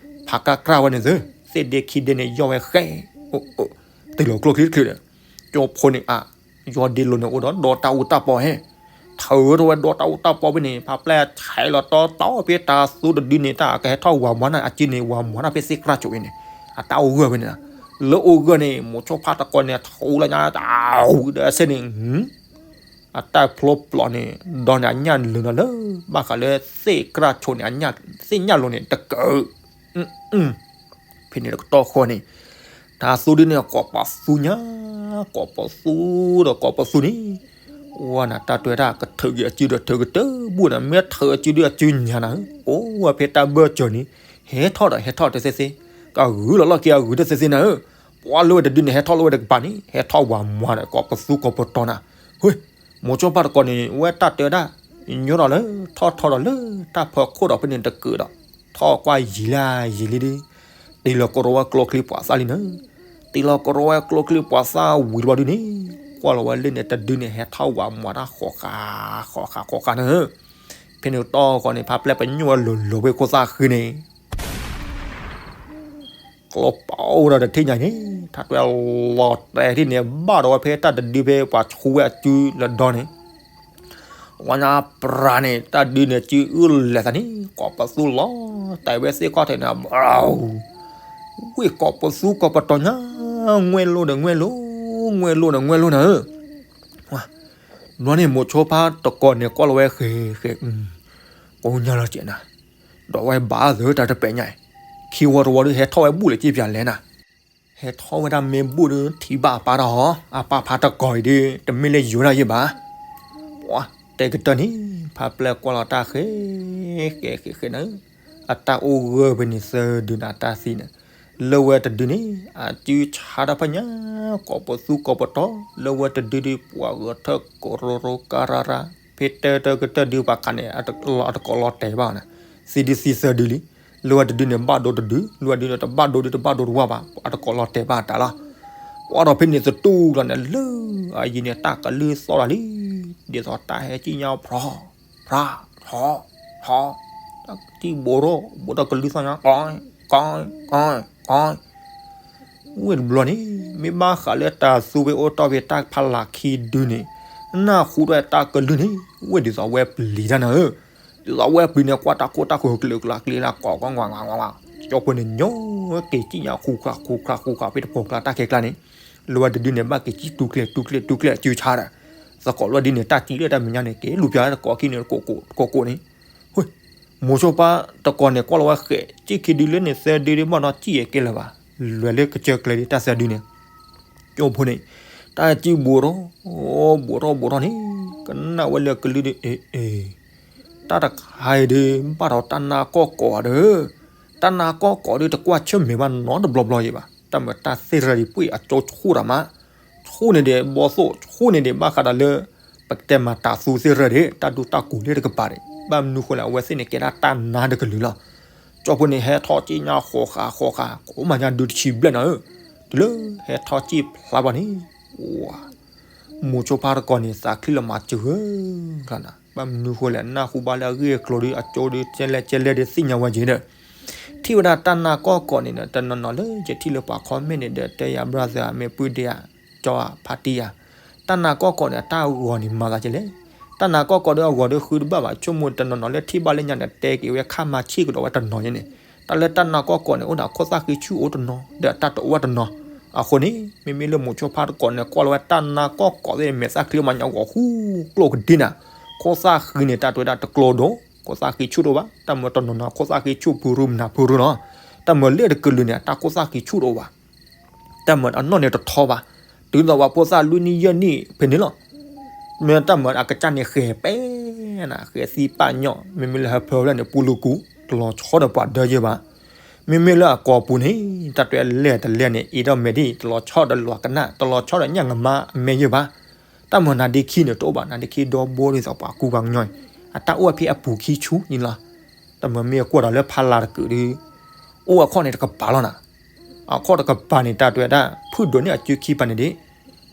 ဖးကၢ်ကြၢ်ဝဲန့ၣ်သု, သ့ၣ်ဒ့ခံဒ့န့ၣ် ယီၢ်ဝဲဃဲ တံၢ်လီၤကျိချံတချုးဒီး, ကၠိၣ်ဖိန့ၣ်အ, ယီၢ်ဒ့လိၤန့ၣ်အိၣ်ဒီးဒီတၢ်အူတၢ်ပီဟဲ, ထုးထီၣ်ဝဲဒီတၢ်အူတၢ်ပီဖဲန့ၣ် ဖးပျဲၢ်ဆဲးလီၤတီတီဖဲတၢ်သူတဒုန့ၣ် တၢ်ကဟဲထီၣ်ဝၤမၤနၢ်အစုန့ၣ် ဝၤမၤနၢ်ဖဲသ့ၣ်ကြၢ်ဆိးအံၤန့ၣ်, အတၢ်အိၣ်ဂၢၢ်ဖဲန့ၣ်, လၢအိၣ်ဂၢၢ်န့ၣ် မိၤဆိဖါတကိးန့ၣ် ထူလၢညါတၢ်ဝံၤဒီးအဆဲန့ၣ် အတၢ်ဖျိပျီန့ၣ် ဒီးန့ၣ်အညၣ်လၢာ်နီၤလၢ ဘၣ်ဃးလၢသ့ၣ်ကြၢ်ဆိးန့ၣ် သ့ၣ်ညၣ်လီၤန့ၣ်တကၢၢ်, ဖဲန့ၣ်တကတီၢ်ဃီန့ၣ်, တၢ်သူဒုန့ၣ်ကိးပသူညါ, ကိးပသူဒီးကိးပသူန့ၣ်, ဝဲနၤတၢ်တဲဝဲဒၣ် ကထုးက့ၤအစုဒီးထုးကတၢၢ်ဘူၣ်နၤ မ့ၢ်ထုးအစုဒုအစုညါနၤဧၢ, အိၣ်ဝဲဖဲတၢ်ဘၢၣ်စၢၤန့ၣ်, ဟဲထီၣ်ဒီးဟဲထီၣ်တသ့သ့, ကဂုာ်လီၤလီၢ်က့ၤအဂုာ်တသ့သ့နၤဧၢ, ပှၤလၢဝဲတဒုန့ၣ် ဟဲထီၣ်လၢဝဲတကပၤန့ၣ် ဟဲထီၣ်ဝၤမၤဒီးကိးပသူကိးပတီၤနၤ, ဟ့ၣ် မိၤဆိဖါတကိးန့ၣ် ဝဲတၢ်တဲဝဲဒၣ်, ညီထီၣ်လၢ ထီၣ်ထီဒီးလၢတၢ်ဖီခိၣ်ဒီးဖဲန့ၣ်တကၢၢ်ဒီး, ထီၣ်ကွၢ်ယံာ်လၢယံာ်လံဒီး, တံၢ်လီၤကရီဝဲကျိချံပှၤသၣ်လံနၤ, တံၢ်လီၤကရီဝဲကျိချံပှၤသၣ်ဝံၤတဘျီဒုန့ၣ်, ကွၢ်လီၤဝဲလၢန့ၣ်တဒုန့ၣ် ဟဲထီၣ်ဝၤမၤတၢ်ဃီဃာ်ဃီဃာ်ဃီဃာ်နၤဧၢ, ဖဲန့ၣ်တကတီၢ်ဃီန့ၣ် ဖးပျဲၢ်ပညိၣ်ဝဲလိၤလိၤဖဲခိၣ်သၣ်ဃံန့ၣ် ကျီပီဒီးတထံၣ်ညါန့ၣ် ထါတွဲလီၤတဲာ်ထံၣ်န့ၣ် ဘၣ်ဒီးဝဲဖဲတၢ်တဒုဖဲပှၤဆူဝဲအစုလၢဒီန့ၣ်, ဝဲညါပြးန့ၣ် တၢ်ဒုန့ၣ်စုအုၣ်လဲၤသးန့ၣ် ကိးပသူလီၤတဲာ်ဝဲသ့ၣ်ခီၣ်ထံးန့ၣ် ဝ့ၢ်ကိးပသူကိးပတီၤညါ, ငွဲၢ်လိဒီးငွဲၢ်လိ, ငွဲၢ်လိဒီးငွဲၢ်လိနၤဧၢ, ဘျီန့ၣ် မိၤဆိဖါတကိးန့ၣ် ကွၢ်လီၤဝဲဃဲၤဃဲၤ, ကိးညါလီၤကဲးနၤ, ဒီးဝဲဘၣ်သၢတၢ်တပဲာ်ညါအံၤ, ခံဝီတဝီဒီးဟဲထီၣ်ဝဲဘူၣ်လၢက့ပၠးလဲၣ်နၤ, ဟဲထီၣ်ဝဲဒၣ်မ့ၢ်ဘူၣ်ဒီးထံၣ်ဘၣ်အပၢ်တၢ်ဟီ, အပၢ်ဖါတကိးအံၤဒီး တမ့ၢ်လၢယိၤဒၣ်ယဲဘၣ်, ပှၤတဲကတၢၢ်န့ၣ် ဖါပျဲၢ်ကွၢ်လီၤတၢ်ဃဲၤဃဲၤဃဲၤဃဲၤနၤဧၢ, အတၢ်အိၣ်ဂၢၢ်ဖဲန့ၣ်သၢဒုန့ၣ် အတၢ်သံန့ၣ်, လၢဝဲတဒုန့ၣ် အစုဆါတၢ်ဖးညါ, ကိးပသူကိးပတီၤ, လၢဝဲတဒုဒီး ပှၤဂဲၤထၢၣ်ကရိရိကါရါရါ, ဖဲတၢတၢကတၢၢ်ဒု ပှၤခးန့ၣ် အတကိးလီၤတဲာ်ဘၣ်နၤ, သံဒုသံသၢဒုလံ, လၢဝဲတဒုန့ၣ် ဘၣ်ဒိတဒု, လၢဝဲဒုန့ၣ် တဘၣ်ဒိဒုတဘၣ်ဒိတဝါဘၣ်, အတကိးလီၤတဲာ်ဘၣ်တၢ်လီၤ, ပှၤဒီးဖဲန့ၣ်သတူၢ်လီၤန့ၣ်လၢ အယံၤန့ၣ် တၢ်ကလုၢ်သီၣ်တၢ်လံ, ဒ်သိးတၢ်ဟဲကံၣ်ညါဖျီ, ဖျါ, ထီ, ထီ, တၢ်ကံၣ်ဘိးထီၣ်, ဘိးထီၣ်ကလုၢ်သီၣ်ညါ, ကီ, ကီ, ကီ, ကီ ဝ့ၢ်တဘျီန့ၣ် မ့ၢ်ဘၣ်ဃးလၢတၢ်သူဝဲအိၣ်တီၢ်ဖဲတၢ်ဖးလၢ်ခံဒုန့ၣ်, နၢ်ဟူဒီးတၢ်ကလုၢ်န့ၣ် ဝ့ၢ်ဒ်သိးဝဲပျံၤတၢ်နၤဧၢ, ဒ်သိးဝဲပျံၤန့ၣ် ကွၢ်တၢ်ခိၣ်တၢ်ခိၣ်ကျၢၤကျၢၤကျ့လၢကိးကီၢ်ဝါဝါဝါဝါ, ကၠီဖိန့ၣ်ညီက့ၤကံၣ်ညါ ဃူဃာ်ဃူဃာ်ဃူဃာ်ဖဲတပိာ်ကျါတၢ်ခဲကျါန့ၣ်, လၢဝဲတဒုန့ၣ် ဘၣ်က့ၤကံၣ်တူကျဲတူကျဲတူကျဲအစုဆါဒီး, သကိးလၢဒုန့ၣ် တၢ်ကံၣ်လၢတၢ်မဲာ်ညါန့ၣ် က့ၤလူၤပၠးတကိးခံန့ၣ် ကိးကိးကိးကိးန့ၣ် မိၤဆိဖါတကိးန့ၣ် ကွၢ်လီၤဝဲဃဲး ကံၣ်ခံဒုလၢန့ၣ် သၢဒုဒု ဘၣ်ဒီးကံၣ်အကဲလၢၤဘၣ်, လဲၤလၢကစၢၢ်ကျဲဒု တၢ်သၢဒုန့ၣ်, ကၠီဖိန့ၣ် တၢ်စုဘိးထီၣ်, ဘိးထီၣ်ဘိးထီၣ်န့ၣ် ကနၣ်ဝဲလၢကလုၢ်ဒု အ့ အ့ တၢ်တခါအံၤဒု ဘၣ်ဒီးတၢ်နါကီၢ်ကိးဒီး, တၢ်နါကီၢ်ကိးဒု တကွၢ်ဆၢၣ်မဲာ်ဘၣ်နီတဘျီဘျီယံၤဘၣ်, တၢ်မၤတၢ်သ့ၣ်ရၢဒံး ပှ့ၢ်အကၠိဆူၣ်ဒီးမး ဆူၣ်န့ၣ်ဒံး ဘီသိၣ် ဆူၣ်န့ၣ်ဒံး ဘၣ်ဃးဒီးလၢ ပကတဲမၤတၢ်သူသ့ၣ်ရၢဒံး တၢ်ဒူတၢ်ကိၢ်လၢတကပၤန့ၣ် ဘၣ်မနုၤဃိလဲၣ် အဝဲသ့ၣ်န့ၣ် ကဲဒၣ်တၢ်နါတကလုာ်လီၤ. ကၠီဖိန့ၣ် ဟဲထီၣ်က့ၣ်ညါဃီဃာ်ဃီဃာ် ကိးမၤညါဒုတဆံဘျဲၣ်နၤဧၢ, တုၤလၢဟဲထီၣ်က့ၣ်ဖျါဘၣ်န့ၣ် ဝၤ မိၤဆိဖါတကိးန့ၣ် သးချံလီၤမၤစၢၤဧၢ ကျါနၤ ဘၣ်မနုၤဃိလဲၣ် နၢ်ဟူဘၣ်လၢအဂ့ၢ်အကျိၤဒီး အကၠိဒီး ကဲလဲၣ်ကဲလဲၣ်ဒီး သ့ၣ်ညါဝဲက့ၤဒီး ထံၣ်ဝဲဒၣ်တၢ်နါကီၢ်ကိးန့ၣ်ဒီး တနီၤနီၤလၢယထံၣ်လၢပှၤ comment န့ၣ်ဒီး တဲယၤ brother မ့ၢ်ပုၢ်ဒ့ဧါ ကၠီဧါ ဖါတံၢ်ဧါ, တၢ်နါကီၢ်ကိးန့ၣ် အတၢ်ဂီၤန့ၣ်မၤသးကလဲၣ်, တၢ်နါကီၢ်ကိးဒီးအဂီၤဒီးဃုတဘၣ်ဘၣ် ဆိကမိၣ်တနီၤနီၤလၢထံၣ်ဘၣ်လၢညါန့ၣ် တဲက့ၤဝဲခါမၤဆ့ၣ်ကဒီးဝဲတနီၤညါန့ၣ်, တၢ်လၢတၢ်နါကီၢ်ကိးန့ၣ် အိၣ်ဒီးခိၣ်သၣ်ဃံဆူၣ်အိၣ်တနီၤ ဒီးအတၢ်တအိၣ်ဝဲတနီၤ, အဃိန့ၣ် မ့မ့ၢ်လၢမိၤဆိဖါတကိးန့ၣ် ကွၢ်လီၤဝဲတၢ်နါကီၢ်ကိးသ့ၣ်န့ၣ် မဲာ်သၣ်ချံမၤညါဂီၤဃူကျိၣ်ကဒ့နၤ, ခိၣ်သၣ်ဃံန့ၣ် တၢ်တဲဝဲဒၣ်တကျိဒီး ခိၣ်သၣ်ဃံဆူၣ်တအိၣ်ဘၣ်, တၢ်မၤတနီၤနီၤ ခိၣ်သၣ်ဃံဆူၣ်ဖုရူမနၤဖုရူနီၤ, တၢ်မၤလၢတကလုာ်န့ၣ် အတၢ်ခိၣ်သၣ်ဃံဆူၣ်တအိၣ်ဘၣ်, တၢ်မၤအနီၣ်န့ၣ်တထီဘၣ်, တုၤသိးပှၤဖိသၣ်လွံၢ်နံၣ်ယဲၢ်နံၣ်ဖဲန့ၣ်လီၤ. မ့ၢ်တၢ်မၤအကစၢ်န့ၣ်ဃဲၤပဲနၤ, ဃဲၤသံပာ်ညီၣ်, မ့မ့ၢ်လၢဟၢဖၢဝဲဒၣ်န့ၣ် ပူလူကူ, တလီၤဆီဒီးပှၤဒၢယဲၢ်ဘၣ်. မ့မ့ၢ်လၢအကိာ်ပူၤန့ၣ် တၢ်တဲလဲၣ်တလဲၣ်န့ၣ် အ့ၣ်ဒီးမဲာ်ဒံၣ်, တလီၤဆီဒီးလွးကနၣ်, တလီၤဆီဒီးညၣ်ငမါအမဲာ်ယဲၢ်ဘၣ်. တၢ်မၤနါဒ့ခံန့ၣ်တအိၣ်ဘၣ်, နါဒ့ခံဒီဘိဒ်သိးပှၤကူပှၤကညီအံၤ, အတၢ်အိၣ်ဝဲဖဲအပူၤခံဆူန့ၣ်လီၤ. တၢ်မၤမ့ၢ်အကွၢ်ဒီးလၢဖးလၢ်တကုာ်ဒီး အိၣ်အခီၣ်န့ၣ်တကပၤလီၤနၤ. အခီၣ်တကပၤန့ၣ် တၢ်တဲဝဲဒၣ် ဖုၣ်ဒိးန့ၢ်အစုခံပၤန့ၣ်ဒံး,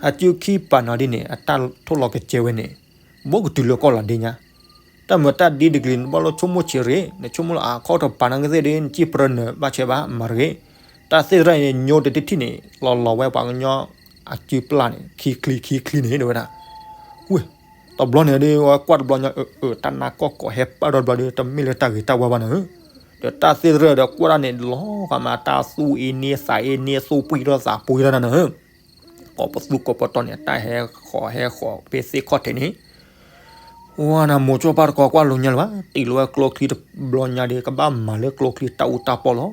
အစုခံပၤနီၤဒ်န့ၣ် အတၢ်ထိၣ်လီၤကစဲဝဲန့ၣ် ဘိကတုၤလၢကီၢ်လီၤဒ့ညါ. တၢ်မၤတၢ်ဒ့တကလုာ်န့ၣ် ဘၣ်လိာ်ဆိကမိၣ်ဆံးရ့ၣ်, နဆိကမိၣ်လၢအခီၣ်တကပၤနာ်က့သ့ၣ်ဒီး နစံၣ်ပြၢနၢၤဘၣ်ဆဲးဘၣ် မၤတဂ့ၤ. တၢ်သ့ၣ်တဖၣ်န့ၣ် ညိတထံၣ်ထံၣ်န့ၣ် လီၤလီၤဝဲပှၤကညီအစုပျၢ်န့ၣ် ခံချံခံချံန့ၣ် တဲဝဲဒၣ်. ဝ့ၢ် တဘျီန့ၣ်ဒီး ဝဲကွၢ်တဘျီညါ အၢ အၢ တၢ်နါကီၢ်ကိးဟဲပာ်ဒီးတဘျီဒီး တမ့ၢ်လၢတၢ်ဂ့ၤတၢ်ဝါဘၣ်နၤဧၢ. ဒီးတၢ်သ့ၣ်တဖၣ်ဒီးကွၢ်ဒၣ်န့ၣ် လီၤဂာ်မး တၢ်သူၣ်အ့န့သးအ့န့ သူၣ်ပှံၢ်ထီၣ်သးပှံၢ်ထီၣ်နၤဧၢ. ကိးပသူကိးပတီၤန့ၣ် တၢ်ဟဲဃီၤဟဲဃီၤဖဲသ့ၣ်ခီၣ်ထံးန့ၣ် ဝဲနၤ မိၤကၠီဖါတကိးကွၢ်လိာ်ညါလၢၤဘၣ်, တ့ၢ်လီၤဝဲကျိချံတဘျီညါဒီး ကဘၣ်မၤလၢကျိချံတၢ်အူတၢ်ပီလီၤ.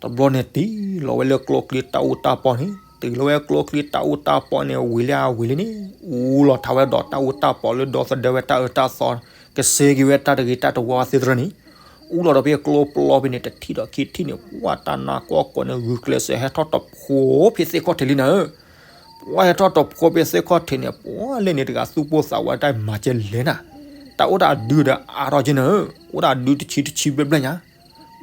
တဘျီန့ၣ်တ့ၢ်လီၤဝဲလၢကျိချံတၢ်အူတၢ်ပီန့ၣ်, တ့ၢ်လီၤဝဲကျိချံတၢ်အူတၢ်ပီန့ၣ် ဝံၤလၢအဝံၤလံန့ၣ်, အူလီၤထးဝဲဒီးတၢ်အူတၢ်ပီလၢဒီသဒၢဝဲတၢ်အၢတၢ်သီ, ကစဲက့ၤဝဲတၢ်တဂ့ၤတၢ်တဝါသ့ၣ်တဖၣ်န့ၣ်, အူလီၤဒီးဖဲကျိပျီဖဲန့ၣ် တထံၣ်ဒီးခံထံၣ်န့ၣ် ပှၢ်တၢ်နါကီၢ်ကိးန့ၣ် ဂုာ်ကျဲးစၢးဟဲထီၣ်တဖိဖဲသ့ၣ်ခီၣ်ထံးလံနၤဧၢ. ပှၢ်ဟဲထီၣ်တဖိဖဲသ့ၣ်ခီၣ်ထံးန့ၣ် ပှၢ်လဲၣ်န့ၣ်တဂၤသူၣ်ပိၢ်သးဝးတၢ်မၤကဲလဲၣ်နၤ, တၢ်အိၣ်ဒီးအဒုဒီးအါထီၣ်က့နၤဧၢ, အိၣ်ဒီးအဒုတဆံတဆံဘျဲၣ်ဘျဲၣ်ညါ.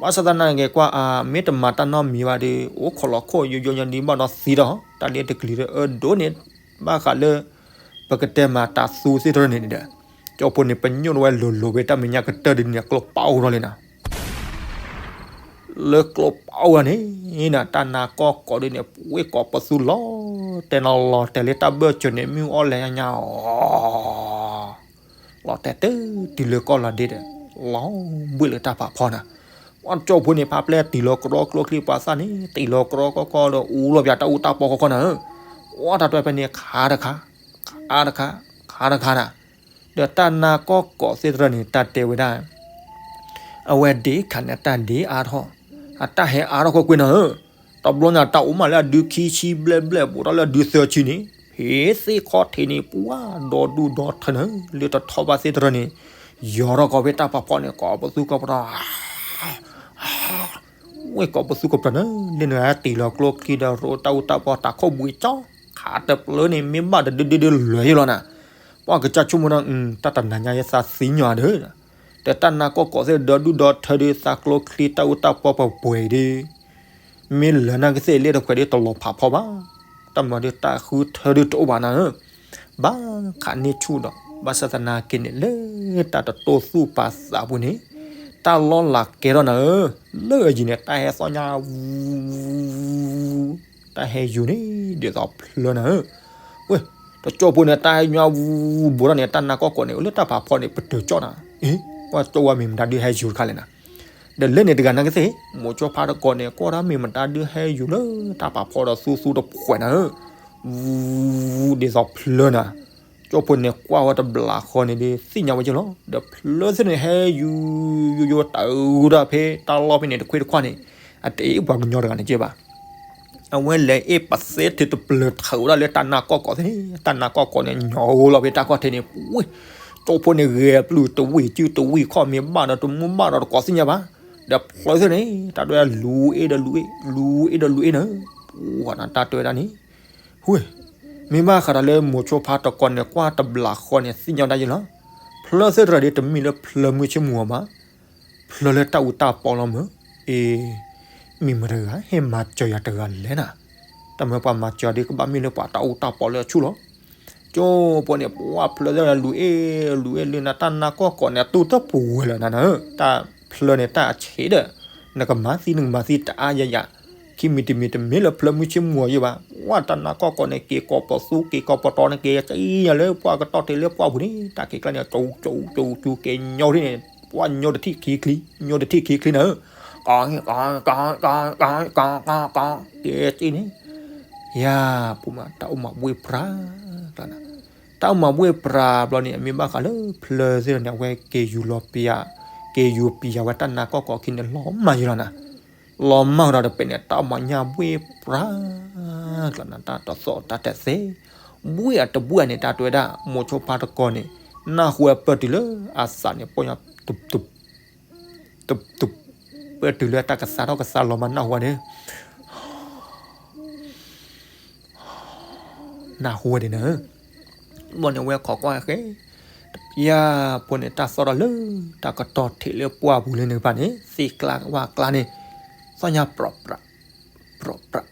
ဘၣ်ဆၣ်သနာ်က့ကွၢ်အါ မ့ၢ်တမၤတၢ်နီတမံၤဘၣ်ဒီး အိၣ်ခိးလီၤခိၣ်ယိယိညါဒ်ဘၣ်ဒီးသံဒီး တၢ်လၢတကလုာ်ဒီးအၢဒိၣ်န့ၣ် ဘၣ်ဃးလၢ ပကတဲမၤတၢ်သူသ့ၣ်တဖၣ်န့ၣ်ဒီး ကၠီဖိန့ၣ် ပညိၣ်ဝဲလိၤလိၤဖဲတၢ်မဲာ်ညါကတၢၢ်ဒ်န့ၣ် ကျိပာ်အိၣ်ထီၣ်လံနၤ လၢကျိပာ်အိၣ်န့ၣ်နၤ တၢ်နါကီၢ်ကိးဒ်န့ၣ် ပှ့ၢ်ကိးပသူလီၤတဲာ်နီၤလီၤတဲာ်လၢတၢ်ဘၢၣ်စၢၤန့ၣ် မုၢ်အီၣ်လဲၤညါအီၤ လီၤတဲာ်တုၤလၢကီၢ်လီၤဒ့ဒီး လီၤဘှံးလၢတၢ်ဖးဖီနၤ. ပှၢ်ကၠီဖိန့ၣ် ဖးပျဲၢ်တ့ၢ်လီၤကြီကျိချံပှၤသၣ်န့ၣ် တ့ၢ်လီၤကြီကီကီဒီး အူလီၤပၠးတၢ်အူတၢ်ပီဃီဃီနၤဧၢ. ပှၢ်တၢ်တဲဖဲန့ၣ် ခးတခါ ခးတခါ ခးတခါနၤ ဒီးတၢ်နါကီၢ်ကိးသ့ၣ်တဖၣ်န့ၣ် တၢ်တဲဝဲဒၣ် အဝဲဒ့ခါန့ၣ် အတၢ်ဒ့အါထီၣ် အတၢ်ဟဲအါထီၣ်ကွ့ၢ်ကွ့ၢ်နၤဧၢ. တဘျီညါ တၢ်အိၣ်မးလၢအဒုခံဆံဘျဲၣ်ဘျဲၣ် ဘူးထီၣ်လၢအဒုသၢဆံန့ၣ် ဖဲသ့ၣ်ခီၣ်ထံးန့ၣ် ပှၢ်ဒီဒူၣ်ဒီထၢနၤဧၢ လၢတထီဘၣ်သ့ၣ်တဖၣ်န့ၣ် ယီၤထီၣ်ကီးဖဲတၢ်ဖးဖီန့ၣ် ကိးပသူကိးပတီၤ ဝ့ၢ်ကိးပသူကိးပတီၤနၤ လၢနဂၤတ့ၢ်လီၤကျိချံဒီးရိးတၢ်အူတၢ်ပီတၢ်ခိၣ်ဘှံးကၠီ ခးတပျၢၤန့ၣ် မ့ၢ်ဘၣ်တဒုဒုဒုလွဲၤယလီၤနၤ. ပှၢ်ကစၢ်ဆိကမိၣ်ဒီး တၢ်တနၤညါယသးသံညီဒီး ဒီးတၢ်နါကီၢ်ကိးသ့ၣ်ဒီဒူၣ်ဒီထၢဒီး သးကျိချံတၢ်အူတၢ်ပီပှဲၤပှဲၤဒီး မ့ၢ်လၢနဂၤသ့ၣ်လၢတခွဲးဒီးတလီၤဖးဖီဘၣ်. တၢ်မၤဒီးတၢ်ဃုထၢဒီးတအိၣ်ဘၣ်နၤဧၢ. ဘၣ်ခးန့ၢ်ဆူၣ်ဒီး ဘၣ်ဆၣ်သနာ်က့န့ၣ် လၢတၢ်တတိၢ်သူၣ်ပာ်သးပူၤန့ၣ် တၢ်လီၤလးကဲထီၣ်နၤဧၢ. လၢအယံၤန့ၣ် တၢ်ဟဲသီၣ်ညါ တၢ်ဟဲယူၤန့ၣ် ဒ်သိးဖျၢနၤဧၢ. ဝ့ၢ် တကၠီဖိန့ၣ် တၢ်ဟဲယူၤဝူၤဘူးထီၣ်န့ၣ် တၢ်နါကီၢ်ကိးန့ၣ် အိၣ်လၢတၢ်ဖးဖီန့ၣ် ပတုာ်ကၠီနၤ. အ့ ကွၢ်ကၠီဝဲမ့ၢ်မတၤဒုးဟဲယူၤတခါလဲၣ်နၤ. ဒီးလၢန့ၣ်တဂၤနာ်က့သ့ၣ် မိၤကၠီဖါတကိးန့ၣ် ကွၢ်ဒၣ်မ့ၢ်မတၤဒုးဟဲယူၤလၢတၢ်ဖးဖီဒီး သူသူတပှဲၤနၤဧၢ. ဝူၤ ဒ်သိးဖျၢနၤ. ကၠီဖိန့ၣ်ကွၢ်ဝဲတဘျီဃီန့ၣ်ဒီး သ့ၣ်ညါဝဲက့ၤလီၤ. ဒီးဖျၢသ့ၣ်န့ၣ် ဟဲယူၤ ယူၤ ယူၤ တၢ်အူဒၣ်ဖဲတၢ်လီၢ်ဖဲန့ၣ် တခွ့တခွါန့ၣ် အတအ့ၣ်ပှၤကညီတဂၤန့ၣ်က့ဘၣ်. အဝဲလဲၤအ့ၣ်ပသ့ထုးတပျၢၤထၢးဝဲဒၣ်လၢတၢ်နါကီၢ်ကိးသ့ၣ်န့ၣ် တၢ်နါကီၢ်ကိးန့ၣ် ညီလီၤဖဲတၢ်ခီၣ်ထံးန့ၣ် ဝ့ၢ် ကၠီဖိန့ၣ် ဂဲၤပျုၢ်တဝံၣ်စုတဝံၣ်ခီၣ်မ့ၢ်ဘၣ်ဒီးတမူဘၣ်ဒီးတကိးသ့ၣ်ညါဘၣ်. ဒီးဖျၢသ့ၣ်န့ၣ် တၢ်ဒွဲလူၤအ့ၣ်ဒီးလူၤအ့ၣ် လူၤအ့ၣ်ဒီးလူၤအ့ၣ်နၤ. ပှၢ်နၤတၢ်တဲဝဲဒၣ်န့ၣ် ဝ့ၢ် မ့ၢ်ဘၣ်ဃးဒီးလၢမိၤကၠီဖါတကိးန့ၣ် ကွၢ်တဘျီဃီန့ၣ် သ့ၣ်ညါဝဲဒၣ်ယဲလီၤ. ဖျၢသ့ၣ်တဖၣ်ဒီးတမ့ၢ်လၢဖျၢမုၢ်ဆ့ၣ်မုၢ်ဂီၤဘၣ်. ဖျၢလၢတၢ်အူတၢ်ပီလီၤမၢ်. အ့ မ့ၢ်မတၤတဂၤ ဟဲမၤစၢၤယၤတဂၤလဲၣ်နၤ. တၢ်မၤပှၤမၤစၢၤဒီးကဘၣ်မ့ၢ်လၢပှၤတၢ်အူတၢ်ပီလၢအဆူၣ်လီၤ. ကၠီဖိန့ၣ် ပှၢ်ဖျၢသ့ၣ်တဖၣ်လူၤအ့ၣ် လူၤအ့ၣ်လၢနၤ တၢ်နါကီၢ်ကိးန့ၣ် အတူၢ်တပူၤဝဲလၢနၤနၤ. တၢ်ဖျၢန့ၣ် တၢ်အဆံးဒီး နကမၤသံ နကမၤသံတအါယၤယၤ ခံမံၤတမံၤတမ့ၢ်လၢဖျၢမုၢ်ဆ့ၣ်မုၢ်ဂီၤယဲဘၣ်. ပှၢ်တၢ်နါကီၢ်ကိးန့ၣ် က့ၤကိးပသူ က့ၤကိးပတီၤန့ၣ် က့ၤကံယၤလၢပှၢ်ကတီၢ်ထံးလၢပှၢ်ပူၤန့ၣ် တၢ်က့ၤကျါန့ၣ် ကၠူကၠူကၠူကၠူ က့ၤညီထံၣ်န့ၣ် ပှၢ်ညီတထံၣ်ခံချံ ညီတထံၣ်ခံချံနၤဧၢ. က က က က က က က က က့ၤကံန့ၣ် ယၤ ပူၤမး တၢ်အိၣ်မးဝ့ၢ်ပြၤကျါနၤ. တၢ်အိၣ်မးဘှ့ၣ်ပြးဘျီန့ၣ် အမ့ၢ်ဘၣ်ဃးလၢဖျၢၣ်သ့ၣ်န့ၣ် အဝဲက့ၤယူၤလီၤပယၤ, က့ၤယူၤပယၤဝဲတၢ်နါကီၢ်ကီၢ်ခံန့ၣ် လီၤမၢ်ယလီၤနၤ, လီၤမၢ်ဝဲဒီးတပဲာ်န့ၣ် တၢ်အိၣ်မးညၣ်ဘှ့ၣ်ပြး ကျီနၤ တၢ်တသီၣ်တၢ်တသ့, ဘှ့ၣ်အတဘှ့ၣ်န့ၣ် တၢ်တဲဝဲဒၣ် မိၤဆိဖါတကီန့ၣ် နၢ်ဟူဝဲပၢၢ်တုၤလၢအသးန့ၣ် ပီၢ်ညီ တပတုပ ပၢၢ်တုၤလၢတၢ်ကသါထီၣ်ကသါလီၤမး နၢ်ဟူဝဲန့ၣ် နၢ်ဟူဝဲဒၣ်န့ၣ်, ဘျီန့ၣ်ဝဲခိးကွၢ်ဃဲ, ယၤဖိန့ၣ် တၢ်သီၣ်ထီၣ်လၢ တၢ်ကတီၢ်ထံးလၢပှၢ်ပူၤလၢန့ၣ်တဖၣ်န့ၣ် သ့ၣ်ကျါဝၣ်ကျါန့ၣ် သီၣ်ညါပြးပြး ပြးပြး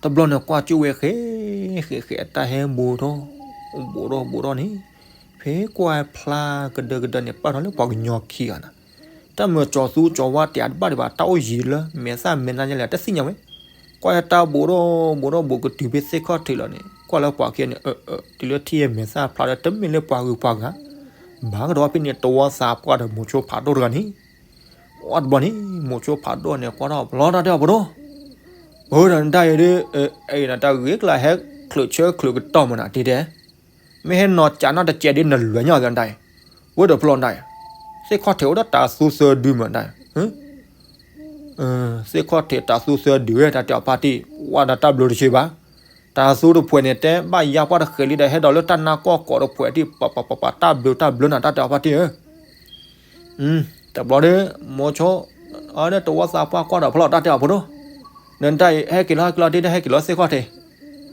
တဘျီန့ၣ်ကွၢ်ကၠိဝဲဃဲ ဃဲဃဲ တၢ်ဟဲဘူးထီၣ် ဘူးထီၣ်ဘူးထီၣ်န့ၣ်, ဖဲကွၢ်ဖျါကဒၢကဒၢန့ၣ် ပာ်ထီၣ်လၢပှၤကညီခံဂၤနၤ, တၢ်မၤကၠီၤသူကၠီၤဝါတ့ၢ်အတဘၣ်ဒံးဘၣ် တၢ်အိၣ်ယံၤလၢ မဲာ်သၣ်မဲာ်နါညါလဲၣ် တသ့ၣ်ညါဝဲ, ကွၢ်တၢ်ဘူးထီၣ်ဘူးထီၣ်ဘူးကတုၤဖဲသ့ၣ်ခီၣ်ထံးလီၤန့ၣ် ကွၢ်လၢပှၤခံဂၤန့ၣ် အၢ အၢ တုၤလၢထံၣ်မဲာ်သၣ်ဖျါဒီး တမ့ၢ်လၢပှၤဂုၤပှၤဂၤ, ဘၣ်ကဒီးဖဲန့ၣ် တဝီသးပှၢ်ဒီးမိၤဆိဖးဒိၣ်တဂၤန့ၣ် ဝဲတဘျီန့ၣ် မိၤဆိဖးဒိၣ်န့ၣ် ကွၢ်ထီၣ်ပလီၢ် တၢ်တဲအီၤပဒိၣ်, အၢ ဒီးနတၢ်အံၤဒ် အံၤနတၢ်ဂ့ၤကျါဟဲချုးဆၢချုးကတီၢ်မးနၤ တဲတဲ, မ့ၢ်ဟဲနီၤကးနီၣ်တကဲးဒ်နလွဲၢ်ညီသးနတၢ်အံၤ, ဝဲဒီးဖျီနတၢ်အံၤ, သ့ၣ်ခီၣ်ထံးအိၣ်ဒီးတၤသူသၢဒုမးနတၢ်အံၤ သ့ၣ်ခီၣ်ထံးတၤသူသၢဒုဝဲ တၢ်တဲအီၤဖါတံၢ် ဝဲဒီးတၢ်ဘျုးတဆံးဘၣ်, တၤသူတဖှဲးန့ၣ် တဲဘၣ်ယါပှၢ်တဃဲးလံဒီး ဟဲဒီးလၢတၢ်နါကီၢ်ကီးတဖှဲးဒ် ပပပပ တၢ်ဘျုးတၢ်ဘျုးနၤ တၢ်တဲအီၤဖါတံၢ်ဧၢ, တဘျီဒီး မိၤဆိ အီၤဒီးတဝီသးပှၢ်ကွၢ်ဒီးဖျီ တၢ်တဲအီၤပဒိၣ်, နတၢ်အံၤ ဟဲက့ၤလီၤ ဟဲက့ၤလီၤ တ့တဲ ဟဲက့ၤလီၤသ့ၣ်ခီၣ်ထံး,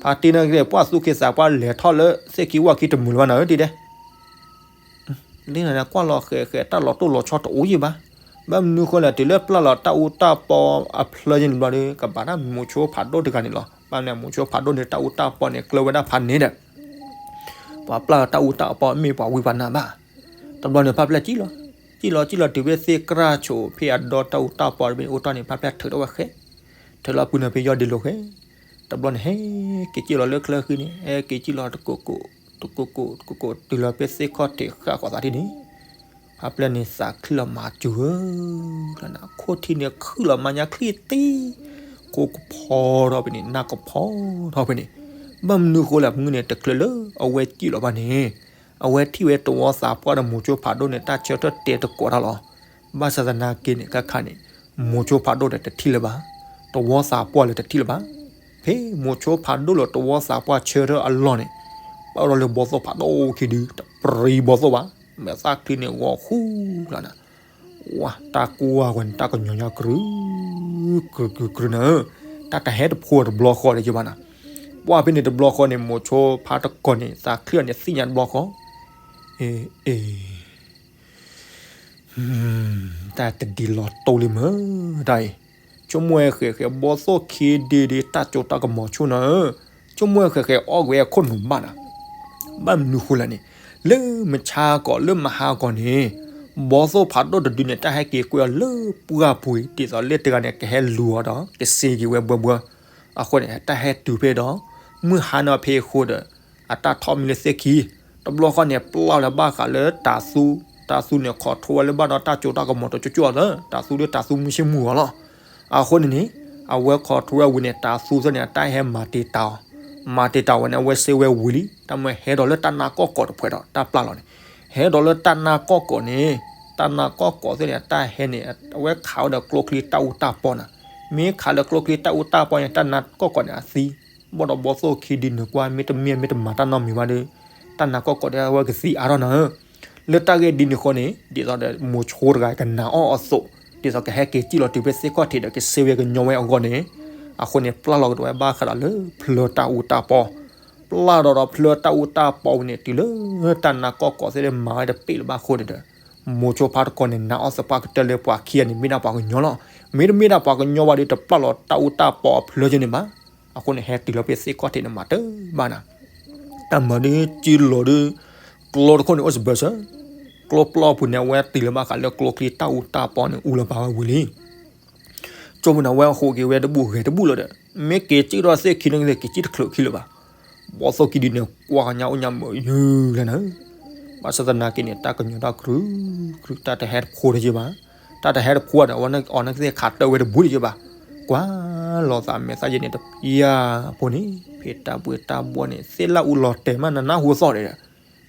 ဖါတံၢ်န့ၣ်က့ၤ ပှၢ်သူၣ်က့သးပှၢ်လဲၤထီၣ်လၢသ့ၣ်ခံဝၣ်ခံတမုာ်လၢၤဘၣ်နၤဧၢ တ့တဲ လၢနကွၢ်လီၤဃဲးဃဲး တၢ်လီၤတိၢ်လီၤဆီတအိၣ်ယံၤဘၣ်, ဘၣ်မနုၤဃိလဲၣ် တုၤလၢပျၢ်လီၤတၢ်အူတၢ်ပီအဖျၢၣ်ယံၤန့ၣ်ဘျီဒီး ကဘၣ်တၢ်မိၤဆိဖးဒိၣ်တဂၤန့ၣ်လီၤ, ဘၣ်မနုၤမိၤဆိဖးဒိၣ်န့ၣ် တၢ်အူတၢ်ပီန့ၣ် ကျၢၤဝဲဒၣ်ဖးန့ၣ်ဒီး ပှၤပျၢ်လီၤတၢ်အူတၢ်ပီမ့ၢ်ပှၤဝံပှၤနါဘၣ်, တဘျီန့ၣ် ဖါပျဲၢ်ကံၣ်လီၤ, ကံၣ်လီၤကံၣ်လီၤတုၤဖဲသ့ၣ်ကြၢ်ဆိးဖဲအဒီတၢ်အူတၢ်ပီတဘ့ၣ်န့ၣ် အိၣ်တ့ၢ်န့ၣ် ဖါပျဲၢ်ထုးထီၣ်ဝဲဃဲ, ထုးလီၤပုၢ်န့ၣ်ဖဲယီၢ်ဒ့လိာ်ဃဲ, တဘျီန့ၣ် ဟဲက့ၤကံၣ်လီၤလၢချၢဃံန့ၣ် ဟဲက့ၤကံၣ်လီၤတကိးကိး တကိးကိး တကိးကိး တုၤလီၤဖဲသ့ၣ်ခီၣ်ထံးဃၣ်ဃီသးထံၣ်န့ၣ်, ဖါပျဲၢ်န့ၣ်သးချံလီၤမၤစူၤဧၢ, လၢနခိၣ်ထံန့ၣ်ခုၣ်လီၤမၤညါချံတံၢ်, ခိၣ်ကဖီထီၣ်ဖဲန့ၣ် နၢ်ကဖီထီၣ်ဖဲန့ၣ်, ဘၣ်မနုၤဃိလဲၣ် မုၢ်န့ၣ် တချုးလၢအဝဲကံၣ်လီၤဘၣ်န့ၣ်, အဝဲထံၣ်ဝဲတဝီသးပှၢ်ဒီးမိၤဆိဖးဒိၣ်န့ၣ် တၢ်ဆၢထၢၣ်တဲတကိးတၢ်လီၤ, ဘၣ်ဆၣ်သနာ်က့န့ၣ် ခါခါန့ၣ် မိၤဆိဖးဒိၣ်ဒီးတထံၣ်လၢၤဘၣ်, တဝီသးပှၢ်လၢတထံၣ်လၢၤဘၣ်, ဖဲမိၤဆိဖးဒိၣ်လၢတဝီသးပှၢ်ဆၢထၢၣ်အလီၢ်န့ၣ်, ပာ်ထီၣ်လၢဘီသိၣ်ဖးဒိၣ်ခံဒု တပြံဘီသိၣ်ဘၣ်, မဲာ်သၣ်ချံန့ၣ်ဂီၤဃူလီၤနၤ, ဝါ တၢ်ကွၢ်ဝဲန့ၣ် တၢ်ကညီၤညါကြုး ကြုးကြုးကြုးနၤဧၢ, တၢ်တဟဲတဖိးတဘျီဃီဒီးယဘၣ်နၤ, ပှၢ်ဖဲန့ၣ်တဘျီဃီန့ၣ် မိၤဆိဖးတကီန့ၣ် သးချံန့ၣ်သ့ၣ်ညါတဘျီဃီ, အ့ အ့ တၢ်တဒ်လီၤတိၢ်လံမ့ၢ် တၢ်အံၤ, ဆိကမိၣ်ဝဲဃဲးဃဲး ဘီသိၣ်ခံဒုဒု တၢ်စိတၢ်ကမီၤဆိနၤဧၢ, ဆိကမိၣ်ဝဲဃဲးဃဲး အီၣ်ကွံာ်ဝဲခိၣ်နူာ်ဘၣ်နၤ, ဘၣ်မနုၤဃိလဲၣ်န့ၣ်, လၢမုၢ်ဆါကီး လၢမဟါကီးန့ၣ်, ဘီသိၣ်ဖးဒိၣ်တဒုန့ၣ် တၢ်ဟဲက့ၤကွံာ်အီၤလၢပှၢ်ပူၤအံၤ ဒ်သိးလၢတဂၤန့ၣ် ကဟဲလူၤအီၤဒီး ကစ့က့ၤဝဲဘှၢဘှၢ, အဃိန့ၣ် တၢ်ဟဲတုၤဖဲဒီး မုၢ်ဟါန့ၣ်ဖဲအဃိဒီး အတၢ်ထီၣ်မံလၢသ့ၣ်ခံ, တဘျီဃီန့ၣ် ပျၢ်လၢဘၣ်ဃးလၢတၤသူ, တၤသူန့ၣ် ခိးထိဝဲလၢဘၣ်ဒီးတၢ်စိတၢ်ကမီၤတကၠိကၠိလီၤ, တၤသူဒီးတၤသူမုၢ်ဆ့ၣ်မုၢ်ဂီၤလီၤ, အဃိန့ၣ်န့ၣ်, အဝဲခိးထိဝဲဝံၤန့ၣ် တၤသူသ့ၣ်န့ၣ် အတၢ်ဟဲမၤတံာ်တာ်အီၤ, မၤတံာ်တာ်ဝဲန့ၣ် အဝဲစ့ဝဲဝံၤလံ, တၢ်မ့ၢ်ဟဲဒီးလၢတၢ်နါကီၢ်ကီးတဖှဲးဒီး တၢ်ပျၢ်လီၤန့ၣ်, ဟဲဒီးလၢတၢ်နါကီၢ်ကီးန့ၣ်, တၢ်နါကီၢ်ကီးသ့ၣ်န့ၣ် အတၢ်ဟဲန့ၣ် အဝဲခးဝဲဒီးကျိချံတၢ်အူတၢ်ပီနၤ, မ့ၢ်ခးလၢကျိချံတၢ်အူတၢ်ပီန့ၣ် တၢ်နါကီၢ်ကီးန့ၣ်အသံ, ဘၣ်ဒီးဘီသိၣ်ခံဒုန့ၣ်ကွၢ် မ့တမ့ၢ် မ့တမၤတၢ်နီတမံၤဘၣ်ဒီး, တၢ်နါကီၢ်ကီးဒီးအဝဲကသံအါထီၣ်နၤဧၢ, လၢတၢ်ဂ့ၢ်ဒ်န့ၣ်အဃိန့ၣ် ဒ်သိးဒီးမိၤဆိတဂၤကနာ်အီၤအသိး, ဒ်သိးကဟဲက့ၤစံၣ်လီၤတုၤဖဲသ့ၣ်ခီၣ်ထံးဒီး ကစ့ဝဲကညီဝဲအဂီၢ်န့ၣ်, အဃိန့ၣ် ပျၢ်လီၤကဒီးဝဲဘၣ်ဃးဒီးလၢဖျၢၣ်တၢ်အူတၢ်ပီ, ပျၢ်ဒီးဒီးဖျၢၣ်တၢ်အူတၢ်ပီဝံၤန့ၣ် တုၤလၢတၢ်နါကီၢ်ကီးသ့ၣ်မၤဝဲတပ့ၢ်လၢၤဘၣ်အဃိန့ၣ်ဒီး, မိၤဆိဖးတကီန့ၣ် နာ်အီၤသပှၢ်ကတၢၢ်လၢပှၤခံဂၤန့ၣ် မ့ၢ်ဒၣ်ပှၤကညီလီၤ, မ့တမ့ၢ်ဒၣ်ပှၤကညီဘၣ်ဒီး တပျၢ်လီၤတၢ်အူတၢ်ပီအဖျၢၣ်က့န့ၣ်ဘၣ်, အဃိန့ၣ် ဟဲတုၤလီၤဖဲသ့ၣ်ခီၣ်ထံးန့ၣ် မၤတၢ်ဘၣ်နၤ, တၢ်မၤဒုးစံၣ်လီၤဒုး, ကျိတခိၣ်န့ၣ်အိၣ်စဘၢၣ်စၢၤ, ကျိပျီပူၤန့ၣ် အဝဲတုၤလၢဘၣ်ဃးလၢကျိချံတၢ်အူတၢ်ပီန့ၣ် အူလီၤပာ်ဝဲဝံၤလံ, ကၠိပူၤန့ၣ်အဝဲဟူးက့ၤဝဲတဘူၣ်ဂဲၤတဘူၣ်လၢၤဒီး, မ့ၢ်က့ၤစံၣ်ဒီးသ့ၣ်ခံန့ၣ် က့ၤစံၣ်တချုးခံလၢၤဘၣ်, ဘီသိၣ်ခံဒုန့ၣ် ကွၢ်ကညါအိၣ်ညါမုာ်ယုၢ်လၢနၤ, ဘၣ်ဆၣ်သနာ်က့န့ၣ် တၢ်ကညီၤတၢ်ကြုး, ကြုးတၢ်တဟဲတဖိးတယ့ၢ်ဘၣ်, တၢ်တဟဲတဖိးဒီး အဝဲအီၤန့ၣ်ကသ့ၣ်ခးတၢ်ဝဲတဘူၣ်တယ့ၢ်ဘၣ်, ကွၢ်လီၤသးမဲာ်သၣ်ယဲန့ၣ်တပျၢ်ဖိန့ၣ် ဖဲတၢ်ဘှံးတၢ်ဘှီန့ၣ် သ့ၣ်လၢအူလီၤတဲာ်မးနနၢ်ဟူသီၣ်ဒီး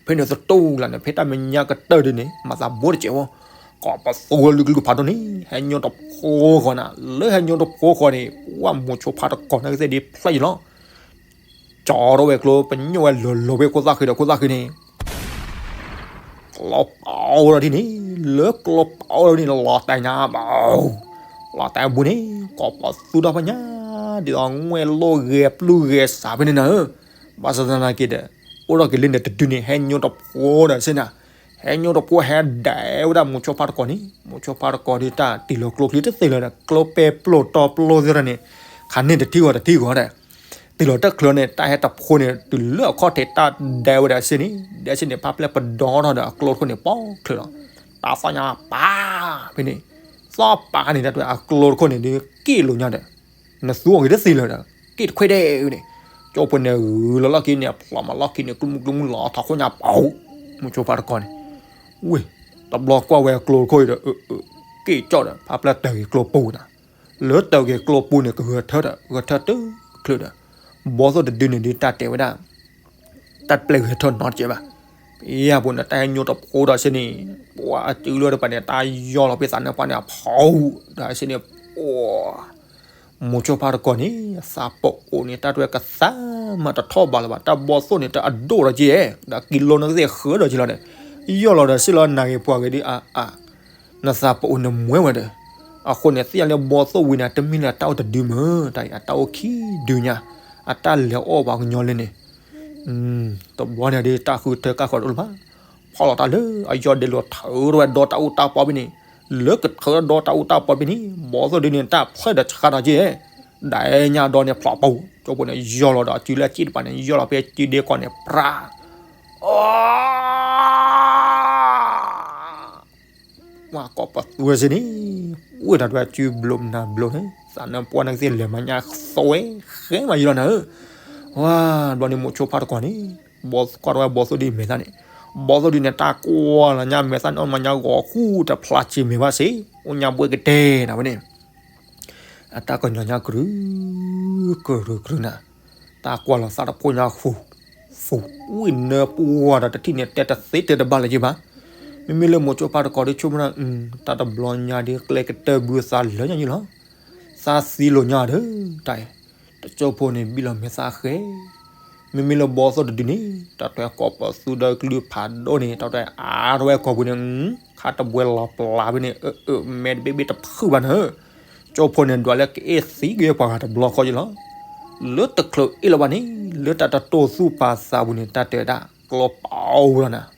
ဖဲန့ၣ်သတူၢ်လၢ်န့ၣ် ဖဲတၢ်မဲာ်ညါကတၢၢ်ဒ်န့ၣ် မၤသးဘိတစဲးဝဲ ကိးပသူဝဲလုၢ်ကလုၢ်ဖးဒိၣ်န့ၣ် ဟဲညိတဖိဃီနၤ လၢဟဲညိတဖိဃီန့ၣ် ပှၢ်မိၤဆိဖါတကိးန့ၣ်ကသ့ၣ်ဒ်ဖျၢၣ်ယံၤလီၤ ကၠီထီၣ်ဝဲကျိ ပညိၣ်ဝဲလီၤလီၤဝဲခိၣ်သၣ်ဃံဒီးခိၣ်သၣ်ဃံန့ၣ် ကျီပာ်အိၣ်ဒီးဒ်န့ၣ် လၢကျီပာ်အိၣ်ဒီးန့ၣ် လီၤတဲာ်ညါဘၣ် လီၤတဲာ်အဘူးန့ၣ် ကိးပသူဒီဖျၢၣ်ညါ ဒ်သိးငွဲၣ်လိၣ်ဂဲၤပျုၢ်ဂဲၤစးဖဲန့ၣ်နၤဧၢ ဘၣ်ဆၣ်သနာ်က့ဒီး အိၣ်ထီၣ်က့ၤလၢန့ၣ်တဒုန့ၣ် ဟဲညိတဖိဒီးစ့ၢ်နၤ ဟဲညိတဖိဟဲဒဲးဝဲဒၣ်မိၤဆိဖါတကိးန့ၣ် မိၤဆိဖါတကိးဒ်တၢ်တ့ၢ်လီၤကျိချံတသ့လၢၤဒီး ကျိပဲပျိၢ်တီပျိၢ်သ့ၣ်န့ၣ် ခါန့ၣ်တထံၣ်ဂီၤတထံၣ်ဂီၤဒီး တ့ၢ်လီၤတၢ်ချၢန့ၣ် တၢ်ဟဲတဖိန့ၣ် တုၤလၢအခီၣ်ထံးတၢ်ဒဲးဝဲဒၣ်စ့ၢ်န့ၣ် ဒဲးစ့ၢ်န့ၣ် ဖါပျဲၢ်ပဒီထီၣ်ဒီးအကျိတခိၣ်န့ၣ် ပီၣ်ချၢးလီၤ တၢ်သီၣ်ညါပာ် ဖဲန့ၣ် သီၣ်ပာ်န့ၣ် တၢ်တွဲအကျိတခိၣ်န့ၣ်ဒုး က့ၣ်လိာ်ညါဒီး နသူအီၤဂ့ၤတသ့လၢၤဒီး က့ၣ်တခွဲးဒဲးန့ၣ် ကၠိဖိန့ၣ်ဂုာ်လီၤလီၢ်ခံန့ၣ် အဖျိးမးလီၢ်ခံန့ၣ် ကျူမူကျူမူလီၤထီၣ်ခိၣ်ညါပာ် မိၤဆိဖါတကိးန့ၣ် ဝ့ၢ် တဘျီကွၢ်ဝဲအကျိတခိၣ်အံၤဒီး က့ၣ်ကၠီၣ်ဒီး ဖါပျဲၢ်တၢၢ်က့ၤကျိပူၤနၤ လၢတၢၢ်က့ၤကျိပူၤန့ၣ် ကဂဲၤထၢဒီး ဂဲၤထၢတချုးဒီး ဘီသိၣ်တဒုန့ၣ်ဒုးတၢ်တဲဝဲဒၣ် တၢ်ပျဲဂဲၤထၢနီတကဲဘၣ် ပယၢ်ပူၤန့ၣ် တၢ်ဟဲညိတဖိဒီးစ့ၢ်န့ၣ် ပှၤအစုလၢတပၤန့ၣ် တၢ်ယီၢ်လီၤပသးန့ၣ်ပှၤန့ၣ်အဖီဒီးစ့ၢ်န့ၣ် ပှၤ မိၤဆိဖါတကိးန့ၣ် သးပအိၣ်န့ၣ် တၢ်တွဲကသးမးတထီၣ်ဘးလၢၤဘၣ် တၢ်ဘီသိၣ်န့ၣ် တၢ်အဒိၣ်ဒီးက့ ဒီးကံလိန့ၣ်ကသ့ၣ်ဃၢဒီးက့လီၤဒီး ယီၢ်လီၤဒီးစ့ၢ်လီၤနၤဂ့ၤပှၤဂ့ၤဒ်အါအါ နသးပအိၣ်န့ၣ်မွဲဝဲဒီး အဃိန့ၣ် သ့ၣ်ညါလၢဘီသိၣ်ဝံၤန့ၣ် တမ့ၢ်လၢအတၢ်အိၣ်တဒုမ့ၢ် တၢ်အံၤအတၢ်အိၣ်ခံဒုညါ အတၢ်လဲၤအီၣ်ပှၤကညီလၢန့ၣ် တဘျီန့ၣ်ဒ်တၢ်ဃုထၢကၣ်ဃီတအိၣ်လၢၤဘၣ် ဖီၣ်လီၤတၢ်လၢအယီၢ်ဒဲးလီၤထၢထီၣ်ဝဲဒီတၢ်အူတၢ်ပီဖဲန့ၣ် လၢကထၢဒီတၢ်အူတၢ်ပီဖဲန့ၣ် ဘီသိၣ်ဒုန့ၣ် တၢ်ဖျၢၣ်ဒီးဆှါဒီးက့ ဒဲညါဒီန့ၣ်ဖျိးပူၤ ကၠိဖိန့ၣ် ယီၢ်လီၤဒီးအစုလၢအစ့ၣ်တပၤန့ၣ် ယီၢ်လီၤဖဲအစုဒ့ကီၢ်န့ၣ် ပြၢ် ဝဲကိးပသူဝဲစ့ၢ်န့ၣ် ဝ့ၢ်တၢ်တွဲအစုဘျိးနၤဘျိးန့ၣ် သးနၢပှၢ်န့ၣ်ကသ့ၣ်လဲၤမၤညါသွဲဃဲမးယံၤလီၤနၤဧၢ ဝဲ ဘျီန့ၣ်မိၤဆိဖါတကိးန့ၣ် ဘီကွၢ်ထီၣ်ဝဲဘီသိၣ်ဒုမဲာ်သၣ်န့ၣ် ဘီသိၣ်ဒုန့ၣ် တၢ်ကွၢ်လီၤညါမဲာ်သၣ်န့ၣ် အီၣ်မၤညါဂီၤဃူတဖျါဆံးမဲာ်ဘၣ်စ့ၢ် အိၣ်ညါဘှဲကတဲနၤဝဲန့ၣ် အတၢ်ကညီၤညါကရု ကရုကရုနၤ တၢ်ကွၢ်လီၤသးတဖိညါဃူ ဃူ ဝံၣ်နၢပှၢ်ဒီးတထံၣ်န့ၣ် တဲတသ့တဲတဘၣ်လၢၤက့ဘၣ် မ့မ့ၢ်လၢမိၤဆိဖါတကိးဒုးဆိကမိၣ်နၤ တၢ်တဘျီညါဒ်ကျဲကတၢၢ်ဘုသးလၢညါယံၤလီၤ သးသံလိာ်ညါဒီး တၢ်အံၤ တကၠိဖိန့ၣ် ဘံၣ်လီၤမဲာ်သၣ်ဃဲ မ့မ့ၢ်လၢဘီသိၣ်တဒုန့ၣ် တၢ်တွဲကိးပသူဒီးကလုၢ်ဖးဒိၣ်န့ၣ် တၢ်တွဲအါထီၣ်ဝဲကိာ်ပူၤန့ၣ် ခါတဘှဲလီၤပျၢ်ဖဲန့ၣ် အၢ အၢ မဲာ်တဘ့ၣ်ဘ့ၣ်တဖုၣ်ဘၣ်နၤ ကၠိဖိန့ၣ် ဒွးလၢကအ့ၣ်သံက့ၤပှၤဂၤတဘျီဃီယံၤလီၤ လၢတချုးအ့ၣ်လီၤဘၣ်န့ၣ် လၢတၢ်တတိၢ်သူၣ်ပာ်သးပူၤန့ၣ် တၢ်တဲဝဲဒၣ် ကျီပာ်အိၣ်လီၤနၤ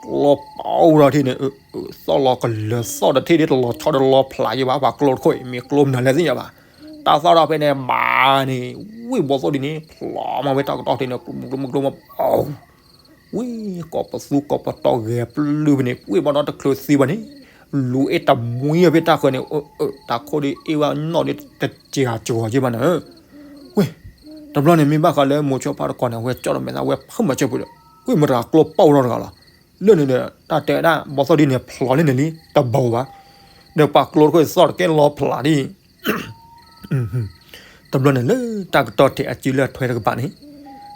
ကျီပာ်အိၣ်လီၤထံၣ်န့ၣ် သီၣ်လီၤကလၢၤသီၣ်တထံၣ်ဒ်တလီၤဆီဒီးလီၤဖျးယံၤဘၣ် ပှၤကျိတခိၣ်အံၤ မ့ၢ်ကျိမနုၤလဲၣ်သ့ၣ်ညါဘၣ် တၢ်သီၣ်ထီၣ်ဖဲန့ၣ်ဘၣ်န့ၣ် ဝံၣ်ဘီသိၣ်ဒုန့ၣ် ဖျိးမးဝဲတၢ်ကတီၢ်ထံၣ်န့ၣ် ကျိမကျိမကျိမပာ် ဝံၣ်ကိးပသူကိးပတီၢ်ဂဲၤပျုၢ်ဖဲန့ၣ် ဝံၣ်ဘီဒီးတချုးသံဘၣ်န့ၣ် လူၤအ့ၣ်တမှံအီၤဖဲတၢ်ဃၢၤန့ၣ် အၢ အၢ တၢ်ခိၣ်ဒုးအ့ၣ်ဝဲနီၣ်ဒုးတစှၤစှီၤက့ဘၣ်နၤ ဝ့ၢ် တဘျီန့ၣ်မ့ၢ်ဘၣ်ဃးလၢမိၤဆိဖါတကိးန့ၣ် အဝဲကၠီၣ်ဒီးမဲာ်သၣ်ဝဲဖုၣ်မၤစၢၤပူၤဒီး ဝ့ၢ်မတၤကျိပာ်အိၣ်ထီၣ်တဂၤလီၤ လၢန့ၣ်ဒီး တၢ်တဲဝဲဒၣ် ဘီသိၣ်ဒုန့ၣ် ဖျိးလံန့ၣ်လံ တဘၣ်ဘၣ် ဒီးပှၤကျိတခိၣ်သီၣ်တကဲလီၤဖျးဒ် တဘျီန့ၣ်လၢတၢ်ကတီၢ်ထဲအစုလၢအထွဲတကပၤန့ၣ်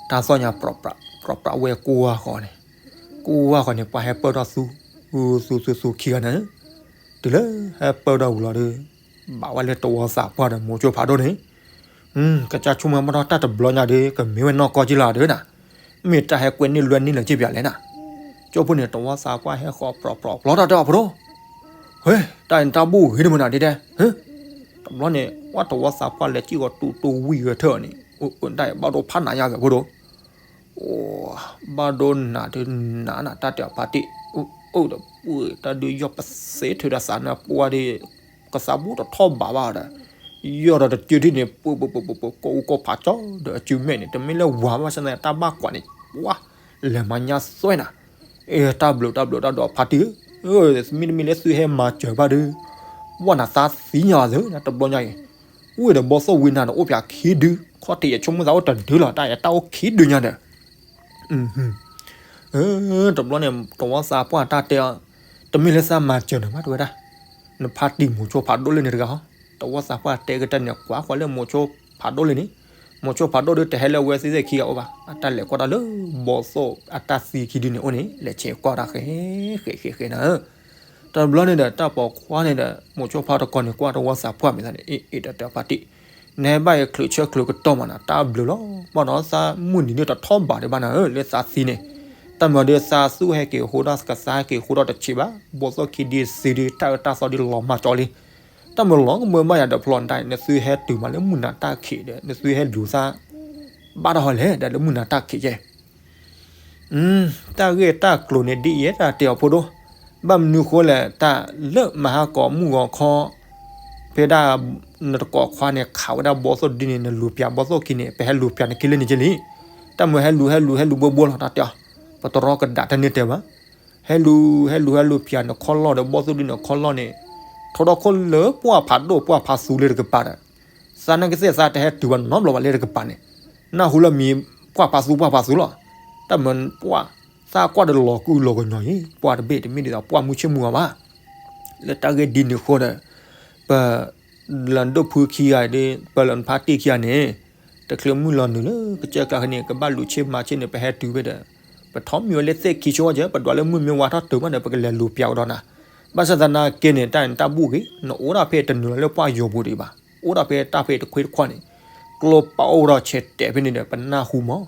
တၢ်သီၣ်ညါ ပြးပြးဝဲကွၢ်ဃီန့ၣ် ကွၢ်ဃီန့ၣ် ပှၤဟဲပၢၢ်ထီၣ်သူ သူသူသူခံဂၤန့ၣ် တုၤလၢဟဲပၢၢ်ထီၣ်ဝံၤလီၤဒီး ဘၣ်ဝဲလၢတဝီသးပှၢ်ဒီးမိၤဆိဖးဒိၣ်န့ၣ် ကစၢ်ဆိကမိၣ်ဘၣ်ထီၣ်တၢ်တဘျီညါဒီး ကမ့ၢ်ဝဲနီၢ်ကီၢ်က့လီၤဒီးနၤ မ့ၢ်တၢ်ဟဲကွဲန့ၢ်လွဲန့ၢ်လၢၤက့ပၠးလဲၣ်နၤ ကၠိဖိန့ၣ် တဝီသးပှၢ်ဟဲဃီၤပြးပြးပြးတၢ်တဲအီၤဖိဒိၣ် ဟ့ တၢ်အံၤတၢ်ဘူၣ်ဂ့ၤတမုာ်နၤဒ်တဲ ဟ့ တဘျီန့ၣ် ဝဲတဝီသးပှၢ်လဲၤစံၣ်ဃီၤတူတူဝံၤဂဲၤထၢၣ်န့ၣ် တၢ်အံၤဘၣ်ဒိဖးနးညါဂဲၤဖိဒိၣ် ဘၣ်ဒိနးဒုးနးနးတၢ်တဲအီၤဖးတံၢ် အိၣ်ဒီးပှၢ်တၢ်ဒုးယီၢ်ပသ့ထုးဒီးသးနၢ်ပှၢ်ဒ် ကသးဘူၣ်တထီၣ်ဘးဘၣ်ဒီး ယီၢ်ဒီးတစုထံၣ်န့ၣ် ပှၢ်ပှၢ်ပှၢ်ပှၢ်ပှၢ် ကိးအူကိးဖးကၠီဒီးအစုမဲာ်န့ၣ် တမ့ၢ်လၢဝၤဘၣ်ဆၣ်သနာ်က့ တၢ်ဘၣ်ကွၢ်န့ၣ် ဝါ လဲၤမၤညါသွဲနၤ အ့ တၢ်ဘျုးတၢ်ဘျုးတၢ်ဒီးဖါတံၢ်ဧၢ မ့တမ့ၢ်လၢသုဟဲမၤစၢၤဘၣ်ဒီး ဝဲနၤသးသံညါသု တဘျီညါအံၤ ဝ့ၢ်ဒီးဘီသိၣ်ဝံၤနၤဒီးအိၣ်ပၠးခံဒု ခီၣ်ထံးယဆိကမိၣ်သးအိၣ်တဒုလီၤ တၢ်ယတၢ်အိၣ်ခံဒုညါဒီး တဘျီန့ၣ် တဝီသးပှၢ်တၢ်တဲအီၤ တမ့ၢ်လၢသးမၤစၢၤနၤဘၣ်တဲဝဲဒၣ် နဖါတံၢ်မိၤဆိဖးဒိၣ်လၢန့ၣ်တဂၤဟီ တဝီသးပှၢ်တဲကတၢၢ်န့ၣ် ကွၢ်ကွၢ်လၢမိၤဆိဖးဒိၣ်လံန့ၣ်, မိၤဆိဖးဒိၣ်ဒုးတဟဲလၢအဝဲသ့ၣ်သ့ၣ်ခံဂၤအိၣ်ဘၣ်, အတၢ်လဲၤကွၢ်တၢ်လၢ ဘီသိၣ်အတၢ်သံခံဒုန့ၣ်အိၣ်န့ၣ် လဲၤဆဲးကွၢ်တၢ်ဃဲ ဃဲ ဃဲ ဃဲနၤဧၢ. တဘျီန့ၣ်ဒီး တၢ်ပိာ်ခွါန့ၣ်ဒီး မိၤဆိဖးဒိၣ်တကီၢ်န့ၣ် ကွၢ်တဝီသးပှၢ်မ့ၢ်သးန့ၣ် အ့ အ့ တၢ်တဲဖါတံၢ်, နဟဲဘၣ်အံၤချုးဆၢချုးကတီၢ်မးနၤ တၢ်ဘျုးလီၤ. ဘၣ်ဒီးသးမုၢ်နံၤဒုးတထီၣ်ဘးဒံးဘၣ်နၤဧၢ လၢသးသံန့ၣ်, တၢ်မၤဒုးသးသူၣ်ဟဲက့ၤဟူထီၣ်ကသါဟဲက့ၤဟူထီၣ်တဆံးဘၣ်, ဘီသိၣ်ခံဒုသံဒုး တၢ်အၢတၢ်သီဒုးလီၤမၢ်ကၠီလံ. တၢ်မၤလီၤကမၢဘၣ်ယၤဒီးဖျီၣ်ဒၣ် နသုဟဲတုၤမးလၢမုၢ်နၤတၢ်ခံးဒီး နသုဟဲလူၤသး ဘၣ်တဟီလဲၣ်ဒီးလၢမုၢ်နၤတၢ်ခံးကဲ တၢ်ဂ့ၢ်တၢ်ကျိၤန့ၣ်ဒ်အံၤ တၢ်တဲအီၤဖိဒိၣ်, ဘၣ်မနုၤဃိလဲၣ် တၢ်လၢမဟါကီးမုၢ်ဂီၤခီ ဖဲဒၣ် နတကိးခွါန့ၣ် ခးဝဲဒၣ်ဘီသိၣ်ဒုန့ၣ် နလူၤပၠးဘီသိၣ်ခံန့ၣ် ပဟဲလူၤပၠးနခံလၢန့ၣ်က့လံ. တၢ်မၤဟဲလူၤဟဲလူၤဟဲလူၤဘိဘိလီၤ တၢ်တဲအီၤ, ပတရီကဒးတန့ၢ်တဲဘၣ်. ဟဲလူၤဟဲလူၤဟဲလူၤပၠးနခီလီၢ်ဒီးဘီသိၣ်ဒုန့ၣ်ခီလီၢ်န့ၣ် ထီထီၣ်ခိၣ်လၢပှၢ်ဖးဒိၣ်ပှၢ်ဖးသူလၢတကပၤဒီး သးနာ်က့သ့ၣ်သးတဟဲတုၤဘၣ်နီတဘျီဘၣ်လၢတကပၤန့ၣ်, နၢ်ဟူလၢမံၤပှၢ်ဖးသူပှၢ်ဖးသူလီၤ. တၢ်မၤပှၢ် သးကွၢ်ဒီးလီၤကူလီၤကညီၤအံၤ ပှၢ်တဘ့ၣ်တမ့ၢ်ဒ်သိးပှၢ်မုၢ်ဆ့ၣ်မုၢ်ဂီၤဘၣ်. လၢတၢ်ဂ့ၢ်ဒ်န့ၣ်အဃိဒီး ပ လၢဒိၣ်ဖုခံဂၤဒီး ပလၢနဖါတံၢ်ခံဂၤန့ၣ် တချုးမုၢ်လီၤနုာ်လၢကစၢၢ်ကျါန့ၣ် ကဘၣ်လူၤဆ့မၤဆ့န့ၣ် ပဟဲတုၤဖဲဒီး ပထီၣ်မံၤဝဲလၢသ့ၣ်ခံဆိဝဲကဲ ပဒွးလၢမုၢ်မ့ၢ်ဝါထီၣ်တုၤမးဒီး ပကလဲၤလူၤပၠးကဒီးနၤ. ဘၣ်ဆၣ်သနာ်က့န့ၣ် တၢ်န့ၣ်တၢ်ဘူၣ်ဂ့ၤ နအိၣ်ဒၣ်ဖဲတနုာ်လီၤလၢပှၢ်ယိာ်ပူၤဒံးဘၣ်. အိၣ်ဒၣ်ဖဲတၢ်ဖဲတခွ့တခွါန့ၣ် ကျိပာ်အိၣ်ဒီးဆဲးတဲာ်ဖဲန့ၣ်ဒီး ပနၢ်ဟူမး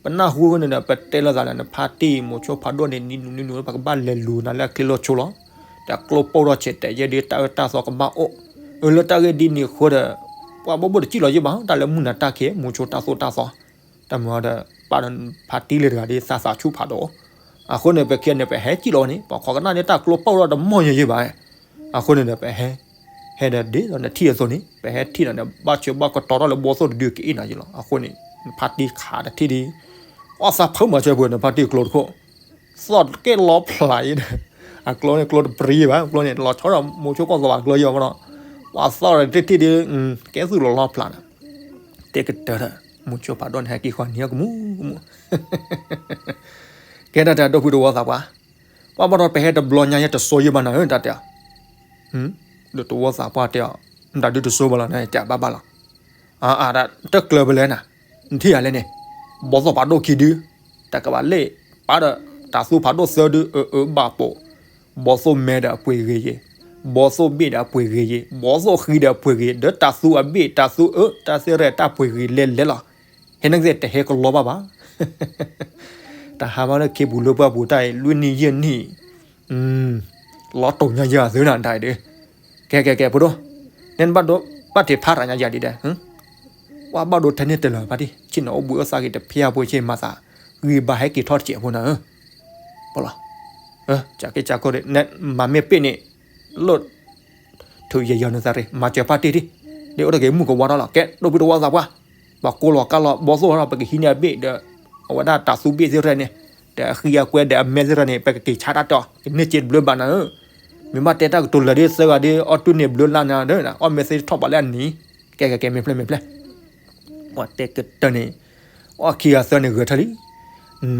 ပနၢ်ဟူန့ၣ်ဒီး ပတဲလိာ်သးလၢနဖါတံၢ်မိၤဆိဖးဒိၣ်န့ၣ် နံၤနုာ်နံၤနုာ် ပကဘၣ်လဲၤလူၤနၤလၢအချ့လီၤဆိလီၤ. ဒီးကျိပိၢ်ထီၣ်ဆဲးတဲာ်ယဲဒုး တၢ်အၢတၢ်သီကဘၣ်အိၣ်. အၢ လၢတၢ်ဂ့ၢ်ဒ်န့ၣ်အဃိဒီး ပှၤဘီဘိတစံၣ်လီၤယဲၢ်ဘၣ် တၢ်လၢမုၢ်နၤတၢ်ခံး မိၤဆိတၢ်သိၣ်တၢ်သီ တၢ်မၤဒီး ပာ်ဒီးဖါတံၢ်လၢတဂၤဒ်သးသးဆူၣ်ဖးဒိၣ်. အဃိန့ၣ် ပခံဂၤန့ၣ် ပဟဲစံၣ်လီၤဝဲန့ၣ် ပှၤခိးကနၣ်န့ၣ် တၢ်ကျိပိၢ်ထီၣ်တမီၢ်ညီယဲၢ်ဘၣ်. အဃိန့ၣ်ဒီး ပဟဲ ဟဲဒီးဒ်သိးနထံၣ်အသိးန့ၣ် ပဟဲထံၣ်ဒီးန့ၣ် ဘၣ်ဆၢဘၣ်ကတီၤထီၣ်လၢဘီသိၣ်တဒုကအ့ၣ်နၤယဲၢ်လီၤ. အဃိန့ၣ် နဖါတံၢ်ခးတထံၣ်ဒ် အီၣ်သးဖုမၤစၢၤပှဲၤ နဖါတံၢ်ကျိတခိၣ် သီၣ်တကဲလီဖျးယဲၢ်ဒီး အကျိန့ၣ်ကျိတပြံဘၣ် အကျိန့ၣ် လီၤဆီဒီးမိၤဆိကီၢ်သီဘၣ်ကျိယဲၢ်မးနီၤ ပှၤသီၣ်တထံၣ်ဒ် ကဲသူၣ်လီၤလီဖျးနၤ တဲကတၢၢ်ဒီး မိၤဆိဖးဒိၣ်န့ၣ်ဟဲက့ၤဃီန့ၣ်ကမူကမူ ကဲဒၣ်တၢ်ဒိၣ်ဖုတဝီသးပှၢ် ပှၤဘၣ်ဒီးပဟဲတဘျီညါယဲၢ်တစိယဲၢ်ဘၣ်နၤဧၢ တၢ်တဲအီၤ ဒီးတဝီသးပှၢ်တဲအီၤ မတၤဒုတစိဘၣ်လီၤ နတဲဘၣ်ဘၣ်လီၤ အဒၣ်တကျၢၤပလဲၣ်နၤ နထံၣ်ယၤလဲၣ်န့ၣ် ဘီသိၣ်ဖးဒိၣ်ခံဒု တၢ်ကဘၣ်လဲၣ် ပာ်ဒီး တၢ်သူဖးဒိၣ်သၢဒု အၢ အၢ ဘၣ်ပိာ် ဘီသိၣ်မဲဒီးအပှ့ၤဂ့ၤယ့ၤ ဘီသိၣ်ဘ့ၣ်ဒီးအပှ့ၤဂ့ၤယ့ၤ ဘီသိၣ်ဃံဒီးအပှ့ၤဂ့ၤ ဒီးတၢ်သူအဘ့ၣ် တၢ်သူအၢ တၢ်သ့ၣ်ရဲၣ်တၢ်ပှ့ၤဂ့ၤလဲၤလဲၤလီၤ ဟဲနကသ့ၣ်တဟဲကလီဘၣ်ဘၣ် တၢ်ဟးမးလၢခ့ပူၤလၢပှၢ်ပူၤတၢ်အံၤ လွံၢ်နံၣ်ယဲၢ်နံၣ် လီၤတိာ်ညါယဲၢ်အသုနၤတၢ်အံၤဒီး ကဲကဲကဲဖိဒိၣ် နဲနဘၣ်ဒိဘၣ်တ့ၢ်ဖးရၤညါယၤဒ်ဒီး ပှၤဘၣ်ဒိထဲန့ၣ်တလၢာ်ဖါတံၢ် ဆ့ၣ်နီၤအိၣ်ဘှံးအိၣ်သါက့ၤတဖျါဖိဆ့ၣ်မၤသး ဂံၢ်ဘါဟဲက့ၤထီၣ်တစဲးဖိနၤဧၢ ပလီၤ ကၢ်က့ၤကၢ်ခိၣ် နမၤမ့ၢ်ပ့ၣ်န့ၣ် လိၣ် ထုးယဲၢ်ယီၤနသးရ့ၣ် မၤစၢၤဖါတံၢ်တံၢ် ဒ်အိၣ်တက့ၤမုၢ်ကဝါထီၣ်လီၤ ကဲ ဒိၣ်ဖုတဝီသးပှၢ် ပှၤကိးလီၤကါလီၤ ဘီသိၣ်ထီၣ် ပကဟံးန့ၢ်အဘ့ၣ်ဒီး အဝဲဒၣ်တၢ်သူဘ့ၣ်သ့ၣ်ရဲၣ်န့ၣ် ဒီးအဃံအကွဲဒီးအမဲသ့ၣ်ရဲၣ်န့ၣ် ပကက့ၤဆါတၢ်တီၢ် ကန့ၢ်စ့တဘျုးဘၣ်နၤဧၢ မ့ၢ်ဘၣ်တဲတၢ်ကတိၤလၢာ်ဒ်သၢဂၤဒ် အီၣ်တုၤန့ၣ်ဘျုးလါနၤဒီး အီၣ်မဲသ့ၣ်ထီၣ်ဘၣ်လၢအနံၤ ကဲကဲကဲ မ့ၢ်ဖျဲၣ်မ့ၢ်ဖျဲၣ် ပှၤတဲကတၢၢ်န့ၣ် အီၣ်ခံဂၤသၢန့ၣ်ဂဲၤထၢၣ်လံ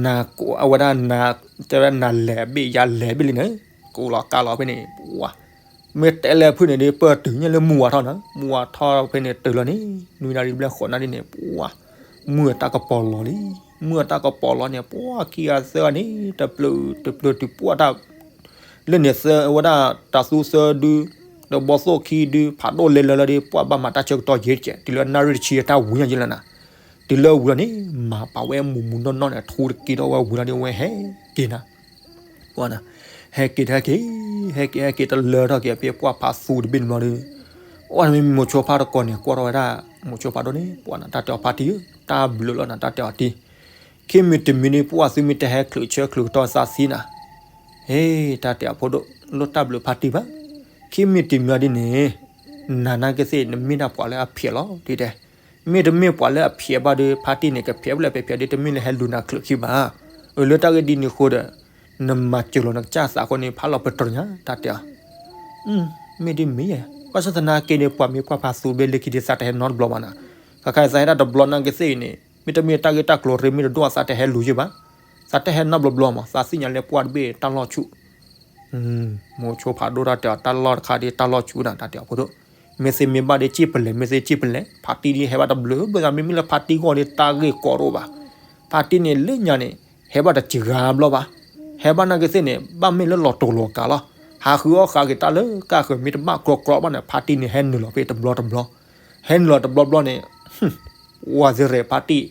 နၤ အဝဲဒၣ်နၤ တဲဝဲနၤလဲၤအဘ့ၣ် ယၤလဲၤအဘ့ၣ်လံန့ၣ် ကိးလီၤကါလီၤဖဲန့ၣ် ပှၤ မ့ၢ်တဲလၢဖုန့ၣ်ဒ် ပၢၢ်တုၤညါလၢမုၢ်ဝါထီၣ်နၤ မုၢ်ဝါထီၣ်ဖဲန့ၣ်တုၤလီၤန့ၣ် နွံနၣ်ရံၣ်တဘျဲၣ်ဃိးနၣ်ရံၣ်န့ၣ် ပှၤ မုၢ်အတၢ်ကပီၤလီၤလံ မုၢ်အတၢ်ကပီၤလီၤန့ၣ် ပှၤခံဂၤသၢဂၤန့ၣ် တပျုာ်တပျုာ်တုၤပှၢ်တၢ် လၢန့ၣ်သၢဝဲဒၣ်တၢ်သူသၢဒု ဒီးဘီသိၣ်ခံဒု ဖးဒိၣ်လဲၤလၢလၢဒ် ပှၤဘၣ်မၤတၢ်ဆၢကတီၢ်ယဲၢ်တကဲး တုၤလၢနၣ်ရံၣ်တဆံအတၢ်ဝံၤညါယဲၢ်လၢနၤ တုၤလၢဝံၤလီၤန့ၣ် မၤပာ်ဝဲမူးမူးနီၢ်နီၢ်န့ၣ် ထူတက့ၤထီၣ်ဝဲဝံၤလီၤဒ်ဝဲဟဲက့ၤနၤ ပှၤနၤ ဟဲက့ၤတဟဲက့ၤ ဟဲက့ၤဟဲက့ၤတလၢထီၣ်က့ၤဖဲပှၢ်ဖးသူတဘ့ၣ်န့ၣ်ဘျီဒီး အိၣ်မ့ၢ်မိၤဆိဖးတကီၢ်န့ၣ် ကွၢ်ထီၣ်ဝဲဒၣ် မိၤဆိဖးဒိၣ်န့ၣ် ပှၤနၤတၢ်တဲအီၤဖါတံၢ်ဧၢ တၢ်ဘျုးလီၤနၤ တၢ်တဲအီၤတံၢ် ခံမံၤတမံၤဒ် ပှၢ်သုမ့ၢ်တဟဲချုးဆၢချုးကတီၢ်သးသံနၤ ဟ့ တၢ်တဲအီၤဖိဒိၣ် လိၣ်တၢ်ဘျုးဖါတံၢ်ဘၣ် ခံမံၤတမံၤဒ်န့ၣ် နၤနာ်က့သ့ၣ် နမ့ၢ်ဒၣ်ပှၤလၢအဖျဲးလီၤ ဒ်တဲ မ့တမ့ၢ်ပှၤလၢအဖျဲးဘၣ်ဒီး ဖါတံၢ်န့ၣ် ကဖျဲးဖဲလဲၣ် ဖဲဖျဲးဒ်တမ့ၢ်လၢဟဲလူၤနၤချုးခံဘၣ် အၢ လၢတၢ်ဂ့ၢ်ဒ်န့ၣ်အဃိဒီး နမၤစၢၤလီၤနကစၢ်သးအဃိန့ၣ် ဖးလီၤပတြၢၤညါ တၢ်တဲအီၤ မ့ၢ်ဒ်မ့ၢ်ယဲ ဘၣ်ဆၣ်သနာ်က့န့ၣ် ပှၤမ့ၢ်ကွၢ်ဖးသူဘ့ၣ်လၢခံဒ်သးတဟဲနီတဘျီဘၣ်နၤ ခါခါအံၤသးဟဲဒၣ်တဘျီနာ်က့သ့ၣ်အံၤန့ၣ် မ့တမ့ၢ်တၢ်ဂ့ၢ်တၢ်ကျိၤရ့မ့ၢ်တဒိၣ်သးတဟဲလူၤယဲၢ်ဘၣ် သးတဟဲနီတဘျီဘျီမး သးသ့ၣ်ညါလၢပှၢ်တဘ့ၣ်တၢ်လီၢ်ဆူၣ် မိၤဆိဖးဒိၣ်တၢ်တဲအီၤ တၢ်လီၢ်တခါဒ်တၢ်လီၢ်ဆူၣ်နၤ တၢ်တဲအီၤဖိဒိၣ် မ့ၢ်သ့မ့ၢ်ဘၣ်ဒီးစ့ပလဲၤ မ့ၢ်သ့စ့ပလဲၤ ဖါတံၢ်ဒ်ဟဲဘၣ်တဘျုးဘျုးသး မ့မ့ၢ်လၢဖါတံၢ်ဂီၢ်ဒီးတၢ်ဂ့ၢ်ကီတအိၣ်ဘၣ်. ဖါတံၢ်န့ၣ်လၢညါန့ၣ် ဟဲဘၣ်တစှၤဘျီဘၣ်. ဟဲဘၣ်နာ်က့သ့ၣ်န့ၣ် ဘၣ်မ့ၢ်လၢလီၤတိၤလီၤကးလီၤ. ဟးဃုအီၣ်ဃာ်က့ၤတၢ်လၢကၢ်ဃၢၤ မ့ၢ်တဘၣ်ကြီကြီဘၣ်န့ၣ် ဖါတံၢ်န့ၣ်ဟဲနုာ်လီၤဖဲတဘျီတဘျီ. ဟဲနုာ်လီၤတဘျီဘျီန့ၣ် ဝၤသ့ရဲၣ်ဖါတံၢ်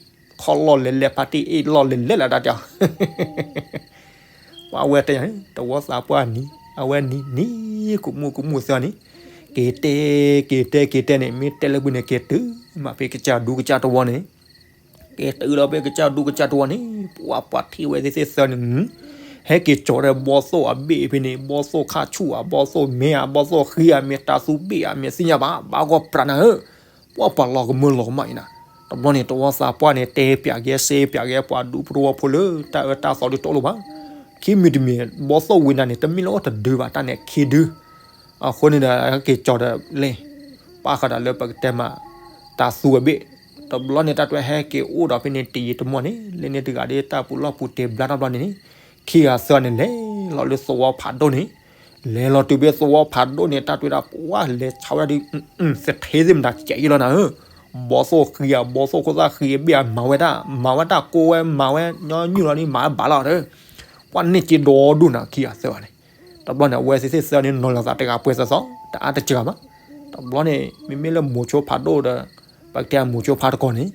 ခီၣ်လီၢ်လဲၤလဲၤ ဖါတံၢ်အ့ၣ်လီၢ်လဲၤလဲၤလၢတၢ်တဲအီၤ ပှၤဝဲတဲယၤန့ၣ် တဝီသးပှၢ်နံၤ အဝဲနံၤနံၤ ကမူၣ်ကမူၣ်သၢနံၤ က့ၤတဲ က့ၤတဲ က့ၤတဲန့ၣ် မ့ၢ်တဲလၢဘုန့ၣ် က့ၤတုၤမးဖဲကစၢ်ဒူကစၢ်တဝီန့ၣ် က့ၤတုၤဒီးဖဲကစၢ်ဒူကစၢ်တဝီန့ၣ် ပှၤပှၤထံၣ်ဝဲသ့ၣ်သ့ၣ်သၢနံၤ ဟဲက့ၤကၠီၤဒီးဘီသိၣ်အဘ့ၣ်ဖဲန့ၣ် ဘီသိၣ်ခါဆူၣ်ဧါ ဘီသိၣ်မဲဧါ ဘီသိၣ်ဃံဧါ မ့ၢ်တၢ်သူဘ့ၣ်ဧါ မ့ၢ်သ့ၣ်ညါဘၣ် ဘၣ်ဂီၢ်ပြးနၤဧၢ ပှၤပှၤလီၤကမၢလီၤကမၣ်အံၤနၤ. တဘျီန့ၣ် တဝီသးပှၢ်န့ၣ် တဲပျးက့ၤ စ့ပျးက့ၤ ပှၤဒူဖိတဝီဖိလၢ တၢ်အၢတၢ်သီဒုးတအိၣ်လၢၤဘၣ်. ခံမံၤတမံၤ ဘီသိၣ်ဝံနၤန့ၣ် တမ့ၢ်လၢအိၣ်တဒုဘၣ် တၢ်န့ၣ်ခံဒု. အဃိန့ၣ်ဒီး ဟဲက့ၤကၠီၤဒီးလဲၤ ပာ်ဃာ်ဒီးလၢပကတဲမး တၢ်သူအဘ့ၣ်. တဘျီန့ၣ် တၢ်တွဲဟဲက့ၤအိၣ်ဒီးဖဲန့ၣ် တယံာ်တမီၢ်န့ၣ် လၢန့ၣ်တဂၤဒီး တၢ်ပူးလီၢ်ပူးတ့ၢ်ဘျါထီၣ်ဘျီန့ၣ်န့ၣ် ခံဂၤသၢဂၤန့ၣ် လဲၤလီၤလၢသဝီဖးဒိၣ်န့ၣ် လဲၤလီၤတုၤဖဲသဝီဖးဒိၣ်န့ၣ် တၢ်တွဲဒၣ်ပှၤလဲၤဆါဝဲဒၣ်ဒုး သထ့သ့ၣ်မတၤကဲးယံလီၤနၤဧၢ. ဘီသိၣ်ဃံဧါ ဘီသိၣ်ခိၣ်သၣ်ဃံအဘ့ၣ်ဧါ မၤဝဲဒၣ် မၤဝဲတၢ်ကိးဝဲ မၤဝဲညီနုၢ်လီၤန့ၣ် မၤဝဲဘၣ်လီၤဒီး ပှၤန့ၢ်က့ၤဒီဒူၣ်နၤ ခံဂၤသၢဂၤန့ၣ်. တဘျီန့ၣ် အဝဲသ့ၣ်သ့ၣ်သၢဂၤန့ၣ် နီၤလီၤသးတဂၤပှဲၤသီသီ တအါတစှၤဘၣ်. တဘျီန့ၣ် မ့မ့ၢ်လၢမိၤဆိဖးဒိၣ်ဒီး ပကတဲမိၤဆိဖးတကီၢ်န့ၣ်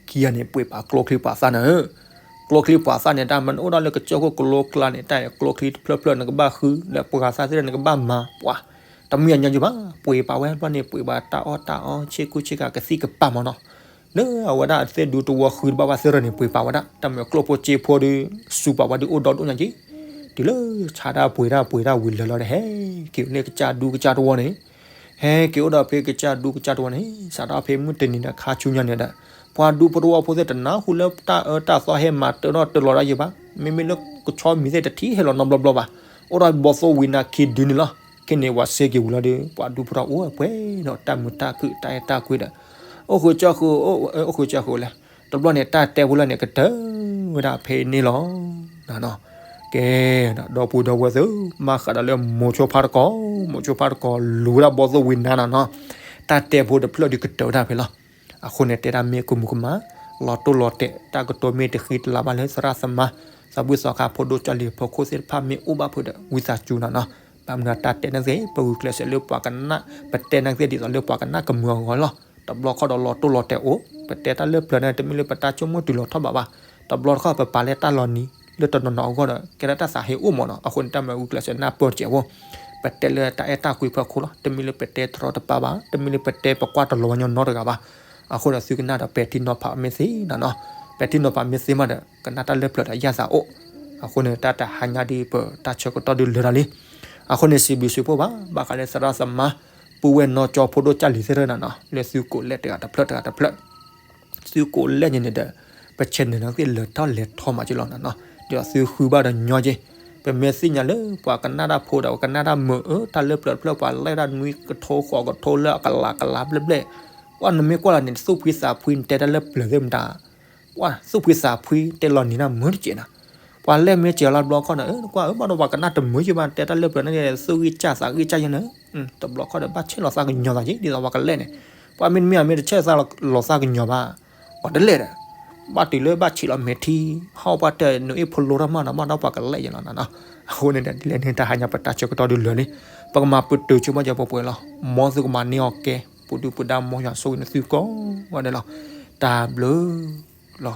ခံဂၤန့ၣ် ပှ့ၤပာ်ကျိချံပှၤသၣ်နၤဧၢ. ကျိချံပှၤသၣ်န့ၣ် တၢ်မ့ၢ်အိၣ်ဒၣ်လၢကစၢၢ်ခိၣ်ကလိကျါန့ၣ် တၢ်အံၤကျိချံတဖျၢၣ်ဖျၢၣ်နကဘၣ်ဃု လၢပှၤသၣ်သ့ၣ်တဖၣ်နကဘၣ်မၤ ပှၤ တမ့ၢ်အညီကဘၣ် ပှ့ၤပာ်ဝဲဘျီန့ၣ် ပှ့ၤပာ်တၢ်အီၣ်တၢ်အီ ဆ့ကူဆ့ကၤကသံၣ်ကပၤမးနီၤ. လၢအဝဲဒၣ်သ့ၣ်ဒူတဝီဃုတဘၣ်ဘၣ်သ့ၣ်ရၢၣ်န့ၣ် ပှ့ၤပာ်ဝဲဒၣ် တၢ်မ့ၢ်ကျိၣ်ဖိစ့ဖိဒီး စူၤပာ်ဝဲဒုးအိၣ်ဒီဒူၣ်ညါက့ၤ တုၤလၢဆါတၢ်ပှ့ၤတၢ်ပှ့ၤတၢ်ဝံၤလၢာ်လီၤဒီး ဟဲက့ၤလၢကစၢ်ဒူကစၢ်တဝီန့ၣ် ဟဲက့ၤအိၣ်ဒီးဖဲကစၢ်ဒူကစၢ်တဝီန့ၣ် စးထီၣ်ဖဲမုၢ်တနံၤဒီးခါဆူညါန့ၣ်ဒီး ပှၤဒူဖိတဝီဖိသ့ၣ်တနၢ်ဟူလၢတၢ်အၢတၢ်သီဟဲမၤတၢထီၣ်တၢလီၤဒၣ်ယံၤဘၣ်. မ့မ့ၢ်လၢကဆီမံၤသ့ၣ်တထံၣ်ဟဲလီၤနီတဘျီဘျီဘၣ်. အိၣ်ဒီးဘီသိၣ်ဝံနၤခံဒုန့ၣ်လီၤ. ခဲန့ၣ်ပှၤစ့က့ၤဝံၤလီၤဒီး ပှၤဒူဖိတဝီအိၣ်ပှဲၤဒီးတၢ်မုာ်တၢ်ခုၣ်တၢ်အဲၣ်တၢ်ကွံဒီး အိၣ်ဃုာ်ကၠီဃုာ် အိၣ်ဃုာ်ကၠီဃုာ်လဲၣ်. တဘျီန့ၣ် တၢ်တဲဖိလၢန့ၣ် ကတၢၢ်ဝဲဒၣ်ဖဲန့ၣ်လီၤ. ကဲ ဒီပုၢ်ဒီဝဲၢ်သ့ၣ် မၤဃးဒီးလၢမိၤဆိဖးတကီၢ် မိၤဆိဖးတကီၢ် လူၤဝဲဒၣ်ဘီသိၣ်ဝံနါနီၤနီၤ တၢ်တဲဖိတဖျၢၣ်ဒုးကတၢၢ်ဝဲဒၣ်ဖဲလီၤ. အဃိန့ၣ် တဲဒၣ်မ့ၢ်ကမူၤကမၣ် လီၤတိၢ်လီၤတဲာ် တၢ်ကတိၤမ့ၢ်တဃံတလၤဘၣ်လၢသရၣ်သမါ သးဘုၣ်သီခါ ဖိဒိၣ်ကၠီလံၤဖိခိၣ်သ့ၣ်တဖၣ်မ့ၢ်အိၣ်ဘၣ်ဖုးဒီး ဝံသးစူၤနီၤနီၤ. ဘၣ်မနုၤတၢ်တဲန့ၣ်သ့ၣ် ပဂုာ်ကျဲးစၢးလၢပှၤကနၣ် ပတဲန့ၣ်သ့ၣ်ဒ်သိးလၢပှၤကနၣ်ကမုာ်အဂီၢ်လီၤ. တဘျီခီဒီးလီၤတိၢ်လီၤတဲာ်အိၣ် ပတဲတၢ်လၢပျၢၤန့ၣ် တမ့ၢ်လၢပတၢ်ဆိကမိၣ်တုၤလီၤထီၣ်ဘးဘၣ်. တဘျီတခီၣ်ပပာ်လၢတၢ်လီၤနံၤ လၢတနီၤနီၤအဂီၢ်ဒီး ကဲဒၣ်တၢ်သးဟ့အိၣ်မးနီၤ. အဃိန့ၣ် တၢ်မၤဂုာ်ကျဲးစၢးနၢ်ပၢၢ်တစဲးဖိ ပတဲလၢတၢ်အဲၣ်တၢ်ကွံဖီခိၣ်လီၤ. တမ့ၢ်လၢပတဲတရီတပါဘၣ် တမ့ၢ်လၢပတဲပကွၢ်တလီၤဝဲညီနီတဂၤဘၣ်. အဃိဒီးသုကနၣ်ဒီးပဲာ်ထံနီၤဖးမ့ၢ်သ့နီၤနီၤ ပဲာ်ထံနီၤဖးမ့ၢ်သ့မးဒီး ကနၣ်တၢ်လၢပျၢၤဒီးယၣ်သးအိၣ်. အဃိန့ၣ် တၢ်တဟါညါဒ်ပတၢ်ဆၢကတီၢ်ဒုးလၢာ်တၢ်လံ. အဃိန့ၣ် စံးဘျုးစံးဖှိၣ်ဘၣ် ဘၣ်ဃးလၢသရၣ်သမါ ပုၢ်ဝဲၢ်နီၢ်ကၠီဖိဒိၣ်ကၢ်လံၤသ့ၣ်တဖၣ်နီၤနီၤ လၢသုကိးလဲၣ်တဂၤတဖျၢၣ်တဂၤတဖျၢၣ် သုကိးလဲၣ်ညါန့ၣ်ဒီး ပ channel န့ၣ်သ့ၣ်လၢာ်ထီၣ်လဲၤထီၣ်မးက့လီၤနီၤနီၤ ဒီးသုဃုဘၣ်ဒီးညီက့ ပမ့ၢ်သ့ၣ်ညါလၢပှၤကနၣ်တၢ်ဖိဒီး ပှၤကနၣ်တၢ်မုာ်အၢ တၢ်လၢပျၢၤတဖျၢၣ် ပှၤလဲၣ်ဒၣ်နွံကထိဃိးကထိလၢအကလးကလးဘျဲၣ်ဘျဲၣ် ပှၤနမ့ၢ်ကွၢ်လီၤန့ၣ် သူၣ်ဖှံသးဖှံ နတဲတၢ်လၢပျၢၤသ့ၣ်မတၤ ပှၤသူၣ်ဖှံသးဖှံတဲလီၤနံၤနၢ်မုာ်တကဲးနီၤ ပှၤလဲၣ်မ့ၢ်စဲးလီၤတဘျီခီၣ်န့ၣ် နကွၢ်အၢ ဘၣ်ဒီးပှၤကနၣ်တမုာ်ယံၤဘၣ် တဲတၢ်လၢပျၢၤန့ၣ် သူၣ်ဂံၢ်စၢ်သးဂံၢ်စၢ်ယဲန့ၣ် တဘျီခီၣ်ဒီး ဘၣ်ဆဲးလီၤသးကညီၤသးက့ ဒ်သိးပှၤကလဲၣ်န့ၣ် ပှၤမ့တမ့ၢ်မ့ၢ်တဆဲးလီၤသးကညီၤဘၣ် ပှၤတလဲၣ်ဒီး ဘၣ်တုၤလၢဘၣ်ဆံးလီၤမဲာ်ထံ ဟီၣ်ပှၢ်တၢၢ်နုာ်အ့ၣ်ဖိလိထီၣ်မးနီၤ မ့ၢ်ဒီးပှၤကလဲၣ်ယဲလီၤနီၤနီၤ အဃိန့ၣ်ဒီး ဒ်လဲၣ်န့ၣ် တၢ်ဟါညါပတၢ်ဆၢကတီၢ်ဒုးလၢာ်လံ ပကမၤပတုာ်ဆိကမိၣ်က့ၤပှဲၤပှဲၤလီၤ မ်သုကမၤန့ၢ်အီၤကဲ ပူၤဒုၣ်ပူၤဒါ မ်ယွၤဆိၣ်ဂ့ၤနသုကိးဂၤဒဲးလီၤ တၢ်ဘျုးလီၤ